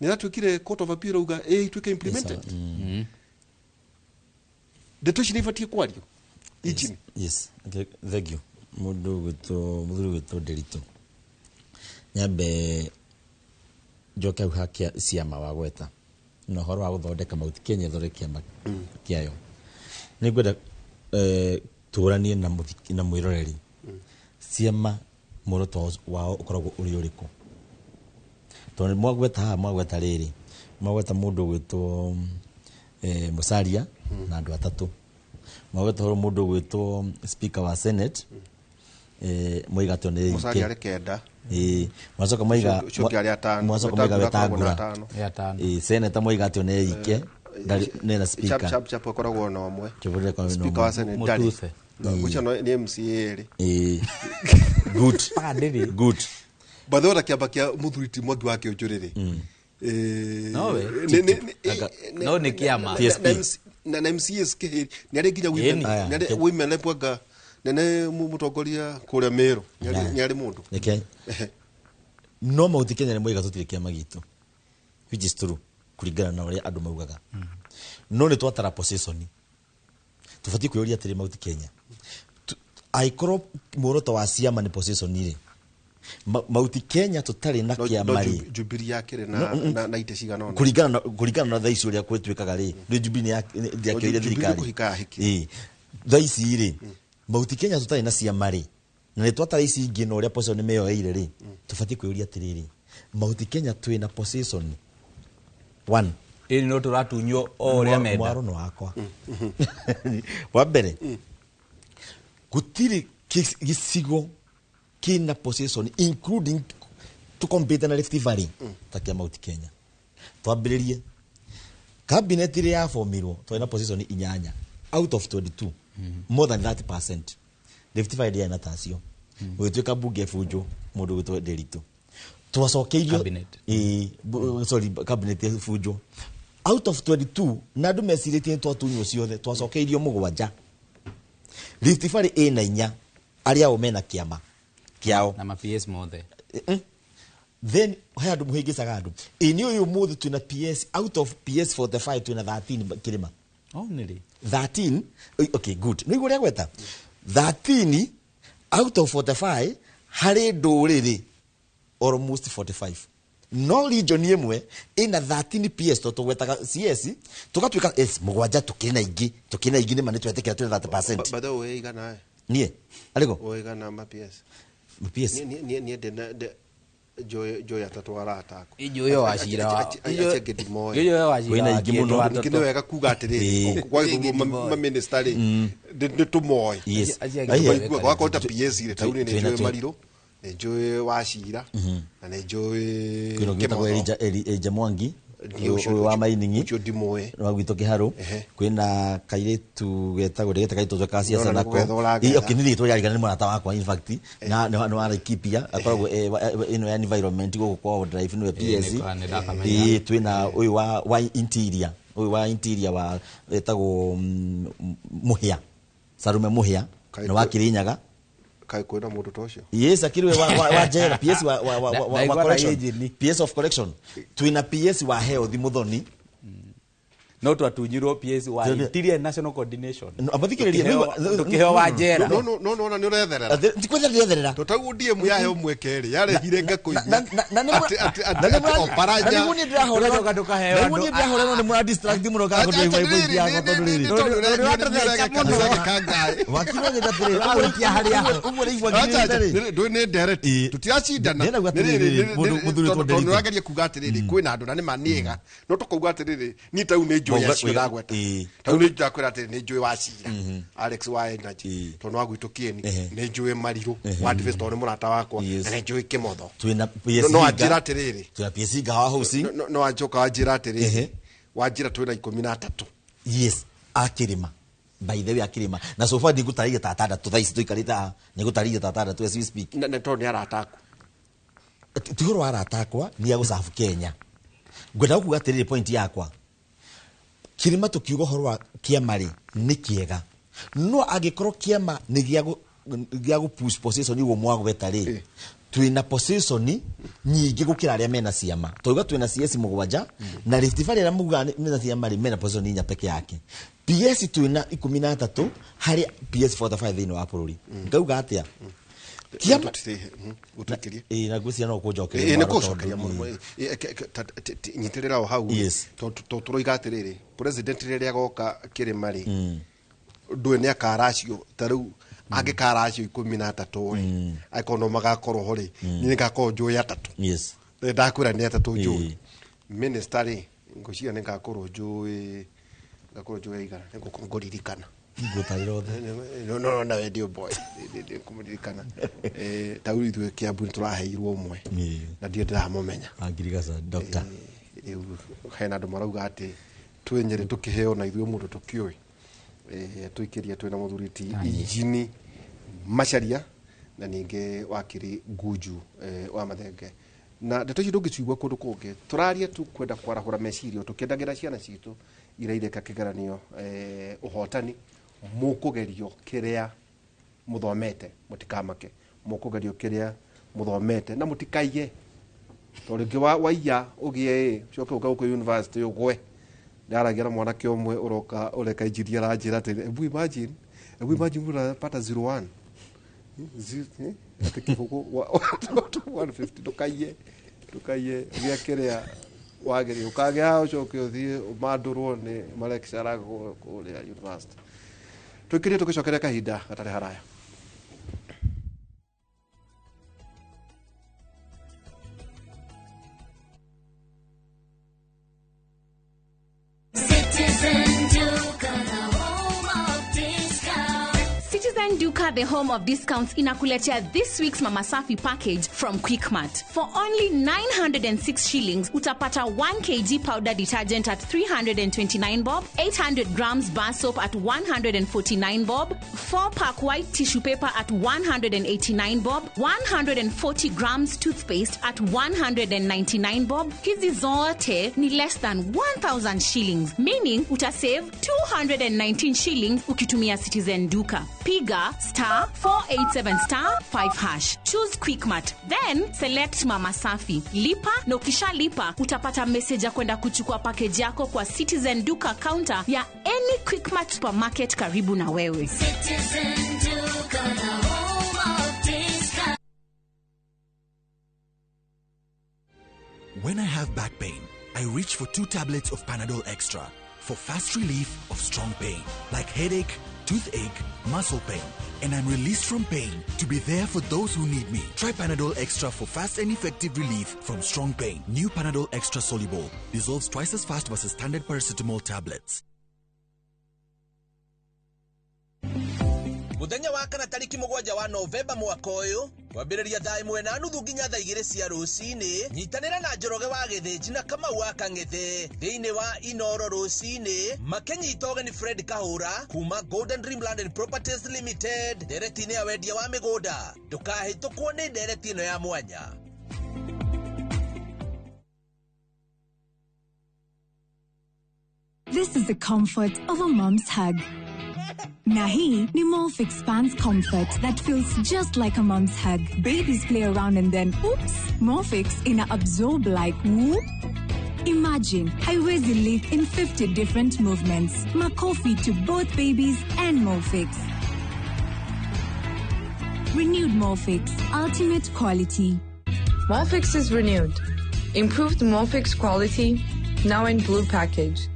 nĩ ĩratuĩkire court of appeal auga ĩ ituĩke implemented. Ndeto ici nĩ ibatiĩ kwario injini. Yes, okay, thank you. Mũndũ gwĩtwo mũthuri gwĩtwo Nderitu, nyambe njoke hau ha ciama wagweta na ũhoro wa gũthondeka Mount Kenya ĩthondeke kĩama kĩayo. Nĩ ngwenda tũranie na na mwĩroreri ciama muoroto wao ũkoragwo ũrĩ ũrĩkũ, tondũ mwagweta haha, mwagweta rĩrĩ, mwagweta mũndũ ũgwĩtwo Musalia na andũ atatũ, mwagweta ũhoro mũndũ ũgwĩtwo speaker wa senate, moiga atĩ nĩ Musalia arĩ kenda. Ĩĩ, mwacoka moiga Ũcio ũngĩ arĩ atano. Mwacoka moiga Wetangula akoragwo na Wetangula. atano. Ĩ atano. Ĩĩ, senator moiga atĩ nĩ ike nĩ na speaker. Chap chap chap akoragwo na ũmwe. Chap akoragwo na Speaker ũmwe. wa senate ndarĩ. Mutuse. Ũcio nĩ MCA rĩ. Ĩĩ, good. Padiri. Good. Bathe ona kĩamba kĩa mũthuri ti Mwangi wa Kĩũnjũrĩ rĩ. Nowe. No nĩ kĩama. TSP. Na MCAs kĩhĩri nĩ arĩ nginya women, Ĩni. Aya. nĩ arĩ women rep anga nene mũtongoria kũrĩa Meru nĩ arĩ mũndũ. Nĩkĩ no Mount Kenya nĩ moiga tũtirĩ kĩama gitũ, which is true kũringana na ũrĩa andũ maugaga, no nĩ twatara position tũbatiĩ kwĩyũria atĩrĩ, Mount Kenya angĩkorwo muoroto wa ciama nĩ position rĩ, Mount Kenya tũtarĩ na No kĩama no rĩ, Jubilee yakĩrĩ na itĩ cigana ũna. Kũringana na thaa ici ũrĩa gwĩtuĩkaga rĩ, nĩ Jubilee ndĩakĩoire Jubilee thirikari. kũhika yahikire. Ĩĩ. Thaa ici rĩ, Mount Kenya tũtarĩ na ciama rĩ, na nĩ twatara ici ingĩ na ũrĩa position meyoeire rĩ, tũbatiĩ kwĩyũria atĩrĩrĩ, Mount Kenya twĩna position one? Ĩni no tũratunywo o ũrĩa menda. Mwaro nĩ wakwa wa mbere, gũtirĩ gĩcigo kĩna position including tũkompete na Rift Valley ta kĩa Mount Kenya. Twambĩrĩrie cabinet ĩrĩa yabomirwo, twarĩ na position inyanya out of 22, more than 30%. Rift Valley ndĩarĩ na tacio. Gũgĩtuĩka mbunge bunjo mũndũ gwĩtwo Nderitu, twacokeirio Cabinet. Ĩĩ, sorry, cabinet bunjo out of 22, na andũ mecirĩtie nĩ twatunywo ciothe, twacokeirio mũgwanja. Rift Valley ĩna inya, arĩa ao mena kĩama kĩao. Na ma PS mothe. Then he andũ mũhĩngĩcaga andũ ĩ nĩ ũyũ ũmũthĩ twĩna PS out of PS 45, twĩna 13 kĩrĩma. Oh, nĩrĩ. 13. Okay, good, nĩ igũrĩa gweta 13 out of 45 harĩ ndũrĩrĩ almost 45, no region ĩmwe ĩna 13 PS, to tũgwetaga CS tũgatuĩka S mũgwanja, tũkĩrĩ na ingĩ, tũkĩrĩ na ingĩ, nĩma nĩ twetĩkĩra twĩna 30%. By the way, igana Niĩ arĩko ũigana ma PS? PS. Niĩ ndĩ njũĩ atatũ arata akwa. Ijũĩ wa cira wa- Acio angĩ ndimoĩ. Ijũĩ wa cira Kwĩna wa ingĩ mũno. kĩndũ Ningĩ atatũ. nĩ wega kuga atĩrĩrĩ, gwagĩthurwo maminista rĩ, nĩ tũmoĩ. Yes. Acio angĩ Aihe. ndimoĩ. Wakorwo ta PS rĩ, ta rĩu niĩ nĩ Twĩna- njũĩ Marirũ, nĩ njũĩ Wacira, na nĩ njũĩ Kwĩna ũngĩ wĩtagwo Kĩmotho. Elijah Mwangi. Niĩ ũcio- Ũyũ wa mining. Ũcio ndimũĩ. Wa gwitũ Kĩharũ. Kwĩna kairĩtu getagwo ndĩgeta kairĩtu ka ciaca Ndĩrona nako. nĩ kũgetha ũragetha. Ĩ, okay, nĩ rĩtwa rĩarigana, nĩ mũrata wakwa in fact, na nĩ wa Laikipia, akoragwo ĩno ya environment gũkũ kwa wildlife, nĩwe PS. Nĩ ndakamenya. Ĩ, twĩna ũyũ wa interior, ũyũ wa interior wa etagwo Mũhĩa, Sarume Mũhĩa, Kaĩ nĩ wa Kĩrĩnyaga. Kaĩ kwĩna mũndũ ta ũcio? Yes, akiri wa jela, PS wa correction, PS of correction. Twina PS wa health Muthoni. No twatunyirwo PS wa Interior National Coordination. Tukiheo wa jela. No no nĩ ũretherera. Ti kwetherera. Tũtaguo DM yaheo mweke rĩ, yarehire ngakũigua. Na nĩ ndĩrahorerwo nĩ mũra distract mũno kana kũndũ igua yakwa tondũ rĩrĩ. Wakiri wanyita atĩrĩrĩ, ũguo rĩigua nginyĩte rĩ. Ndũĩ nĩ ndereti. Tũtiracindana. Tondũ nĩũrageria kuga atĩrĩrĩ, kwĩna andũ na nĩ ma nĩega. No tũkauga atĩrĩrĩ, niĩ tau nĩ njũĩ acio ndagweta. Tau nĩ ndakwĩra atĩrĩ, nĩ njũĩ wa Cira, Alex wa Energy, tondũ wa gwitũ Kieni, nĩ njũĩ Marirũ wa Defense tondũ nĩ mũrata wakwa, na nĩ njũĩ Kĩmotho. No anjĩra atĩrĩrĩ, twĩna PS Gawa Housing. No anjoka wanjĩra atĩrĩrĩ, wanjĩra twĩna 13. Yes, akĩrĩma. By the way, akĩrĩma. Na so far ndigũtarĩria ta atandatũ thaa ici tũikarĩte haha, nĩngũtarĩria ta atandatũ as we speak. Na tondũ nĩ arata aku. Ti ũhoro wa arata akwa, nĩ a gũcabu Kenya. Ngwenda gũkuga atĩrĩrĩ, point yakwa. Kĩrĩma tũkiuga ũhoro wa kĩama rĩ, nĩ kĩega. No angĩkorwo kĩama nĩ gĩa gũ push position ũguo mwagweta rĩ, twĩna position nyingĩ gũkĩra arĩa mena ciama. Twauga twĩna CS 7 na Rift Valley arĩa mugaga mena ciama rĩ, mena position 4 peke yake. PS twĩna 13 harĩ PS 45 thĩinĩ wa bũrũri. Ngauga atĩa? Kĩama gũtũikĩrie. Ĩĩ, na ngwĩciria no kũnjokeria. Ĩĩ, nĩ kũcokeria mũno. Nyitĩrĩra o hau. Tondũ tũroiga atĩrĩrĩ, president rĩrĩa agoka kĩrĩma rĩ, ndũĩ nĩ akaracio ta rĩu angĩkaracio 13 rĩ, angĩkorwo no magakorwo ho rĩ, niĩ nĩngakorwo njũĩ 3. Yes. Ndakwĩra nĩ 3 njũĩ. Minister rĩ, ngwĩciria nĩngakorwo njũĩ, ngakorwo njũĩ igana, nĩngũkorwo ngũririkana. Ngũtarĩra othe. No, na wendi boy. Ngũmũririkana. Ta rĩu ithuĩ Kiambu nĩtũraheirwo ũmwe. Na ndirĩ ndĩramũmenya. Angirigaca, doctor. Rĩu hena andũ marauga atĩ twĩ Nyĩrĩ tũkĩheo na ithuĩ mũndũ tũkĩũĩ. Tũikĩrie twĩna mũthuri ti Injini Macharia na ningĩ wakiri Ngunju wa Mathenge. Na ndeto icio ndũngĩcigua kũndũ kũngĩ. Tũraria tu kwenda kwarahũra meciria tũkĩendagĩra ciana citũ iria ireka kĩgeranio ũhotani, mũkũgerio kĩrĩa mũthomete, mũtikamake, mũkũgerio kĩrĩa mũthomete na mũtikaiye. Tondũ rĩngĩ waiya ũgĩe ĩ, ũcoke ũke gũkũ university ũgwe. Ndaragia na mwanake ũmwe ũroka ũreka engineer aranjĩra atĩrĩ, hebu imagine unapata 01. Atĩ kĩbũgũ 150 ndũkaiye, ndũkaiye gĩa kĩrĩa wagĩrĩire. Ũkagĩa ũcoke ũthiĩ ũmandũrwo nĩ malecturer kũrĩa university. Tũikĩrie tũgĩcokeria kahinda gatarĩ haraya. Citizen Duka, the home of discounts, inakuletea this week's Mama Safi package from Quickmart. For only 906 shillings, utapata 1 kg powder detergent at 329 bob, 800 grams bar soap at 149 bob, 4-pack white tissue paper at 189 bob, 140 grams toothpaste at 199 bob. Hizi zote ni less than 1,000 shillings, meaning utasave 219 shillings ukitumia Citizen Duka. Piga *487*5#. Choose Quickmart. Then select Mama Safi. Lipa na ukishalipa utapata message ya kwenda kuchukua package yako kwa Citizen Duka counter ya any Quickmart supermarket karibu na wewe. Citizen Duka, the home of discount. When I have back pain, I reach for 2 tablets of Panadol Extra for fast relief of strong pain, like headache, toothache, muscle pain, and I'm released from pain to be there for those who need me. Try Panadol Extra for fast and effective relief from strong pain. New Panadol Extra Soluble dissolves twice as fast versus standard paracetamol tablets. Muthenya wa kana tariki 7 wa Novemba mwaka uyu kwambĩrĩria thaa 1:30 nginya thaa 2 cia rũcinĩ nyitanĩra na Njoroge wa Gĩthĩnji na Kamau wa Kang'ethe thĩinĩ wa Inoro rũcinĩ makĩnyita ũgeni Fred Kahũra kuma Golden Dreamland and Properties Limited ndereti-inĩ ya wendia wa mĩgũnda. Ndũkahĩtũkwo nĩ ndereti ĩno ya mwanya. This is the comfort of a mom's hug. Na hii ni Molfix Pants Comfort that feels just like a mom's hug. Babies play around and then oops, Molfix ina absorb like whoop. Imagine haiwezi leak in 50 different movements. Makofi to both babies and Molfix. Renewed Molfix, ultimate quality. Molfix is renewed. Improved Molfix quality, now in blue package.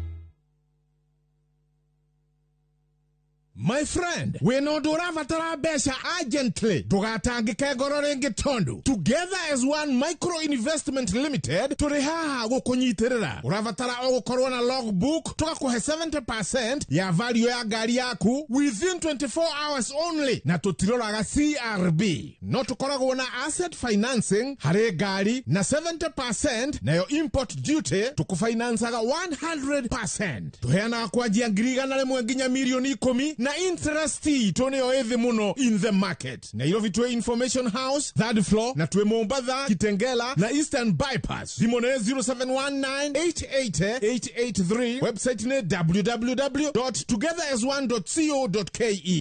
My friend, wĩna ũndũ ũrabatara mbeca urgently, ndũgatangĩke ngoro rĩngĩ tondũ Together as One Micro Investment Limited tũrĩ haha gũkũnyitĩrĩra. Ũrabatara o gũkorwo na logbook, tũgakũhe 70% ya value ya ngari yaku within 24 hours only, na tũtiroraga CRB. No tũkoragwo na asset financing harĩ ngari na 70%, nayo import duty tũkũfinancaga 100%. Tũheanaga kwanjia 100,000 nginya 10,000,000 na interest itũ nĩyo ĩthĩ mũno in the market. Nairobi twĩ Information House third floor, na twĩ Mombatha, Kitengela na Eastern Bypass. Thimũ nĩ 0719888883, website nĩ www.togetherasone.co.ke.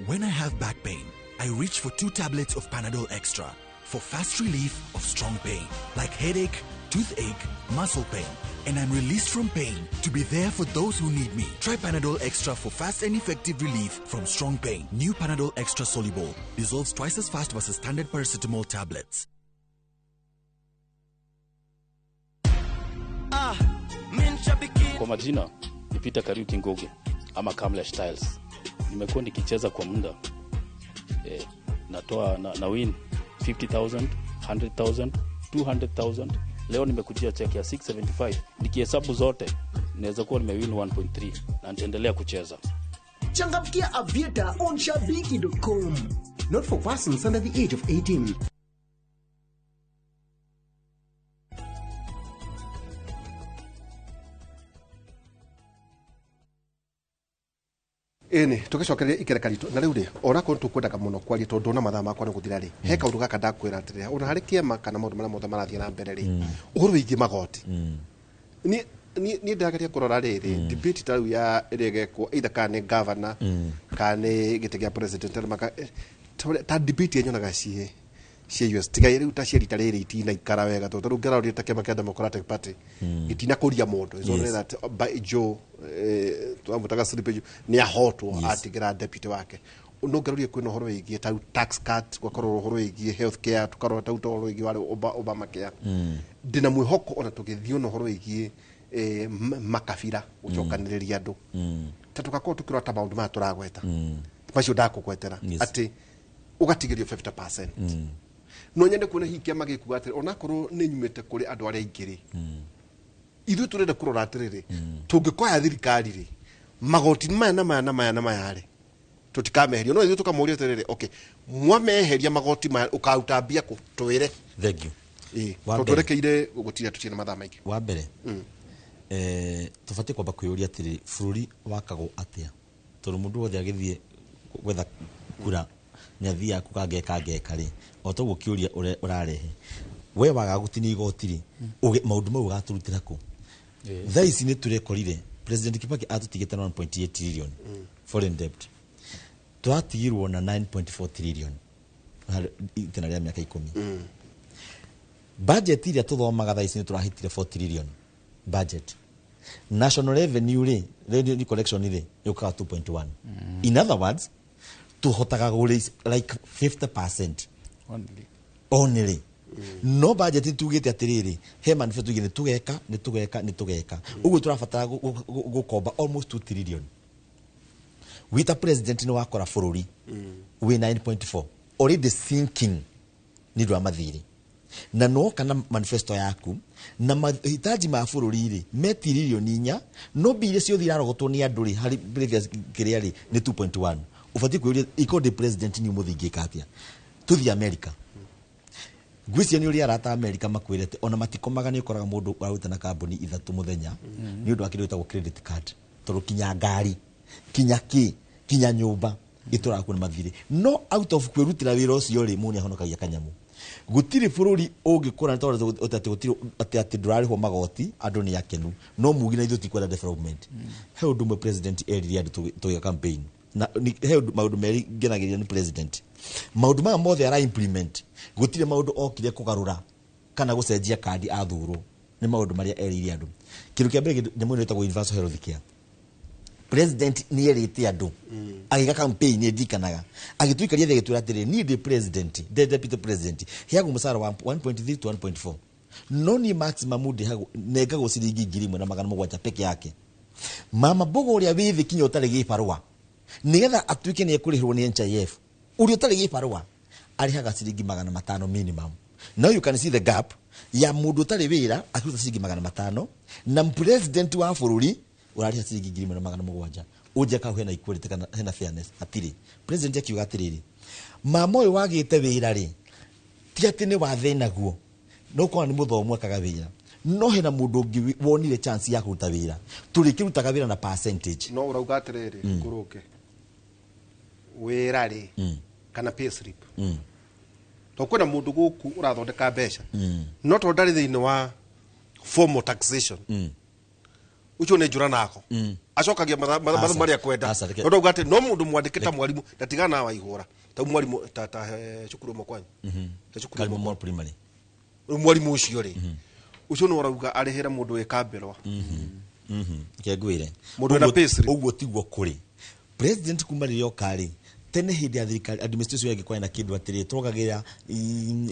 When I have back pain, I reach for 2 tablets of Panadol Extra for fast relief of strong pain, like headache, toothache, muscle pain, and I'm released from pain to be there for those who need me. Try Panadol Extra for fast and effective relief from strong pain. New Panadol Extra Soluble dissolves twice as fast versus standard paracetamol tablets. Kwa majina ni Peter Kariuki Ngugi ama Kamlesh Styles. Nimekuwa nikicheza kwa muda. Natoa na win 50,000, 100,000, 200,000. Leo nimekujia check ya 675. Nikihesabu zote naweza kuwa nimewin 1.3 na nitaendelea kucheza. Changamkia Aviator on shabiki.com. Not for persons under the age of 18. Ĩni tũgĩcokereria ikereka ritũ na rĩu rĩ, onakorwo tũkwendaga mũno kwaria tondũ na mathaa makwa nĩ gũthira rĩ, he kaũndũ gaka ndakwĩra atĩrĩrĩ, ona harĩ kĩama kana maũndũ marĩa mothe marathiĩ na mbere rĩ, ũhoro wĩgiĩ magoti, niĩ ndĩrageria kũrora rĩrĩ debate ta rĩu ya ĩrĩa ĩgekwo either kana nĩ governor kana nĩ gĩtĩ kĩa president, ta debate nyonaga ciĩ US tiga rĩu ta cia rita rĩrĩ itinaikara wega tondũ rĩu ngĩrora ta kĩama kĩa Democratic Party itinakũria mũndũ. It's only that by Joe twamũtaga Sleepy Joe nĩ ahotwo atigĩra deputy wake. No ngĩrorie kwĩna ũhoro wĩgiĩ ta tax cut, gũgakorwo ũhoro wĩgiĩ health care, tũkarora ta ũhoro wĩgiĩ wa Obamacare. Ndĩna mwĩhoko ona tũgĩthiĩ ona ũhoro wĩgiĩ makabira gũcokanĩrĩria andũ, ta tũgakorwo tũkĩrora ta maũndũ maya tũragweta macio ndakũgwetera atĩ ũgatigĩrio 50%. No nyende kuona hihi kĩama gĩkuga atĩrĩ, onakorwo nĩ nyumĩte kũrĩ andũ arĩa aingĩ rĩ, ithuĩ tũrenda kũrora atĩrĩrĩ, tũngĩkoya thirikari rĩ, magoti maya na maya na maya na maya rĩ, tũtikameheria. No ithuĩ tũkamũria atĩrĩrĩ, okay, mwameheria magoti maya ũkaruta mbia kũ? Twĩre. Thank you. Tondũ twerekeire gũtira tũtirĩ na mathaa maingĩ. Wa mbere, tũbatiĩ kwamba kwĩyũria atĩrĩ, bũrũri wakagwo atĩa? Tondũ mũndũ wothe agĩthiĩ gwetha kura nĩ athiaga kuga ngeka ngeka rĩ, o toguo kĩũria ũrarehe we waga gũtinia igoti rĩ, maũndũ mau ũgatũrutĩra kũ? Thaa ici nĩ tũrekorire President Kibaki atũtigĩte na 1.8 trillion foreign debt, twatigirwo na 9.4 trillion itĩna rĩa mĩaka 10. Budget iria tũthomaga thaa ici nĩ tũrahĩtire 4 trillion budget. National revenue rĩ, revenue collection rĩ, yũkaga 2.1. In other words, tũhotaga gũ like 50% only. No budget tugite atiriri, he manifesto tugire tugeka ni tugeka ni tugeka uguo turabatara gukomba almost 2 trillion. Wita president ni wakora bururi wi 9.4 already sinking ni ndwa mathiri, na no kana manifesto yaku na mahitaji ma bururi ri me trillion 4, no mbia ciothe irarogotwo ni andu ri hari previous kiria ri ni 2.1. Ubatiĩ kwĩyũria iko the president ni mũthingĩka atĩa? Tũthiĩ America, ngwĩciria nĩ ũrĩa arata America makwĩrete ona matikomaga, nĩ ũkoraga mũndũ ũraruta na kambuni 3 mũthenya nĩ ũndũ wa kĩndũ gĩtagwo credit card, tondũ kinya ngari kinya kĩ kinya nyũmba itũraga kuo nĩ mathirĩ. No out of kwĩrutĩra wĩra ũcio rĩ, mũndũ nĩahonokagia kanyamũ. Gũtirĩ bũrũri ũngĩkũra nĩ tondũ atĩ gũtirĩ atĩ ndũrarĩhwo magoti, andũ nĩ akenu, no mugi na ithuĩ tikwenda development. He ũndũ ũmwe president erire andũ tũgĩka campaign na he ũndũ, maũndũ merĩ ngenagĩria nĩ president. Maũndũ maya mothe ara implement, gũtirĩ maũndũ okire kũgarũra kana gũcenjia kandi athurwo. Nĩ maũndũ marĩa erĩire andũ. Kĩndũ kĩa mbere, nyamũ ĩno ĩtagwo universal health care, president nĩ erĩte andũ agĩka campaign, nĩ ndirikanaga agĩtuikaria thĩ agĩtwĩra atĩrĩ, niĩ ndĩ president, ndĩ deputy president, heagwo mũcara wa 1.3 to 1.4, no niĩ maximum ndĩhagwo, nengagwo ciringi 1700 peke yake. Mama mbogo ũrĩa wĩ thĩ kinya ũtarĩ gĩbarũa, nĩgetha atuĩke nĩ ekũrĩhĩrwo nĩ NHIF, ũrĩa ũtarĩ gĩbarũa arĩhaga ciringi 500 minimum. Now you can see the gap ya mũndũ ũtarĩ wĩra akĩruta ciringi 500 na president wa bũrũri ũrarĩha ciringi 1700. Ũnje kau hena equality kana hena fairness? Hatirĩ. President akiuga atĩrĩrĩ, mama ũyũ wagĩte wĩra rĩ, ti atĩ nĩ wathe naguo, no korwo nĩ mũthomu akaga wĩra, no hena mũndũ ũngĩ wonire chance ya kũruta wĩra, tũrĩkĩrutaga wĩra na percentage. No ũrauga atĩrĩrĩ, ngũrũke wĩra rĩ kana pay slip, to kwĩna mũndũ gũkũ ũrathondeka mbeca, no tondũ ndarĩ thĩinĩ wa formal taxation, ũcio nĩ njũra nako acokagia mathabu marĩa kwenda. Aca, no ndauga atĩ no mũndũ mwandĩke ta mwarimũ ndatigana wa ihũra ta mwarimũ ta he cukuru ĩmwe kwanyu, he cukuru ĩmwe. Kalimo Mall Primary. Rĩu mwarimũ ũcio rĩ, ũcio nĩ ũrauga arĩhĩre mũndũ wĩ kambĩrwa? Reke ngwĩre. Mũndũ wĩna pay slip. Ũguo tiguo kũrĩ. President kuma rĩrĩa oka rĩ, tene hĩndĩ ya thirikari administration yangĩkorwo na kĩndũ atĩrĩ, twongagĩrĩra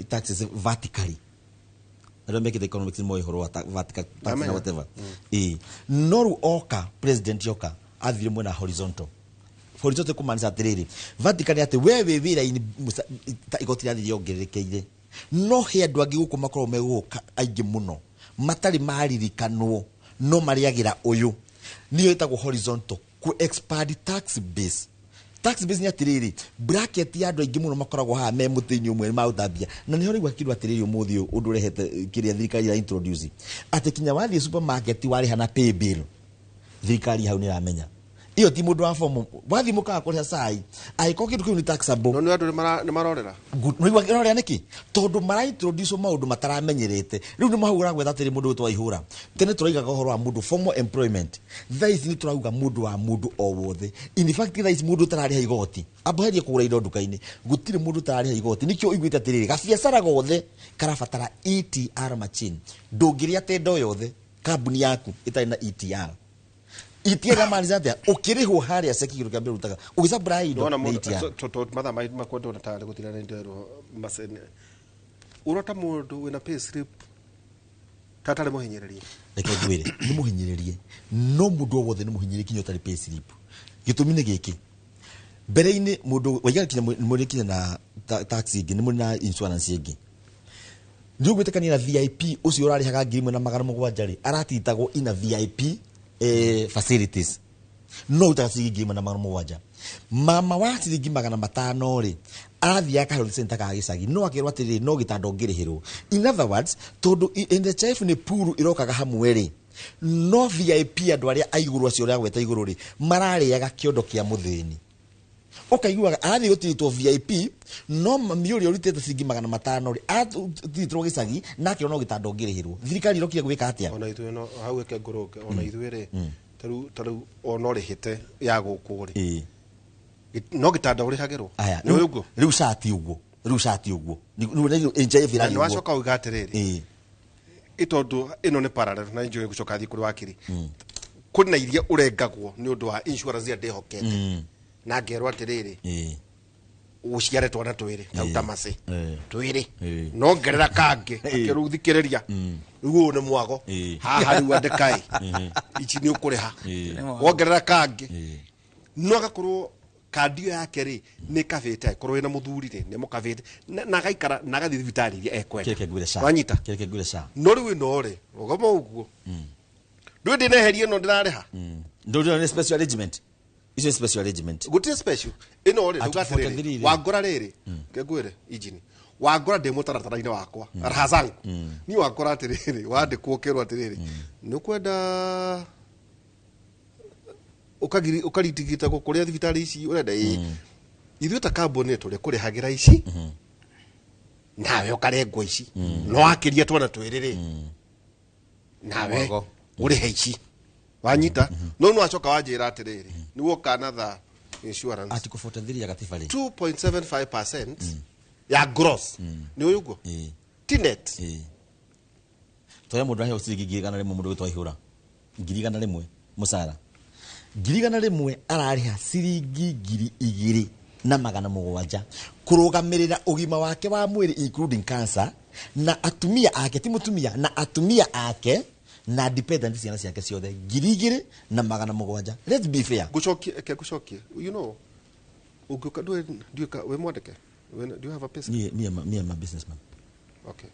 taxes vertically. Arĩa mekĩte economics nĩ moĩ ũhoro wa vertical tax na Ndamenya. whatever. Ĩĩ, no rĩu oka, president oka athire mwena horizontal. Horizontal kũmaanisha atĩrĩrĩ, vertical nĩ atĩ we wĩ wĩra-inĩ, igoti rĩrathiĩ rĩongererekeire, no he andũ angĩ gũkũ makoragwo megũka aingĩ mũno matarĩ maririkanwo, no marĩagĩra ũyũ. Nĩyo ĩtagwo horizontal, ku expand tax base. Tax base nĩ atĩrĩrĩ, bracket ya andũ aingĩ mũno makoragwo haha me mũtĩ-inĩ ũmwe maũthambia, na nĩho rĩu akĩrwo atĩrĩrĩ, ũmũthĩ ũyũ ũndũ ũrehete kĩrĩa thirikari ĩra introduce, atĩ kinya wathiĩ supermarket warĩha na pay bill, thirikari hau nĩ ĩramenya iyo ti mũndũ wa fomo wathiĩ mũkaga kũrĩha cai angĩkorwo kĩndũ kĩu nĩ taxable. No nĩ andũ nĩ marorera. Nĩigua kĩrorera nĩkĩ? Tondũ mara introduce maũndũ mataramenyerete. Rĩu nĩ mahau ũragwetha atĩrĩ, mũndũ ũyũ twaihũra tene tũraigaga ũhoro wa mũndũ formal employment, thaa ici nĩ tũrauga mũndũ wa mũndũ o wothe. In fact, thaa ici mũndũ ũtararĩha igoti amboherie kũgũra indo nduka-inĩ, gũtirĩ mũndũ ũtararĩha igoti. Nĩkĩo ũiguĩte atĩrĩrĩ, gabiacara gothe karabatara ETR machine. Ndũngĩrĩa tendo yothe kambuni yaku ĩtarĩ na ETR. ETR yamaanisha atĩa? Ũkĩrĩhwo harĩa ceki, kĩndũ kĩa mbere ũrutaga ũgĩsupply indo Ndona nĩ mũndũ ETR. Mathaa makwa ndona tarĩ gũthira nĩ nderwo macene ũrota mũndũ wĩna pay slip tatarĩ mũhinyĩrĩrie. Reke ngwĩre, nĩ mũhinyĩrĩrie, no mũndũ o wothe nĩ mũhinyĩrĩrie kinya ũtarĩ pay slip. Gĩtũmi nĩ gĩkĩ, mbere-inĩ mũndũ waigaga kinya mũrĩ kinya na tax ĩngĩ, nĩ mũrĩ na insurance ĩngĩ, nĩ ũgwĩtĩkania na VIP ũcio ũrarĩhaga 1700 rĩ, aratitagwo ina VIP facilities, no ũrutaga ciringi 1700. Mama wa ciringi 500 rĩ, arathiaga ka health center ka gĩcagi, no akerwo atĩrĩrĩ, no gĩtanda ũngĩrĩhĩrwo. In other words, tondũ NHIF nĩ puru ĩrokaga hamwe rĩ, no VIP andũ arĩa a igũrũ acio ũrĩa gweta igũrũ rĩ, mararĩaga kĩondo kĩa mũthĩni. Ũkaiguaga arathiĩ gũtiritwo VIP, no mami ũrĩa ũrutĩte ciringi 500 rĩ, aratiritwo gĩcagi na akerwo no gĩtanda ũngĩrĩhĩrwo. Thirikari ĩrokire gwĩka atĩa? Ona ithuĩ no hau eke ngũrũke, ona ithuĩ rĩ, tarĩu ona ũrĩhĩte ya gũkũ rĩ, no gĩtanda ũrĩhagĩrwo. Aya. Nĩ ũguo. Rĩu cati ũguo, rĩu cati ũguo. Rĩu NHIF Na ĩrathiĩ nĩ ũguo. wacoka uga atĩrĩrĩ, ĩtondũ ĩno nĩ parallel na njũĩ gũcoka thiĩ kũrĩ wakiri, kwĩna iria ũrengagwo nĩ ũndũ wa insurance iria ndĩhokete na ngerwo atĩrĩrĩ, ũciare twana twĩrĩ ta macĩ twĩrĩ, no ngerera kangĩ akĩrwo thikĩrĩria, rĩu ũyũ nĩ mwago haha, rĩu andĩkaĩ ici nĩ ũkũrĩha wongerera kangĩ, no agakorwo kandi ĩyo yake rĩ nĩ kabĩte, angĩkorwo wĩna mũthuri rĩ nĩ mũkabĩte na agaikara na agathiĩ thibitarĩ iria ekwenda. Kĩreke ngwĩre SHA. Wanyita? Kĩreke ngwĩre SHA. No rĩu ĩno rĩ, rũgama ũguo, ndũĩ ndĩneherie ĩno ndĩrarĩha. Ndũrĩ nĩ special arrangement, icio nĩ special arrangement. Gũtirĩ special ĩno rĩ. At Ndauga atĩrĩrĩ, 43 rĩ. Wangora rĩrĩ, ngwĩre injini wangora ndĩ mũtaratara-inĩ wakwa raha zangu, niĩ wangora atĩrĩrĩ, wandĩkwo ũkerwo atĩrĩrĩ, nĩ ũkwenda ũkaritigitagwo kũrĩa thibitarĩ ici ũrenda. Ĩĩ, ithuĩ ta kambuni tũrĩ kũrĩhagĩra ici. Nawe ũkarengwo ici. No akĩria twana twĩrĩ rĩ, nawe Mwago. ũrĩhe ici. Wanyita? No nĩ wacoka wanjĩra atĩrĩrĩ, nĩguo kanatha insurance Article 43 ya gatiba rĩ, 2.75% ya gross, nĩ ũyũ ũguo ti net. Toya mũndũ aheo ciringi 100,000, mũndũ wĩtwo Aihũra, 100,000 mũcara, 100,000, ararĩha ciringi 2,700 kũrũgamĩrĩra ũgima wake wa mwĩrĩ, including cancer, na atumia ake, ti mũtumia, na atumia ake na dependent, ciana ciake ciothe, 2,700. Let's be fair. Ngucokie, eke ngucokie, you know, ũngĩũka ndũĩ ndiũĩ wĩ mwandĩke. Do you have a payslip? Me am a businessman. Okay,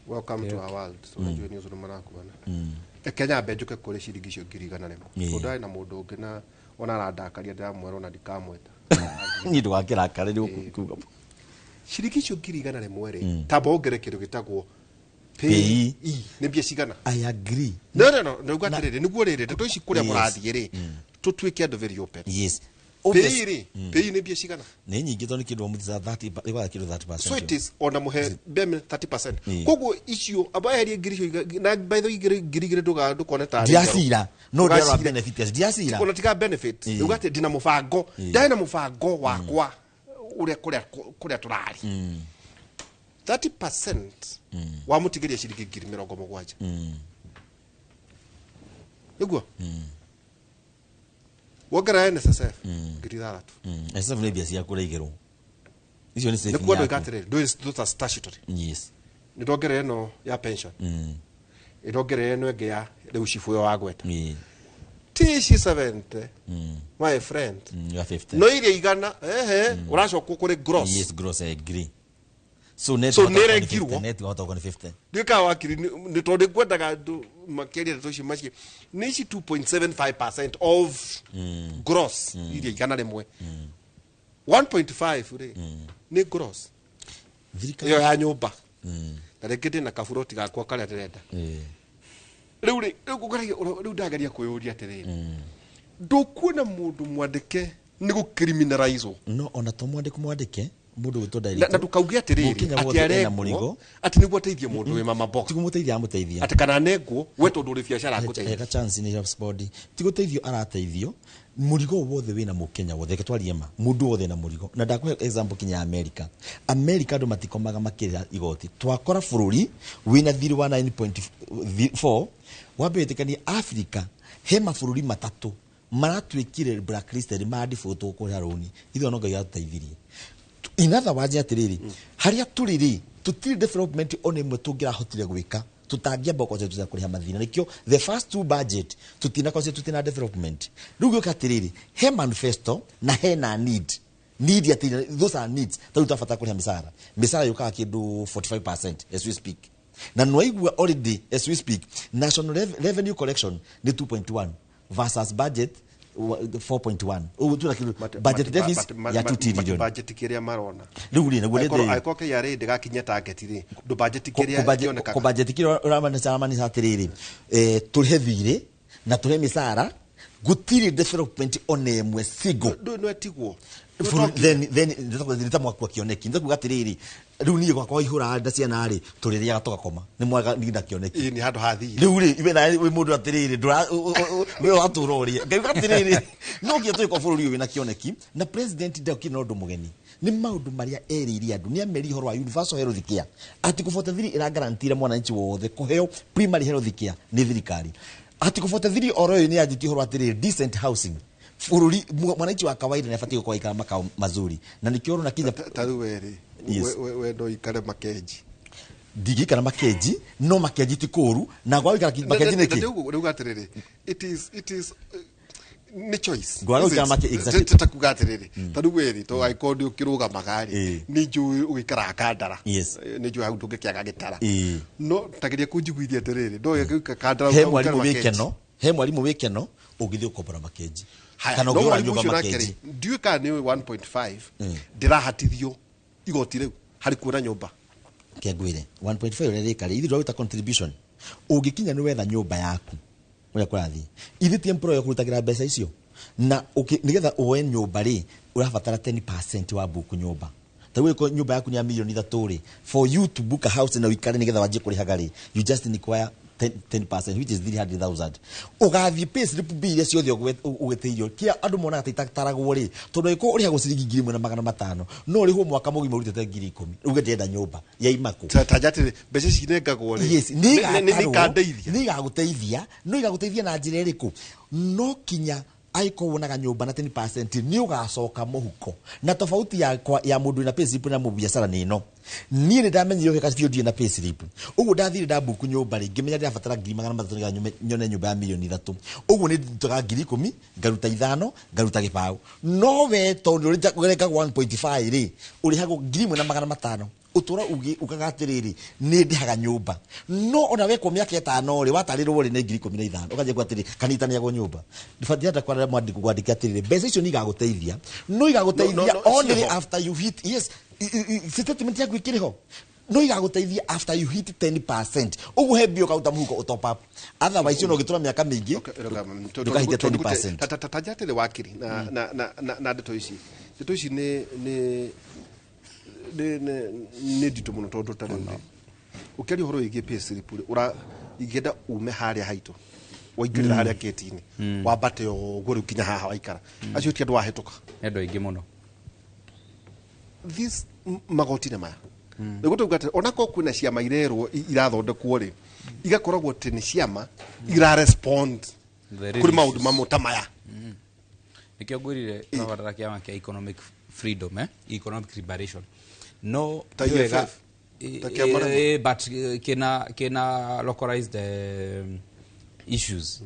welcome to our world. So unajua nĩ ũndũ marakuona. Reke nyambe njũke kũrĩ ciringi icio 100,000, tondũ ndarĩ na mũndũ ũngĩ na ona arandakaria, ndĩramwĩra ona ndikamwĩta. Niĩ ndũgakĩrakare rĩu kuga. Ciringi icio 100,000 rĩ, tamba wongerere kĩndũ gĩtagwo PAYE. Nĩ mbia cigana? I agree. No, nĩguo atĩrĩrĩ, nĩguo rĩrĩ, ndeto ici kũrĩa mũrathiĩ rĩ, tũtuĩke andũ very open. PAYE rĩ, PAYE nĩ mbia cigana? Nĩ nyingĩ, tondũ nĩ kĩndũ wamũtiza 30, ĩgwaga kĩndũ 30%. So it is ona muhe mbeme 30%, koguo icio amba eherie ngiri icio na by the way 2,000 ndũkone tarĩ Ndiacira no ndĩrarora Ndũgacira. benefit, ndiacira. Ona tiga benefit, rĩu atĩ ndina mũbango, ndarĩ na mũbango wakwa ũrĩa kũrĩa tũrarĩ 30% wamũtigĩria ciringi 70,000, nĩguo wongerera NSSF 6,000. NSSF nĩ mbia ciaku ũraigĩrwo, icio nĩ saving Nĩkuo yaku. ndoiga atĩrĩrĩ, ndũĩ those are statutory. Nĩ ndongerera ĩno ya pension, ĩndongerera ĩno ĩngĩ ya rĩu cibu ĩyo wagweta, ti ici 70, my friend. Ya 50. No iria igana ehe ũracokwo kũrĩ gross. Yes, gross, I agree. So net So wahota gũkorwo nĩ nĩrengirwo. 50, net wahota gũkorwo nĩ 50. Ndiũkaga wakiri nĩ tondũ ngwendaga andũ makĩria ndeto ici macie nĩ ici 2.75% of gross iria 100, 1.5 rĩ nĩ gross ĩyo ya nyũmba, na rĩngĩ ndĩna kaburoti gakwa karĩa ndĩrenda. Rĩu rĩ, rĩu ngũgeria, rĩu ndageria kwĩyũria atĩrĩrĩ, ndũkuona mũndũ mwandĩke nĩ gũcriminalizwo? No ona to mwandĩko, mwandĩke mũndũ gwĩtwo Na ndũkauge atĩrĩrĩ Mũkenya atĩ wothe ena arengwo mũrigo. Atĩ nĩguo ateithie mũndũ wĩ mama mboga. Ti kũmũteithia amũteithia. Atĩ kana anengwo we tondũ ũrĩ biacara akũteithia. Heka chance nĩ body, ti gũteithio arateithio. Mũrigo wothe wĩna mũkenya wothe, reke twarie ma, mũndũ wothe na mũrigo, na ndakũhe example kinya ya America. America andũ matikomaga makĩrĩra igoti. Twakora bũrũri wĩna thirĩ wa 9.4, wambe wĩtĩkanie Africa he mabũrũri matatũ maratuĩkire blacklisted, ma default kũrĩha rũni. Ithuĩ no Ngai atũteithirie. In other words, atĩrĩrĩ, harĩa tũrĩ rĩ, tũtirĩ development ona ĩmwe tũngĩrahotire gwĩka tũtangĩamba concentrate kũrĩha mathĩna. Nĩkĩo the first two budget tũtina concentrate na development. Rĩu gĩũka atĩrĩrĩ, he manifesto na he na need atĩ those are needs. Tarĩu twabatara kũrĩha mĩcara, mĩcara yũkaga kĩndũ 45% as we speak, na nwaigua already as we speak national revenue collection nĩ 2.1 versus budget 4.1. Ũguo tuna kĩndũ budget deficit ya 2 trillion. Budget kĩrĩa marona. Rĩu rĩ, naguo rĩthĩ Angĩkorwo KRA ndĩgakinyia target rĩ, ndũ budget kĩrĩa kĩonekaga. Kũbudget kĩrĩa ũramanĩca atĩrĩrĩ, tũrĩhe thirĩ na tũrĩhe mĩcara, gũtirĩ development ona ĩmwe single. Ndũ no etigwo. Then nĩ ta mwakua kĩoneki, nĩ kuga atĩrĩrĩ, rĩu niĩ gwakwa ihũra nda ciana rĩ, tũrĩrĩaga tũgakoma, nĩ mwaga nĩ na kĩoneki. Ĩĩ, nĩ handũ ha thirĩ. Rĩu rĩ, iwe nawe wĩ mũndũ atĩrĩrĩ, ndũra we watũra ũrĩa ngaiuga atĩrĩrĩ, no nginya tũgĩkorwo bũrũri ũyũ wĩna kĩoneki, na president ndokire na ũndũ mũgeni, nĩ maũndũ marĩa erĩire andũ. Nĩ amerie ũhoro wa universal health care. Article 43 ĩragarantire mwananchi wothe kũheo primary health care nĩ thirikari. Article 43 oro ĩyo nĩ yanjĩtie ũhoro atĩrĩrĩ, decent housing, bũrũri mwananchi wa kawaida nĩ abatiĩ gũkorwo aikara makao mazuri, na nĩkĩo ũrona kinya Ta rĩu we rĩ, Yes. we no ikare makenji? Ndingĩikara makenji, no makenji ti kũũru, na gwa gũikara makenji nĩkĩ? Rĩu atĩrĩrĩ, it is nĩ choice. Ngwaga Is gũikara it? exactly. Ta kuga atĩrĩrĩ, ta rĩu we rĩ, to angĩkorwo nĩ ũkĩrũgamaga rĩ, nĩ njũĩ ũgĩikaraga Kandara. Nĩ njũĩ hau ndũngĩkĩaga gĩtara. No tageria kũnjiguithia atĩrĩrĩ, no gĩũka Kandara He ũikare mwarimũ wĩ Makenji. keno, he mwarimũ wĩ keno ũngĩthiĩ ũkombora makenji Haya, kana no ũngĩgũra mwarimũ nyũmba ũcio nake rĩ, makenji. ndiũĩ kana nĩ 1.5 ndĩrahatithio igoti rĩu harĩ kuona nyũmba. Kengwire 1.5 ũrĩa rĩka rĩ, ithuĩ tũraruta contribution ũngĩkinya nĩ wetha nyũmba yaku ũrĩa kũrathiĩ, ithuĩ ti employer kũrutagĩra mbeca icio, na nĩgetha woe nyũmba rĩ, ũrabatara 10% wa buku nyũmba. Ta rĩu ĩkorwo nyũmba yaku nĩ ya mirioni 3 rĩ, for you to book a house na ũikare nĩgetha wanjie kũrĩhaga rĩ, you just require 10%, which is 300,000. Ũgathiĩ pay slip mbia iria ciothe ũgweteirio kĩa andũ monaga ta itataragwo rĩ, tondũ angĩkorwo ũrĩhagwo ciringi 1500, no ũrĩhwo mwaka mũgima ũrutĩte 10,000, uge ndĩrenda nyũmba ya imakũ. Tanja atĩrĩ, mbeca ici nengagwo rĩ, Yes, nĩ ikandeithia? Nĩ igagũteithia. No igagũteithia na njĩra ĩrĩkũ? No kinya angĩkorwo wonaga nyũmba na 10% nĩ ũgacoka mũhuko. Na tofauti ya mũndũ wĩna payslip na mũbiacara nĩ ĩno: niĩ nĩ ndamenyire ũhĩka biũ ndirĩ na payslip. Ũguo ndathire ndambuku nyũmba rĩ, ngĩmenya ndĩrabatara 300,000 nĩgetha nyone nyũmba ya mirioni 3. Ũguo nĩ ndutaga 10,000, ngaruta 5, ngaruta 0. No we tondũ ũrengagwo 1.5 rĩ, ũrĩhagwo 1,500. Ũtũra ugaga atĩrĩrĩ, nĩ ndĩhaga nyũmba, no ona wekwo mĩaka 5 rĩ, watarĩrwo rĩ, nĩ 15,000. Ũkanjia kuga atĩrĩ, kanitaniagwo nyũmba ndĩrenda kwara mwandĩko gwandĩka atĩrĩrĩ, mbeca icio nĩ igagũteithia, no igagũteithia No, only ciĩho. after you hit, yes, statement yaku ĩkĩrĩ ho, no igagũteithia after you hit 10%. Ũguo he mbia ũkaruta mũhuko ũ top up, otherwise ona ũngĩtũra mĩaka mĩingĩ ndũkahitia 10%. Tanja atĩrĩ, wakiri, na ndeto ici nĩ nditũ mũno, tondũ ta rĩu rĩ, ũkĩaria ũhoro wĩgiĩ payslip rĩ, ũra ingĩenda ume harĩa haitũ waingĩrĩra harĩa gate-inĩ, wambate ũguo rĩu kinya haha waikara, acio ti andũ wahĩtũka. Nĩ andũ aingĩ mũno. This magoti-inĩ maya nĩguo tauga atĩ onakorwo kwĩna ciama irerwo irathondekwo rĩ, igakoragwo atĩ nĩ ciama irarespond The real kũrĩ maũndũ issues. mamwe ta maya. Nĩkĩo ngwĩrire tũrabatara kĩama kĩa economic freedom, economic liberation, no Ta nĩ wega- EFF? Ta kĩa Marema? But kĩna localized issues.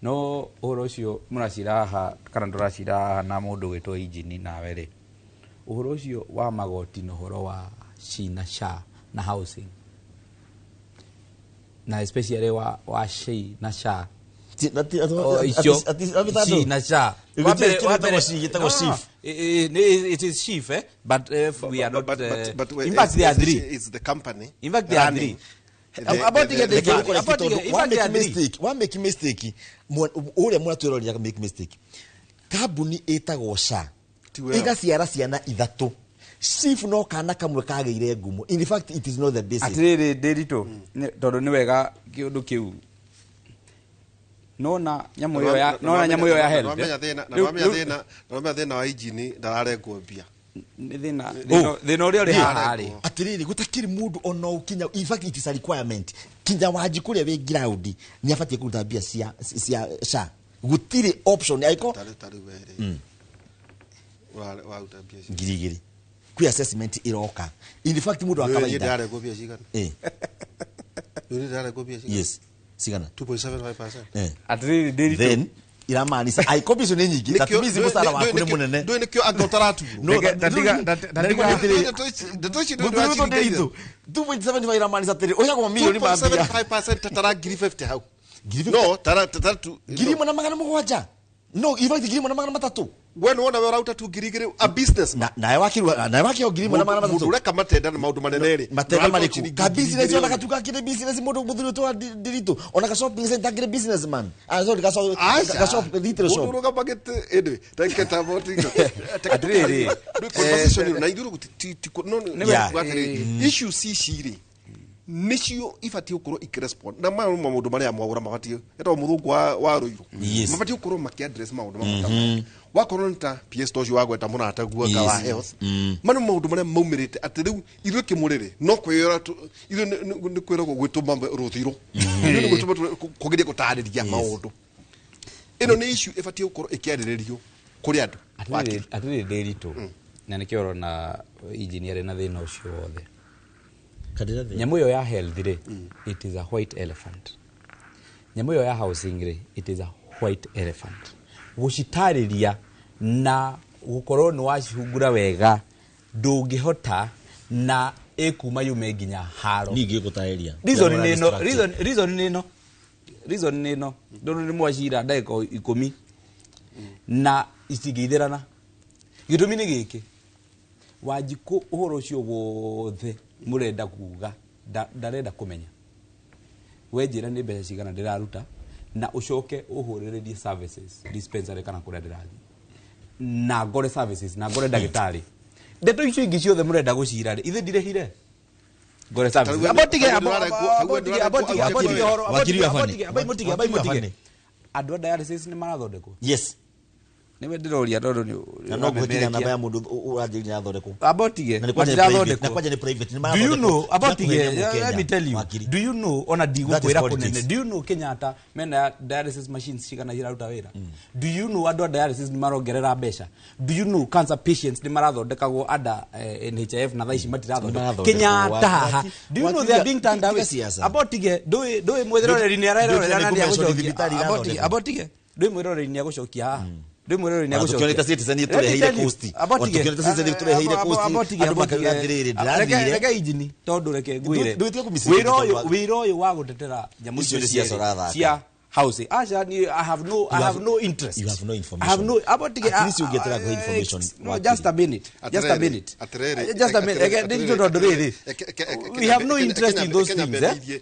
No ũhoro ũcio mũracira haha kana ndũracira haha na mũndũ gwĩtwo injini nawe rĩ, ũhoro ũcio wa magoti na ũhoro wa SHI na SHA na housing, na especially wa SHI na SHA. Oh, icio SHI na SHA. SHI gĩtagwo No, no, SHIF. It is SHIF, but if we are not But in fact there are three. It's the company In fact there are running three. About the In wa fact, there make are three. mistake, wa make mistake, ũrĩa mũratwĩrorera make mistake, kambuni ĩtagwo SHA Ti wega. ĩgaciara ciana ithatũ, SHIF no kana kamwe kagĩire ngumo. In fact it is not the basis. Atirĩrĩ, ndĩritũ, tondũ nĩ wega kĩũndũ kĩu nona nyamũ ĩyo ya nona nyamũ ĩyo ya health, eh? Na wamenya thĩna wa injini ndararengwo mbia. Nĩ thĩna thĩna ũrĩa ũrĩ haha rĩ, Atirĩrĩ, gũtakĩrĩ mũndũ ona ũkinya, in fact it is a requirement, kinya wanji kũrĩa wĩ ground nĩ abatiĩ kũruta mbia cia SHA. Gũtirĩ option aiko. Tarĩ we rĩ, waruta mbia cigana? 2,000. Kwĩ assessment ĩroka. In fact mũndũ wa Niĩ kawaida ndĩrarengwo mbia cigana? Niĩ ndĩrarengwo mbia cigana? Yes, cigana? 2.75%. Atirĩrĩ, ndĩritũ, Then iramaanisha aiko icio nĩ nyingĩ. That means mũcara waku nĩ mũnene. Ndũĩ nĩkĩo anga ũtaraturwo. No, Ndeto ici Mũthuri ũyũ ndĩritũ, 2.75 iramaanisha atĩrĩ ũheagwo mirioni ma mbia. 2.75% tatara 50,000 hau, no tara tara tu 1,700, no, in fact 1,300. We nĩ wona we ũraruta tu 2,000, a business. Nawe wakirwa nawe wakio ngiri ĩmwe na magana Mũndũ matatũ. ũreka matenda na maũndũ manene rĩ, Matenda ndũraruta marĩkũ? ciringi Ka business 2,000. Ona gatuka akĩrĩ business, mũndũ mũthuri ũyũ wa ndĩritũ, ona ka shopping center akĩrĩ business man. Ah, sorry, ka shop, Aca. ka shop, retail shop. Mũndũ ũrũgamagĩte anyway take ta Atĩrĩrĩ, conversation ĩno na ithuĩ no Nĩ Yeah. atĩrĩrĩ, issues ici rĩ, nĩcio ibatiĩ gũkorwo ikĩrespond na maya nĩ maũndũ marĩa mwaũra mabatiĩ etagwo mũthũngũ wa rũirũ, mabatiĩ gũkorwo makĩaddress maũndũ mamwe ta maya. Wakorwo nĩ ta PS ta ũcio wagweta mũrataguo anga wa health, maya nĩ maũndũ marĩa maumĩrĩte atĩ rĩu ithuĩ kĩmũrĩrĩ no kwĩyora ithuĩ nĩ kwĩragwo gwĩtũma rũthirũ, ithuĩ nĩ gwĩtũma kũgeria gũtarĩria maũndũ. Ĩno nĩ issue ĩbatiĩ gũkorwo ĩkĩarĩrĩrio kũrĩ andũ. Atirĩrĩ, atirĩrĩ, ndĩritũ, na nĩkĩo ũrona engineer na thĩna ũcio wothe. Nyamũ ĩyo ya health rĩ, it is a white elephant. Nyamũ ĩyo ya housing rĩ, it is a white elephant. Gũcitarĩria na gũkorwo nĩ wacihungura wega ndũngĩhota, na ĩkuma yume nginya haro. Niĩ ngĩgũtarĩria. Reason nĩ ĩno, reason nĩ ĩno, reason nĩ ĩno, ndũrũ nĩ mwacira ndagĩka 10 na itingĩithĩrana. Gĩtũmi nĩ gĩkĩ: Wanjikũ, ũhoro ũcio wothe mũrenda kuga ndarenda kũmenya. We njĩra nĩ mbeca cigana ndĩraruta, na ũcoke ũhũrĩrĩrie services dispensary kana kũrĩa ndĩrathiĩ na ngore services na ngore ndagĩtarĩ. Ndeto icio ingĩ ciothe mũrenda gũcira rĩ, ithe ndirĩhire ngore services. Abotige abotige abotige abotige horo Wakiri wa abotige Fani. abotige Wakiri wa abotige. Fani. Andũ a dialysis nĩ marathondekwo. Yes. Nĩwe ndĩroria tondũ nĩ Na no ngũhe namba ya mũndũ ũranjĩrire athondekwo. Abotige Na nĩ kwanja nĩ private, na matirathondekwo. kwanja nĩ private, nĩ Do you know marathondekwo. abotige Tiga kũhenia let me Mũkenya, tell you, wakiri. do you know ona That is ndigũkwĩra politics. kũnene, do you know Kenyatta mena dialysis machines cigana iraruta wĩra? Do you know andũ a dialysis nĩ marongerera mbeca? Do you know cancer patients nĩ marathondekagwo under NHIF na thaa ici matirathondekwo Nĩmarathondekwo. Kenyatta haha? Do you know they are being turned Tiga away? siasa. Abotige ndũĩ ndũĩ mwĩroreri nĩ arerorera na Ndũĩ nĩ thibitarĩ agũcokia. Abotige irathondekwo. abotige ndũĩ mwĩroreri nĩ agũcokia haha, ndũĩ mwĩroreri nĩ Ona agũcokia. tũkĩonete Citizen ĩtũreheire coast. Ona tũkĩonete Citizen ĩtũreheire coast, andũ makauga atĩrĩrĩ, ndĩrathire. Reke injini tondũ reke ngwĩre Ndũgĩtige kũmicirĩria wĩra ũyũ tondũ wa- wĩra ũyũ wa gũtetera nyamũ Icio icio nĩ siasa cierĩ ũrathaka. cia house aca ni I have no I have no interest. You have no I information. have no abotige. At least ũngĩetera kũhe information, No, wakiri. just a minute, just a minute, just a minute. Reke nditũ tondũ rĩrĩ, we have no interest in those things, eh?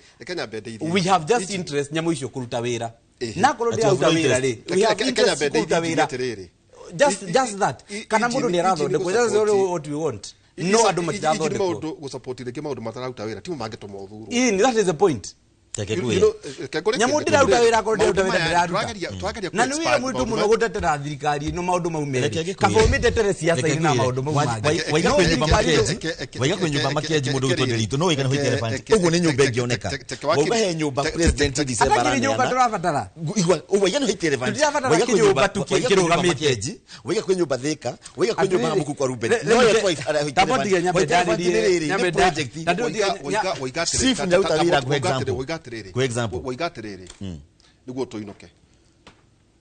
We have just interest nyamũ icio kũruta wĩra, na korwo Ati you have ndĩraruta no wĩra rĩ, interest. we have interest kũruta wĩra, just that kana mũndũ nĩ arathondekwo, that's all what we want. No andũ matirathondekwo. Maũndũ gũcapoti rĩngĩ maũndũ matararuta wĩra timo mangĩtũma ũthurwo. Ini, that is the point. Reke You ngwĩre. know, reke Nyamũ ndĩraruta wĩra akorwo ndĩraruta Maũndũ wĩra maya, ndĩraruta. tũrageria Na nĩ wĩra ku-expand mũritũ maũndũ mũno maya. gũtetera thirikari ĩno maũndũ mau Reke merĩ ngĩkwĩre. kaba ũmĩtetere siasa-inĩ na Reke maũndũ mau ngwĩre. mangĩ. Waiga No kwĩ nyũmba thirikari Makenji, waiga kwĩ nyũmba Makenji mũndũ gwĩtwo Nderitu, no waiga nĩ White Elephant. Ũguo nĩ nyũmba ĩngĩoneka. Wauga he nyũmba president December Atakĩrĩ nyũmba araneana. tũrabatara. Igua, waiga nĩ White Elephant. Tũtirabatara Waiga kwĩ kĩnyũmba nyũmba- tu waiga kwĩ nyũmba kĩrũgamĩte. Makenji, waiga kwĩ nyũmba Thika, waiga kwĩ nyũmba Atĩrĩrĩ, Muku kwa Ruben. le- No le- yetwo White Tabotige Elephant. nyambe White Elephant nĩ ndarĩrie- rĩrĩ, nyambe nĩ project. Chief nĩaruta wĩra kũ example. Kũ example. Waiga atĩrĩrĩ, nĩguo tũinũke,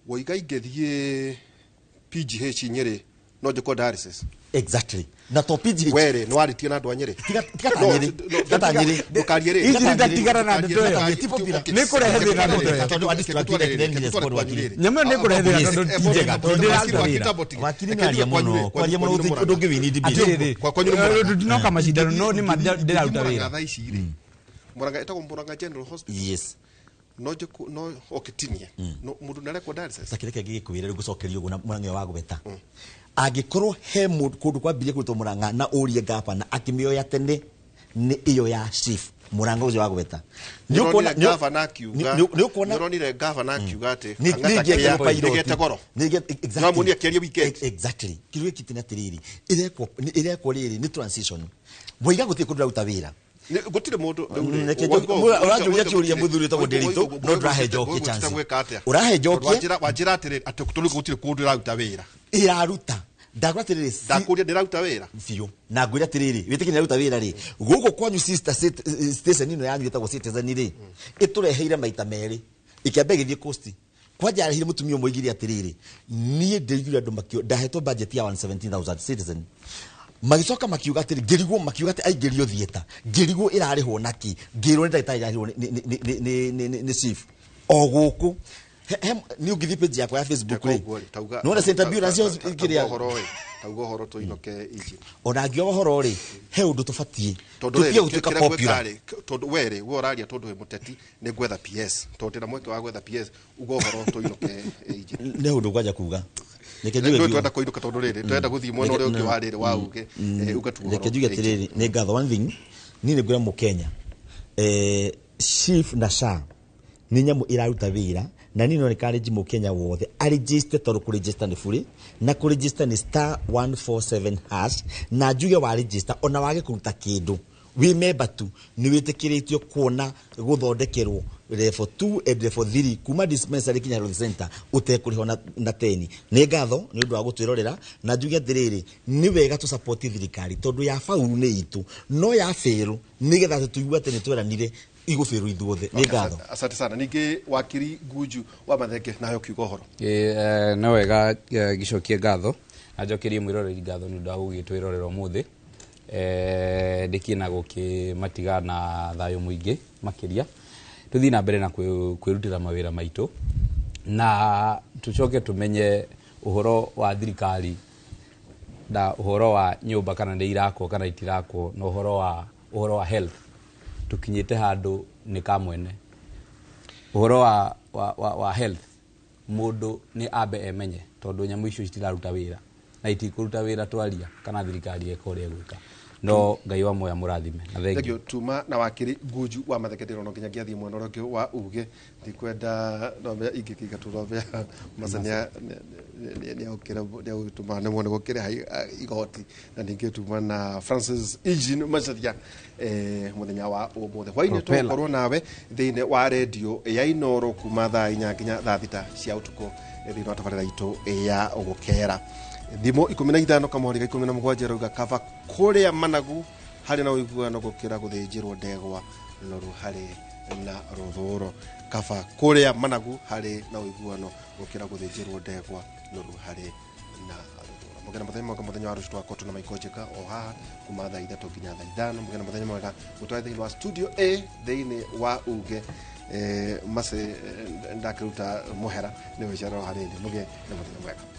waiga ingĩthiĩ PGH Nyĩrĩ no njĩkwo dialysis. Exactly. Na to PGH. Were nĩ warĩtie na andũ a Nyĩrĩ. Tiga ta Nyĩrĩ. Tiga ta Nyĩrĩ. Ndũkarie rĩ. Injini ndatigana na ndeto ĩyo. Ti popular. Nĩ kũrehe thĩna ndeto ĩyo. Tondũ adistracted then he respond wakiri. Nyamũ ĩyo nĩ kũrehe thĩna tondũ ti njega, tondũ ndĩraruta wĩra. Wakiri nĩ aria mũno, kwaria mũno ndũngĩwini debate. Atĩrĩrĩ, tũtinoka macindano no nĩ ma ndĩraruta wĩra. Thaa ici rĩ, Murang'a ĩtagwo Murang'a General Hospital. Yes. No njĩkwo no okitinie no mũndũ nĩarekwo dialysis. Takireke ngĩgĩkwĩre rĩu ngũcokeria ũguo na mũrang'a ũyũ wa gweta angĩkorwo he mũndũ kũndũ kwambirie kũrutwo mũrang'a na ũrie gavana akĩmĩoya tene nĩ ĩyo ya chief mũrang'a ũcio wa gweta. Nĩ ũkuona- Nĩũronire gavana akiuga nĩ ũkuona nĩũronire gavana akiuga atĩ Nĩ- Kang'ata nĩ ingĩekĩrwo kĩa pilot. nĩgĩte goro. Nĩ exactly. No muonie akĩaria weekend. Exactly. Kĩndũ gĩkĩ nĩ atĩrĩrĩ, ĩrekwo ĩrekwo rĩrĩ nĩ transition. Waiga gũtirĩ kũndũ ũraruta wĩra. Gũtirĩ mũndũ rĩu rĩ, Reke ũranjũria kĩũria mũthuri wĩtagwo Nderitu, no ndũrahe njokie chance. Ũrahe njokie. Wanjĩra atĩrĩrĩ atĩ tondũ gũtirĩ kũndũ ĩraruta wĩra. Ĩraruta. Ndakũra atĩrĩrĩ, Ndakũria ndĩraruta wĩra. Biũ. Na ngwĩra atĩrĩrĩ, wĩtĩkĩre nĩraruta wĩra rĩ, gũkũ kwanyu sister station ĩno yanyu ĩtagwo Citizen rĩ, ĩtũreheire maita merĩ. Ĩkĩamba ĩgĩthiĩ coast. Kwanja yarehire mũtumia ũmwe oigire atĩrĩrĩ, niĩ ndĩrigire andũ makio, ndahetwo budget ya 117,000 Citizen. Magĩcoka makiuga atĩrĩ, ngĩrigwo makiuga atĩ aingĩrio theatre, ngĩrigwo ĩrarĩhwo naki, ngĩrwo nĩ ndagĩtarĩ ĩrarĩhwo nĩ chief. O gũkũ nĩ ũngĩthiĩ page yakwa ya Facebook rĩ, nĩwona St. Ambulance kĩrĩa ũhoro ĩ, tauga ũhoro tũinũke injini. Ona angiuga ũhoro rĩ, he ũndũ tũbatiĩ Tondũ tũtige rĩrĩ, gũtuĩka kĩrĩa popular. ngwĩka rĩ, tondũ we rĩ, we ũraria tondũ wĩ mũteti nĩ ngwetha PS, tondũ ndĩna mweke wa gwetha PS, uga ũhoro tũinũke injini. Nĩ ũndũ ngwanja kuga. Reke njuge Nĩ ngiuga- twenda kũinũka tondũ rĩrĩ, twenda gũthiĩ mwena ũrĩa ũngĩ wa rĩrĩ wa uge, uga tu ũhoro. Reke njuge atĩrĩrĩ, nĩ ngatho. One thing niĩ nĩ ngwĩra mũkenya, chief na SHA nĩ nyamũ ĩraruta wĩra, na niĩ no encourage mũkenya wothe aregister, tondũ kũregister nĩ burĩ, na kũregister nĩ star 147 hash, na njuge wa register ona wage kũruta kĩndũ wĩ memba tu nĩ wĩtĩkĩrĩtio kuona gũthondekerwo level 2 and level 3 kuma dispensary kinya health center ũtekũrĩhwo na teni. Nĩ ngatho nĩ ũndũ wa gũtwĩrorera, na njuge atĩrĩrĩ, nĩ wega tũ support thirikari tondũ ya faulu nĩ itũ, no ya fail nĩgetha tũigue atĩ nĩ tweranire igũbĩrwo ithuothe. Nĩ ngatho. Asante sana. Ningĩ wakiri Gunju wa Mathenge, nayo kiuga ũhoro. No wega ngĩcokie ngatho na njokerie mwĩroreri ngatho nĩ ũndũ wa gũgĩtwĩrorera ũmũthĩ. Ndĩkiĩ na gũkĩmatiga na thayũ mũingĩ makĩria, tũthiĩ na mbere na kwĩrutĩra mawĩra maitũ, na tũcoke tũmenye ũhoro wa thirikari na ũhoro wa nyũmba kana nĩ irakwo kana itirakwo, na ũhoro wa health tũkinyĩte handũ nĩ ka mwene. Ũhoro wa health mũndũ nĩ ambe emenye, tondũ nyamũ icio citiraruta wĩra. Na itikũruta wĩra twaria kana thirikari ĩka ũrĩa ĩgwĩka. No Ngai wa muoya mũrathime na thengiũ. Thengiũ tuma na wakiri Ngunju wa Matheke. Ndĩrona nginya ngĩathiĩ mwena ũrĩa ũngĩ wa uge, ndikwenda nomenya ingĩkĩingatwo, nomenya maca nĩagũtũma nemwo nĩ gũkĩrĩha igoti. Na ningĩ tuma na Francis Eugene Macharia mũthenya wa ũmũthĩ hwainĩ Propeller. tũgũkorwo nawe thĩinĩ wa redio ya Inoro kuma thaa 4 nginya thaa 6 cia ũtukũ thĩinĩ wa tabarĩra itũ ya gũkera. Thimo 15 kamũhari ga 17 rauga kaba kũrĩa managu harĩ na ũiguano gũkĩra gũthĩnjĩrwo ndegwa noru harĩ na rũthũro. Kaba kũrĩa managu harĩ na ũiguano gũkĩra gũthĩnjĩrwo ndegwa noru harĩ na rũthũro. Mũgena mũthenya mwega. Mũthenya wa rũciũ twakorwo tũna Michael Njĩka o haha kuma thaa 3 nginya thaa 5. Mũgena mũthenya mwega. Gũtware thĩinĩ wa studio A thĩinĩ wa uge mace ndakĩruta mũhera nĩ wĩcerero hanini. Mũgĩe na mũthenya mwega.